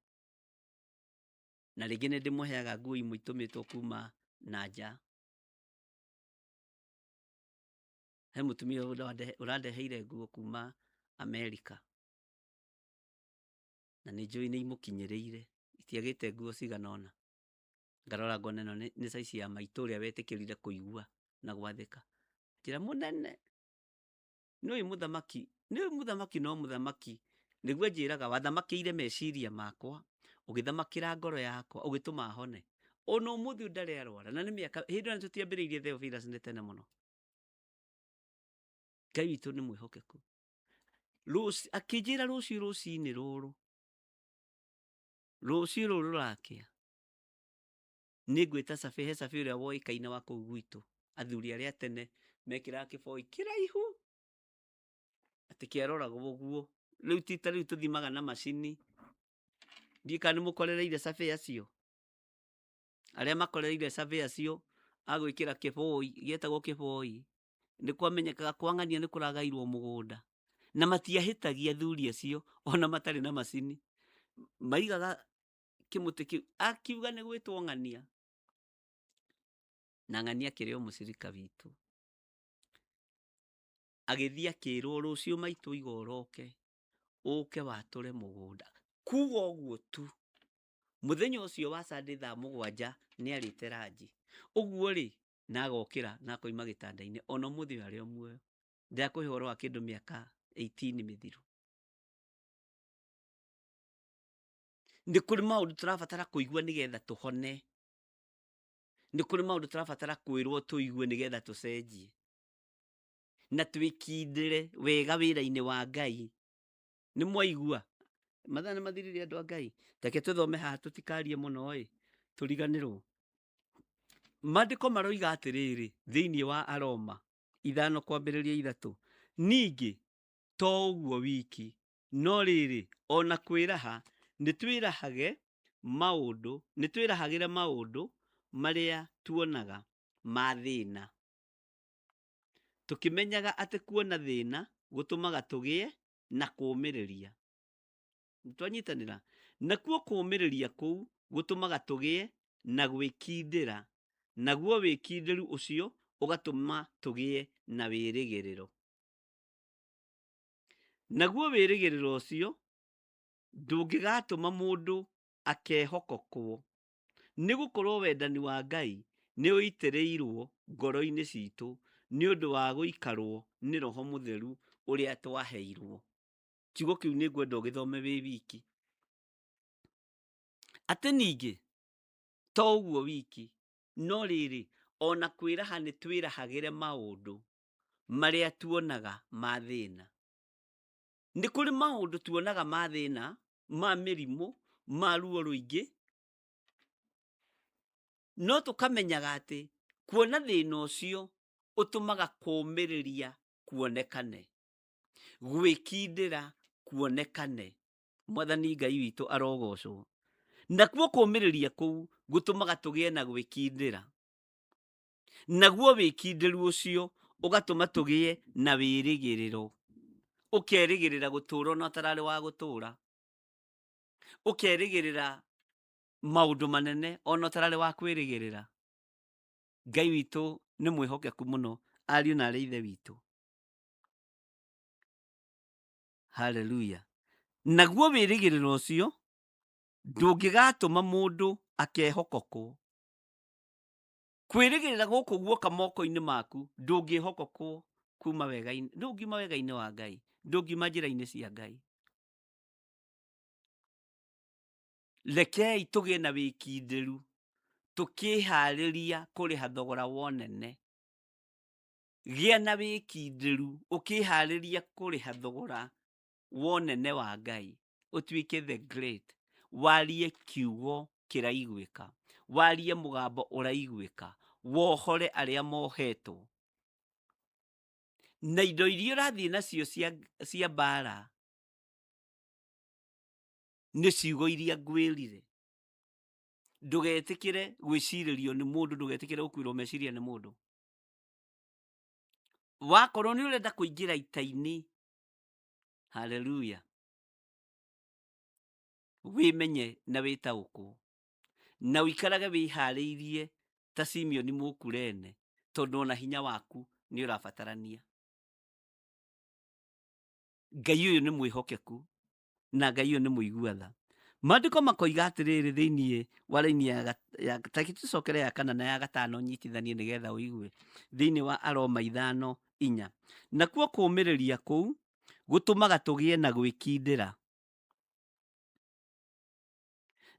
Speaker 2: na rĩngĩ nĩndĩmũheaga nguo imwe itũmĩtwo kuma na nja. He mũtumia ũrandeheire nguo kuma Amerika, na nĩnjũĩ nĩimũkinyĩrĩire, itiagĩte nguo cigana ũna. Ngarora ngona ĩno nĩ size ya maitũ ũrĩa wetĩkĩrire kũigua na gwathĩka. Njĩra mũnene, nĩũĩ mũthamaki, nĩũĩ mũthamaki no mũthamaki, nĩguo anjĩraga wathamakĩire meciria makwa, ũgĩthamakĩra ngoro yakwa, ũgĩtũma hone. Ona ũmũthĩ ũyũ ndarĩ arwara, na nĩ mĩaka, hĩndĩ ĩyo tũtiambĩrĩirie Theophilus nĩ tene mũno. Ngai witũ nĩ mwĩhokeku. Akĩnjĩra rũciũ rũcinĩ rũrũ, rũciũ rũrũ rũrakĩa, nĩngwĩta cabi, he cabi ũrĩa woĩkaine wa kũu gwitũ, athuri arĩa tene mekĩraga kĩboi kĩraihu, atĩ kĩaroragwo ũguo. Rĩu ti ta rĩu tũthimaga na macini. Ndiũĩ kana nĩmũkorereire cabi acio, arĩa makorereire cabi acio a gwĩkĩra kĩboi, gĩetagwo kĩboi, nĩkwamenyekaga kwa ng'ania nĩkũragairwo mũgũnda. Na matiahĩtagia athuri acio ona matarĩ na macini. Maigaga kĩmũtĩ kĩu, akiuga nĩ gwĩtwo ng'ania, na ng'ania akĩrĩ o mũcirika witũ. Agĩthiĩ akĩrwo rũciũ maitũ iga ũroke, ũke watũre mũgũnda. Kuga ũguo tu, mũthenya ũcio wa Sunday thaa 7 nĩarĩte ranji. Ũguo rĩ, na agokĩra na akoima gĩtanda-inĩ, ona ũmũthĩ ũyũ arĩ o muoyo. Ndĩrakũhe ũhoro wa kĩndũ mĩaka 18 mĩthiru. Nĩ kũrĩ maũndũ tũrabatara kũigua nĩgetha tũhone. Nĩ kũrĩ maũndũ tũrabatara kwĩrwo tũigue nĩgetha tũcenjie. Na twĩkindĩre wega wĩra-inĩ wa Ngai. Nĩ mwaigua? Mathaa nĩ mathirire andũ a Ngai. Reke tũthome haha tũtikarie mũno ĩ, tũriganĩrwo. Maandĩko maroiga atĩrĩrĩ thĩinĩ wa Aroma 5 kwambĩrĩria 3, ningĩ to ũguo wiki, no rĩrĩ, ona kwĩraha nĩtwĩrahage maũndũ, nĩtwĩrahagĩre maũndũ marĩa tuonaga ma thĩna, tũkĩmenyaga atĩ kuona thĩna gũtũmaga tũgĩe na kũũmĩrĩria. Nĩtwanyitanĩra? Nakuo kũũmĩrĩria kũu gũtũmaga tũgĩe na gwĩkindĩra, naguo wĩkindĩru ũcio ũgatũma tũgĩe na wĩrĩgĩrĩro. Naguo wĩrĩgĩrĩro ũcio ndũngĩgatũma mũndũ akehokokwo, nĩgũkorwo wendani wa Ngai nĩ ũitĩrĩirwo ngoro-inĩ citũ nĩ ũndũ wa gũikarwo nĩ Roho Mũtheru ũrĩa twaheirwo. Kiugo kĩu nĩ ngwenda ũgĩthome wĩ wiki. Atĩ ningĩ to ũguo wiki, no rĩrĩ, ona kwĩraha nĩ twĩrahagĩre maũndũ marĩa tuonaga ma thĩna. Nĩ kũrĩ maũndũ tuonaga ma thĩna, ma mĩrimũ, ma ruo rũingĩ, no tũkamenyaga atĩ kuona thĩna ũcio ũtũmaga kũũmĩrĩria kuonekane, gwĩkindĩra kuonekane. Mwathani Ngai witũ arogocwo. Nakuo kũũmĩrĩria kũu gũtũmaga tũgĩe na gwĩkindĩra. Naguo wĩkindĩru ũcio ũgatũma tũgĩe na wĩrĩgĩrĩro. Ũkerĩgĩrĩra gũtũũra ona ũtararĩ wa gũtũũra. Ũkerĩgĩrĩra maũndũ manene ona ũtararĩ wa kwĩrĩgĩrĩra. Ngai witũ nĩ mwĩhokeku mũno, ariũ na arĩ ithe witũ. Haleluya. Naguo wĩrĩgĩrĩro ũcio ndũngĩgatũma mũndũ akehokokwo. Kwĩrĩgĩrĩra gũkũ guoka moko-inĩ maku ndũngĩhokokwo kuma wega-inĩ, ndũngiuma wega-inĩ wa Ngai, ndũngiuma njĩra-inĩ cia Ngai. Rekei tũgĩe na wĩkindĩru tũkĩharĩria kũrĩha thogora wa ũnene. Gĩa na wĩkindĩru ũkĩharĩria kũrĩha thogora wa ũnene wa Ngai. Ũtuĩke the great, warie kiugo kĩraiguĩka, warie mũgambo ũraiguĩka, wohore arĩa mohetwo. Na indo iria ũrathiĩ nacio cia mbara nĩ ciugo iria ngwĩrire. Ndũgetĩkĩre gwĩcirĩrio nĩ mũndũ, ndũgetĩkĩre gũkuĩrwo meciria nĩ mũndũ. Wakorwo nĩ ũrenda kũingĩra ita-inĩ, haleluya, wĩmenye na wĩtaũkwo na ũikarage wĩharĩirie ta Simeoni Mũkurene, tondũ ona hinya waku nĩ ũrabatarania. Ngai ũyũ nĩ mwĩhokeku na Ngai ũyũ nĩ mũigua tha. Maandĩko makoiga atĩrĩrĩ thĩinĩ wa raini ya ta tũcokere ya kana na ya gatano nyitithanie nĩgetha ũigue thĩinĩ wa Aroma 5:4, nakuo kũũmĩrĩria kũu gũtũmaga tũgĩe na gwĩkindĩra,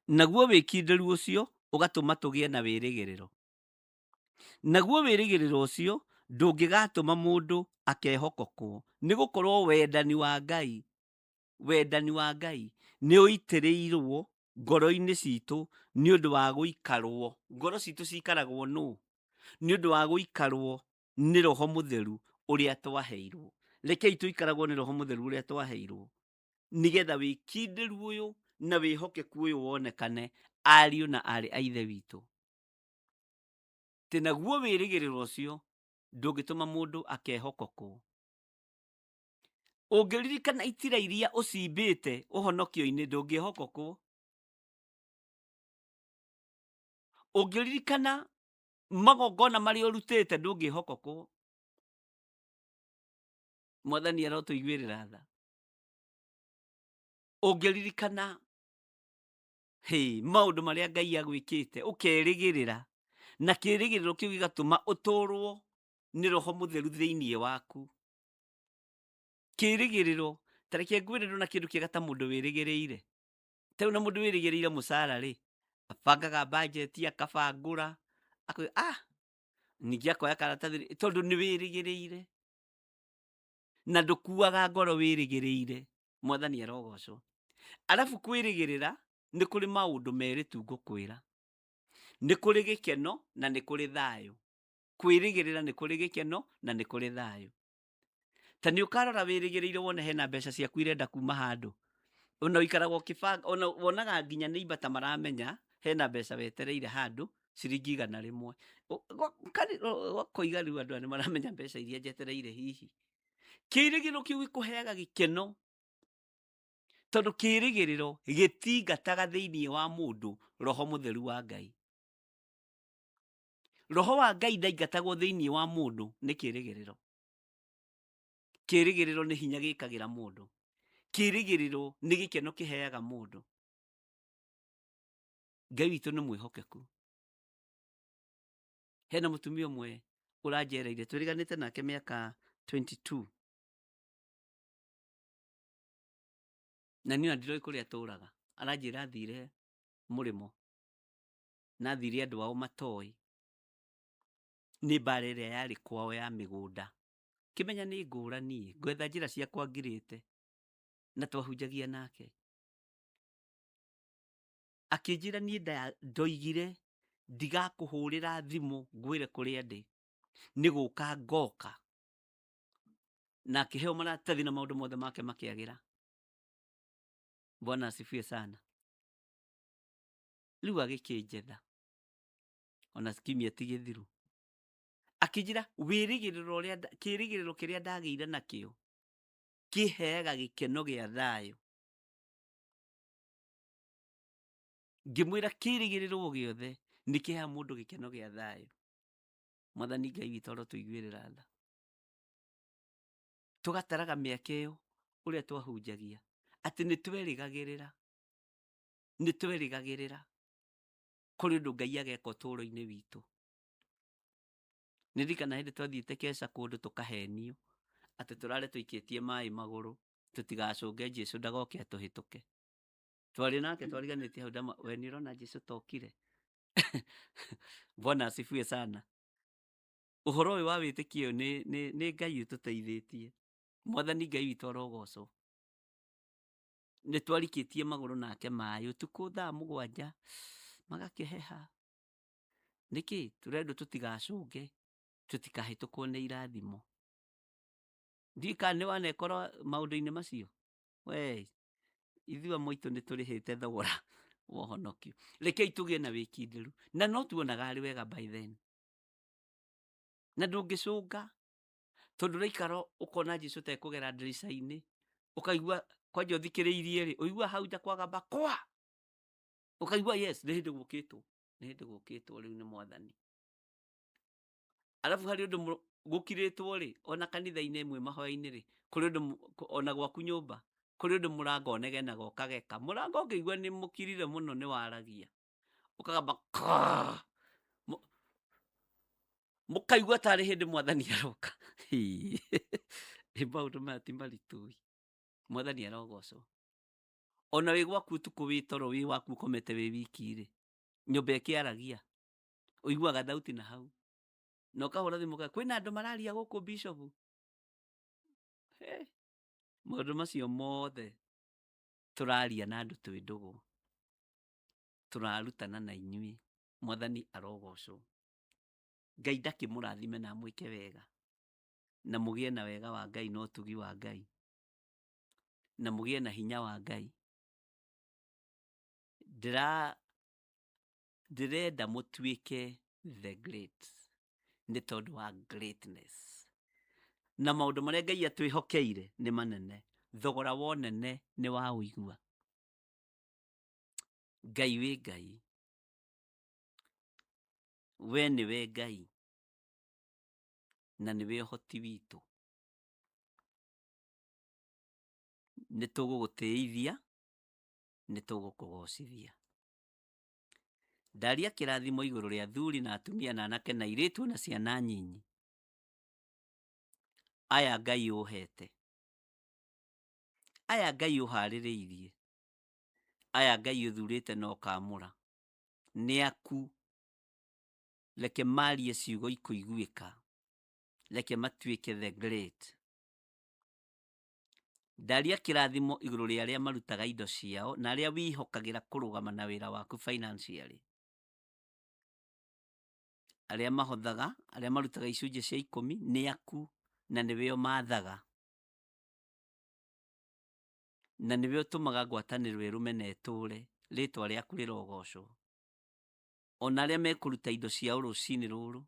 Speaker 2: naguo wĩkindĩru ũcio ũgatũma tũgĩe na wĩrĩgĩrĩro, naguo wĩrĩgĩrĩro ũcio ndũngĩgatũma mũndũ akehokokwo, nĩ gũkorwo wendani wa Ngai, wendani wa Ngai nĩ ũitĩrĩirwo ngoro-inĩ citũ nĩ ũndũ wa gũikarwo. Ngoro citũ cikaragwo nũ? Nĩ ũndũ wa gũikarwo nĩ Roho Mũtheru ũrĩa twaheirwo. Rekei tũikaragwo nĩ Roho Mũtheru ũrĩa twaheirwo, nĩgetha wĩkindĩru ũyũ na wĩhokeku ũyũ wonekane ariũ na aarĩ a Ithe witũ. Tĩ naguo wĩrĩgĩrĩro ũcio ndũngĩtũma mũndũ akehokokwo. Ũngĩririkana itira iria ũcimbĩte ũhonokio-inĩ, ndũngĩhokokwo. Ũngĩririkana magongona marĩa ũrutĩte, ndũngĩhokokwo. Mwathani arotũiguĩrĩra tha. Ũngĩririkana maũndũ marĩa Ngai agwĩkĩte, ũkerĩgĩrĩra, na kĩrĩgĩrĩro kĩu gĩgatũma ũtũrwo nĩ Roho Mũtheru thĩinĩ waku. Kĩrĩgĩrĩro, ta reke ngwĩre, ndona kĩndũ kĩega ta mũndũ wĩrĩgĩrĩire. Ta rĩu na mũndũ wĩrĩgĩrĩire mũcara rĩ, abangaga bajeti, akabangũra, akoiga ningĩ akoya karatathi, tondũ nĩ wĩrĩgĩrĩire na ndũkuaga ngoro wĩrĩgĩrĩire. Mwathani arogocwo. Arabu kwĩrĩgĩrĩra nĩ kũrĩ maũndũ merĩ tu ngũkwĩra. Nĩ kũrĩ gĩkeno na nĩ kũrĩ thayũ. Kwĩrĩgĩrĩra nĩ kũrĩ gĩkeno na nĩ kũrĩ thayũ. Ta nĩ ũkarora wĩrĩgĩrĩire wone hena mbeca ciaku irenda kuma handũ, ona ũikaraga ũkĩbanga, ona wonaga nginya nĩ ta maramenya hena mbeca wetereire handũ ciringi 100. Ũkoiga rĩu andũ aya nĩ maramenya mbeca iria njetereire hihi. Kĩrĩgĩrĩro kĩu gĩkũheaga gĩkeno, tondũ kĩrĩgĩrĩro gĩtingataga thĩinĩ wa mũndũ Roho Mũtheru wa Ngai. Roho wa Ngai ndaingatagwo thĩinĩ wa mũndũ nĩ kĩrĩgĩrĩro. Kĩrĩgĩrĩro nĩ hinya gĩkagĩra mũndũ. Kĩrĩgĩrĩro nĩ gĩkeno kĩheaga mũndũ. Ngai witũ nĩ mwĩhokeku. Hena mũtumia ũmwe ũranjereire, twĩrĩganĩte nake mĩaka 22, na niĩ ona ndiroĩ kũrĩa atũraga. Aranjĩra athire mũrĩmo na athire andũ ao matoĩ nĩ mbara ĩrĩa yarĩ kwao ya mĩgũnda. Kĩmenya nĩ ngũrani, ngwetha njĩra ciakwa ngirĩte, na twahunjagia nake. Akĩnjĩra niĩ ndoigire ndigakũhũrĩra thimũ ngwĩre kũrĩa ndĩ, nĩ gũka ngoka. Na akĩheo maratathi na maũndũ mothe make makĩagĩra. Bwana asifiwe sana. Rĩu agĩkĩnjetha ona kiumia ti gĩthiru, akĩnjĩra wĩrĩgĩrĩro ũrĩa kĩrĩgĩrĩro kĩrĩa ndagĩire nakĩo kĩheaga gĩkeno gĩa thayũ. Ngĩmwĩra kĩrĩgĩrĩro o gĩothe nĩ kĩheaga mũndũ gĩkeno gĩa thayũ. Mwathani Ngai witũ arotũiguĩrĩra tha. Tũgataraga mĩaka ĩyo ũrĩa twahunjagia atĩ nĩ twerĩgagĩrĩra, nĩ twerĩgagĩrĩra kũrĩ ũndũ Ngai ageka ũtũũro-inĩ witũ. Nĩ ndirikana hĩndĩ twathiĩte keca kũndũ tũkahenio atĩ tũrare tũikĩtie maĩ magũrũ tũtigacũnge Jesũ ndagoke atũhĩtũke. Twarĩ nake twariganĩtie hau ndama, we nĩ ũrona Jesũ tokire. Bwana asifiwe sana. Ũhoro ũyũ wa wĩtĩkio nĩ Ngai ũtũteithĩtie. Mwathani Ngai witũ arogocwo. Nĩ twarikĩtie magũrũ nake maĩ ũtukũ thaa 7 magakĩheha. Nĩkĩ? Tũrendwo tũtigacũnge, tũtikahĩtũkwo nĩ irathimo. Ndiũĩ kana nĩ wanekora maũndũ-inĩ macio. We ithuĩ amwe aitũ nĩ tũrĩhĩte thogora wa ũhonokio. Rekei tũgĩe na wĩkindĩru, na no tuonaga arĩ wega by then. Na ndũngĩcũnga tondũ ũraikara ũkona Jesu ta ekũgera ndirica-inĩ, ũkaigua kwanja ũthikĩrĩirie rĩ, ũigua hau nja kwagamba kwa, ũkaigua yes, nĩ hĩndĩ gũkĩtwo, nĩ hĩndĩ gũkĩtwo rĩu nĩ Mwathani. Arabu harĩ ũndũ gũkirĩtwo rĩ, ona kanitha-inĩ ĩmwe mahoya-inĩ rĩ, kũrĩ ũndũ ona gwaku nyũmba, kũrĩ ũndũ mũrango ũnegenaga ũkageka. Mũrango ũngĩigua nĩ mũkirire mũno nĩ waragia, ũkagamba kaa, mũkaigua tarĩ hĩndĩ Mwathani aroka. Ĩ maũndũ maya ti maritũ ĩ. Mwathani arogocwo. Ona wĩ gwaku ũtukũ wĩ toro wĩ waku ũkomete wĩ wiki rĩ, nyũmba ĩkĩaragia, ũiguaga thauti na hau. Na ũkahũra thimũ ũkauga, kwĩna andũ mararia gũkũ bishop. Maũndũ macio mothe tũraria na andũ twĩ ndũgũ, tũrarutana na inyuĩ. Mwathani arogocwo. Ngai ndakĩmũrathime na amwĩke wega, na mũgĩe na wega wa Ngai na ũtugi wa Ngai, na mũgĩe na hinya wa Ngai. Ndĩrenda mũtuĩke the great nĩ tondũ wa greatness. Na maũndũ marĩa Ngai atwĩhokeire nĩ manene. Thogora wa ũnene nĩ wa ũigua. Ngai wĩ Ngai, we nĩwe Ngai, na nĩwe ũhoti witũ. Nĩ tũgũgũtĩithia, nĩ tũgũkũgocithia. Ndaria kĩrathimo igũrũ rĩa athuri na atumia na anake na airĩtu na ciana nyinyi. Aya Ngai ũhete, aya Ngai ũharĩrĩirie, aya Ngai ũthurĩte na ũkamũra, nĩ aku. Reke marie ciugo ikũiguĩka, reke matuĩke the great. Ndaria kĩrathimo igũrũ rĩa arĩa marutaga indo ciao na arĩa wĩhokagĩra kũrũgama na wĩra waku financially. Arĩa mahothaga, arĩa marutaga icunjĩ cia 10 nĩ aku na nĩwe ũmathaga. Na nĩwe ũtũmaga ngwatanĩro ĩrũme na ĩtũre, rĩtwa rĩaku rĩrogocwo. Ona arĩa mekũruta indo ciao rũcinĩ rũrũ,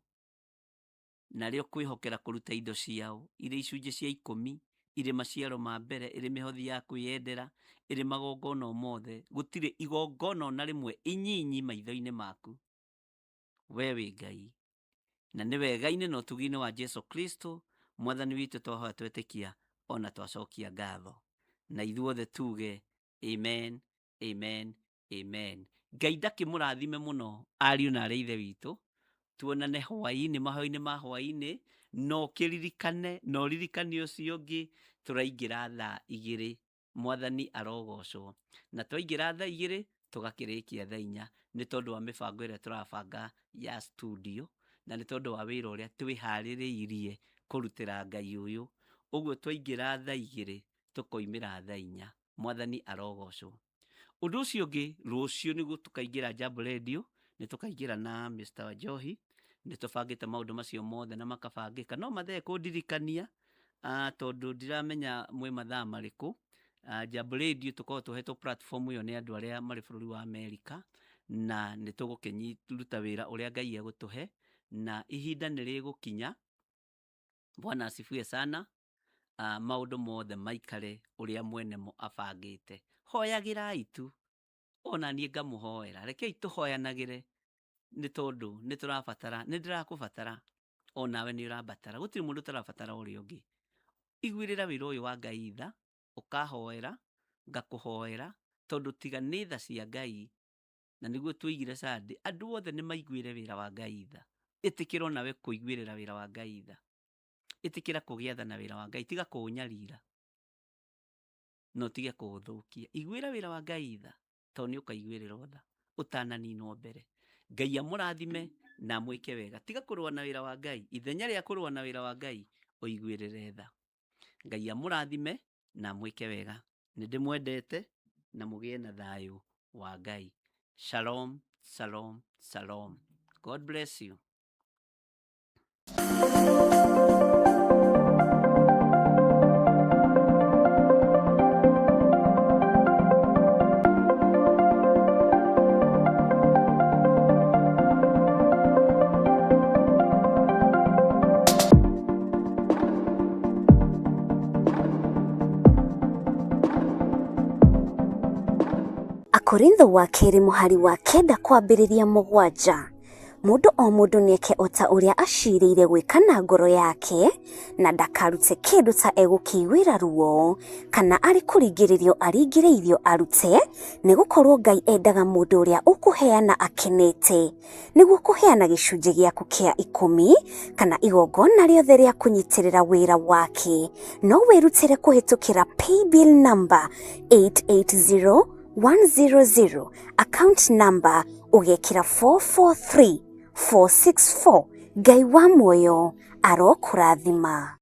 Speaker 2: na arĩa ũkwĩhokera kũruta indo ciao irĩ icunjĩ cia 10, irĩ maciaro ma mbere, ĩrĩ mĩhothi ya kwĩyendera, ĩrĩ magongona o mothe, gũtirĩ igongona ona rĩmwe inyinyi maitho-inĩ maku. We wĩ Ngai. Na nĩ wega-inĩ na ũtugi-inĩ wa Jesu Kristo Mwathani witũ twahoya twetĩkia ona twacokia ngatho. Na ithuothe tuge amen, amen, amen. Ngai ndakĩmũrathime mũno ariũ na arĩ ithe witũ. Tuonane hwaĩ-inĩ, mahoya-inĩ ma hwaĩ-inĩ, na ũkĩririkane, na ũririkane ũcio ũngĩ, tũraingĩra thaa 2. Mwathani arogocwo. Na twaingĩra thaa 2, tũgakĩrĩkia thaa 4, nĩ tondũ wa mĩbango ĩrĩa tũrabanga ya studio, na nĩ tondũ wa wĩra ũrĩa twĩharĩrĩirie kũrutĩra Ngai ũyũ. Ũguo twaingĩra thaa 2, tũkoimĩra thaa 4. Mwathani arogocwo. Ũndũ ũcio ũngĩ, rũciũ nĩguo tũkaingĩra Jambo Radio, nĩ tũkaingĩra na Mr. Wanjohi, nĩ tũbangĩte maũndũ macio mothe na makabangĩka. No mathaa kũndirikania, tondũ ndiramenya mwĩ mathaa marĩkũ. Jambo Radio tũkoragwo tũhetwo platform ĩyo nĩ andũ arĩa marĩ bũrũri wa Amerika, na nĩ tũgũkĩruta wĩra ũrĩa Ngai egũtũhe, na ihinda nĩ rĩgũkinya. Bwana asifiwe sana. Maũndũ mothe maikare ũrĩa mwene mo abangĩte. Hoyagĩrai tu, ona niĩ ngamũhoera. Rekei tũhoyanagĩre nĩ tondũ nĩ tũrabatara, nĩ ndĩrakũbatara, onawe nĩ ũrambatara. Gũtirĩ mũndũ ũtarabatara ũrĩa ũngĩ. Iguĩrĩra wĩra ũyũ wa Ngai tha, ũkahoera, ngakũhoera, tondũ tiga nĩ tha cia Ngai, na nĩguo twoigire Sunday, andũ othe nĩ maiguĩre wĩra wa Ngai tha. Ĩtĩkĩra onawe kũiguĩrĩra wĩra wa Ngai tha. Ĩtĩkĩra kũgĩa tha na wĩra wa Ngai, tiga kũũnyarira na ũtige kũũthũkia. Iguĩra wĩra wa Ngai tha, tondũ nĩ ũkaiguĩrĩrwo tha ũtananinwo mbere. Ngai amũrathime na amwĩke wega. Tiga kũrũa na wĩra wa Ngai, ithenya rĩa kũrũa na wĩra wa Ngai, ũiguĩrĩre tha. Ngai amũrathime na amwĩke wega. Nĩ ndĩmwendete. Na mũgĩe na thayũ wa Ngai. Shalom, shalom, shalom. God bless you.
Speaker 3: Akorintho wa kerĩ mũhari wa kenda kwambĩrĩria mũgwanja. Mũndũ o mũndũ nĩeke o ta ũrĩa aciirĩire gwĩka na ngoro yake, na ndakarute kĩndũ ta egũkĩiguĩra ruo, kana arĩ kũringĩrĩrio aringĩrĩirio arute, nĩgũkorwo Ngai endaga mũndũ ũrĩa ũkũheana akenete. Nĩguo kũheana gĩcunjĩ gĩaku kĩa ikũmi, kana igongona rĩothe rĩa kũnyitĩrĩra wĩra wake, no wĩrutĩre kũhĩtũkĩra paybill number 880100, account number ũgekĩra 443464. Ngai wa muoyo arokũrathima.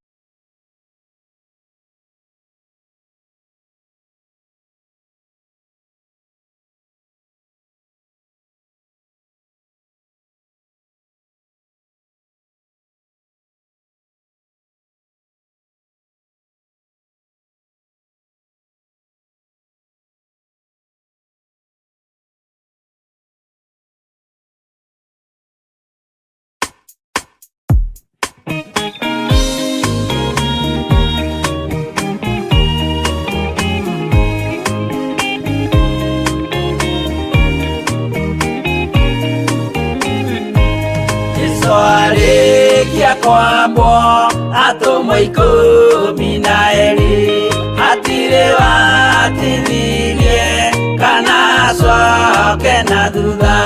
Speaker 1: Jesu arĩkia kwambwo atũmwo 12 hatirĩ watithirie kana acoke na thutha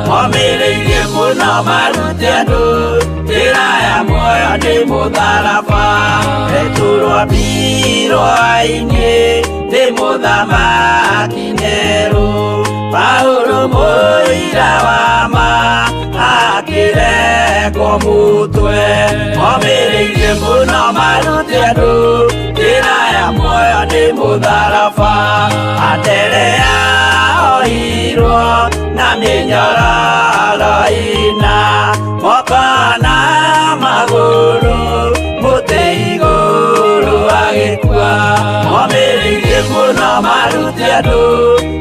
Speaker 1: momĩrĩirie mũno marute andũ njĩra ya muoyo nĩ mũtharaba Petero ambirwo ainĩ nĩ mũthamaki Nero Paulo mũira wa ma akĩrekwo mũtwe momĩrĩirie mũno marute andũ njĩra ya muoyo nĩ mũtharaba Anderea ohirwo na mĩnyororo ĩna moko na magũrũ mũtĩ igũrũ agĩkua momĩrĩirie mũno marute andũ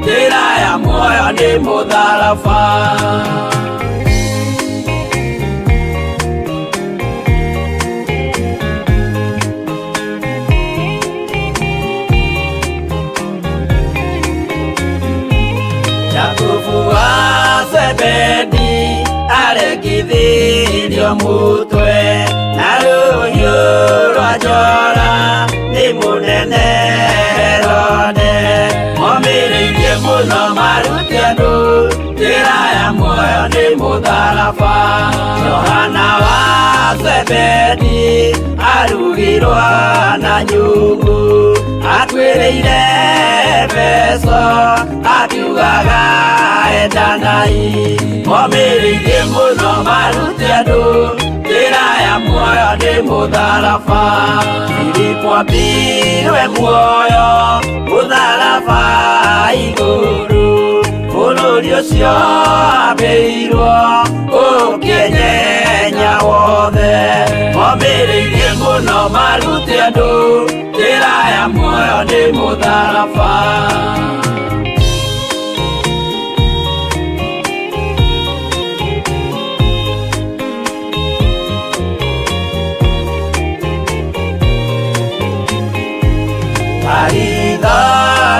Speaker 1: njĩra ya muoyo nĩ mũtharaba. Jakubu wa Zebedi arekithirio mutwe na rũhiũ rwa njora nĩ mũnene Herode momĩrĩirie mũno marute andũ njĩra ya muoyo nĩ mũtharaba Johana wa Zebedi arugirwo na nyungu akuĩrĩire Efeso akiugaga endanai momĩrĩirie mũno marute andũ njĩra ya muoyo nĩ mũtharaba Filipo ambirwe muoyo mũtharaba igũrũ bũrũri ũcio ambĩirwo ũkĩnyenya wothe momĩrĩirie mũno marute andũ njĩra ya muoyo nĩ mũtharaba.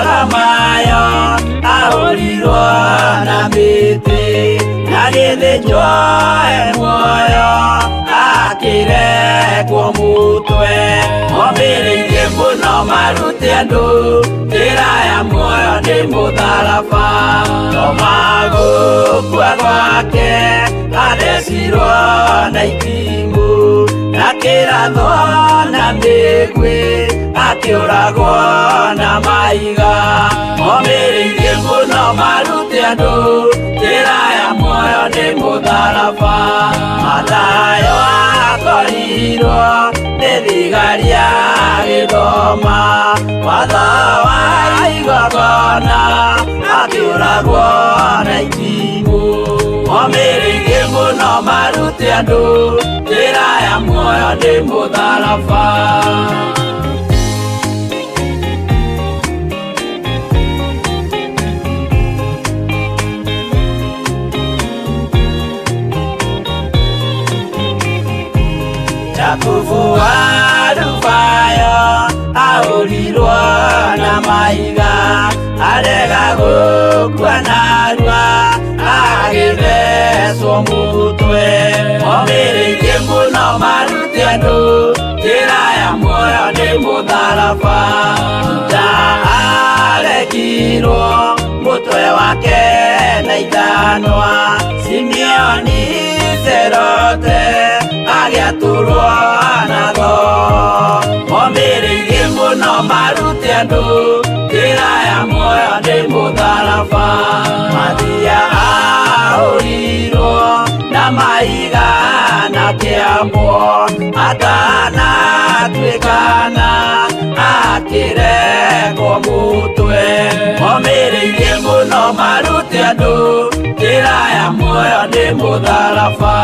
Speaker 1: Baritholomayo ahũrirwo na mĩtĩ na gĩthĩnjwo e muoyo akĩrekwo mũtwe momĩrĩirie mũno marute andũ njĩra ya muoyo nĩ mũtharaba Toma gũkua gwake athecirwo na itimũ na kĩrathwo na mĩguĩ akĩũragwo na maiga momĩrĩirie mũno marute andũ njĩra ya muoyo nĩ mũtharaba Mathayo akorirwo nĩ thigari agĩthoma watho wa Igongona akĩũragwo na itimũ. Momĩrĩirie mũno marute andũ njĩra ya muoyo nĩ mũtharaba. Jakubu wa Rubayo ahũrirwo na mahiga, arega gũkua narua agĩthecwo mũtwe. Omĩrĩirie mũno marute andũ njĩra ya muoyo nĩ mũtharaba. Juda arekirwo mũtwe wake na ithanwa, Simeoni Serote agĩatũrwo na thoo. Omĩrĩirie mũno marute andũ njĩra ya muoyo nĩ mũtharaba. Mathia ahũrirwo na mahiga na kĩambwo, atanatuĩkana akĩrekwo mũtwe. Omĩrĩirie mũno marute andũ njĩra ya muoyo nĩ mũtharaba.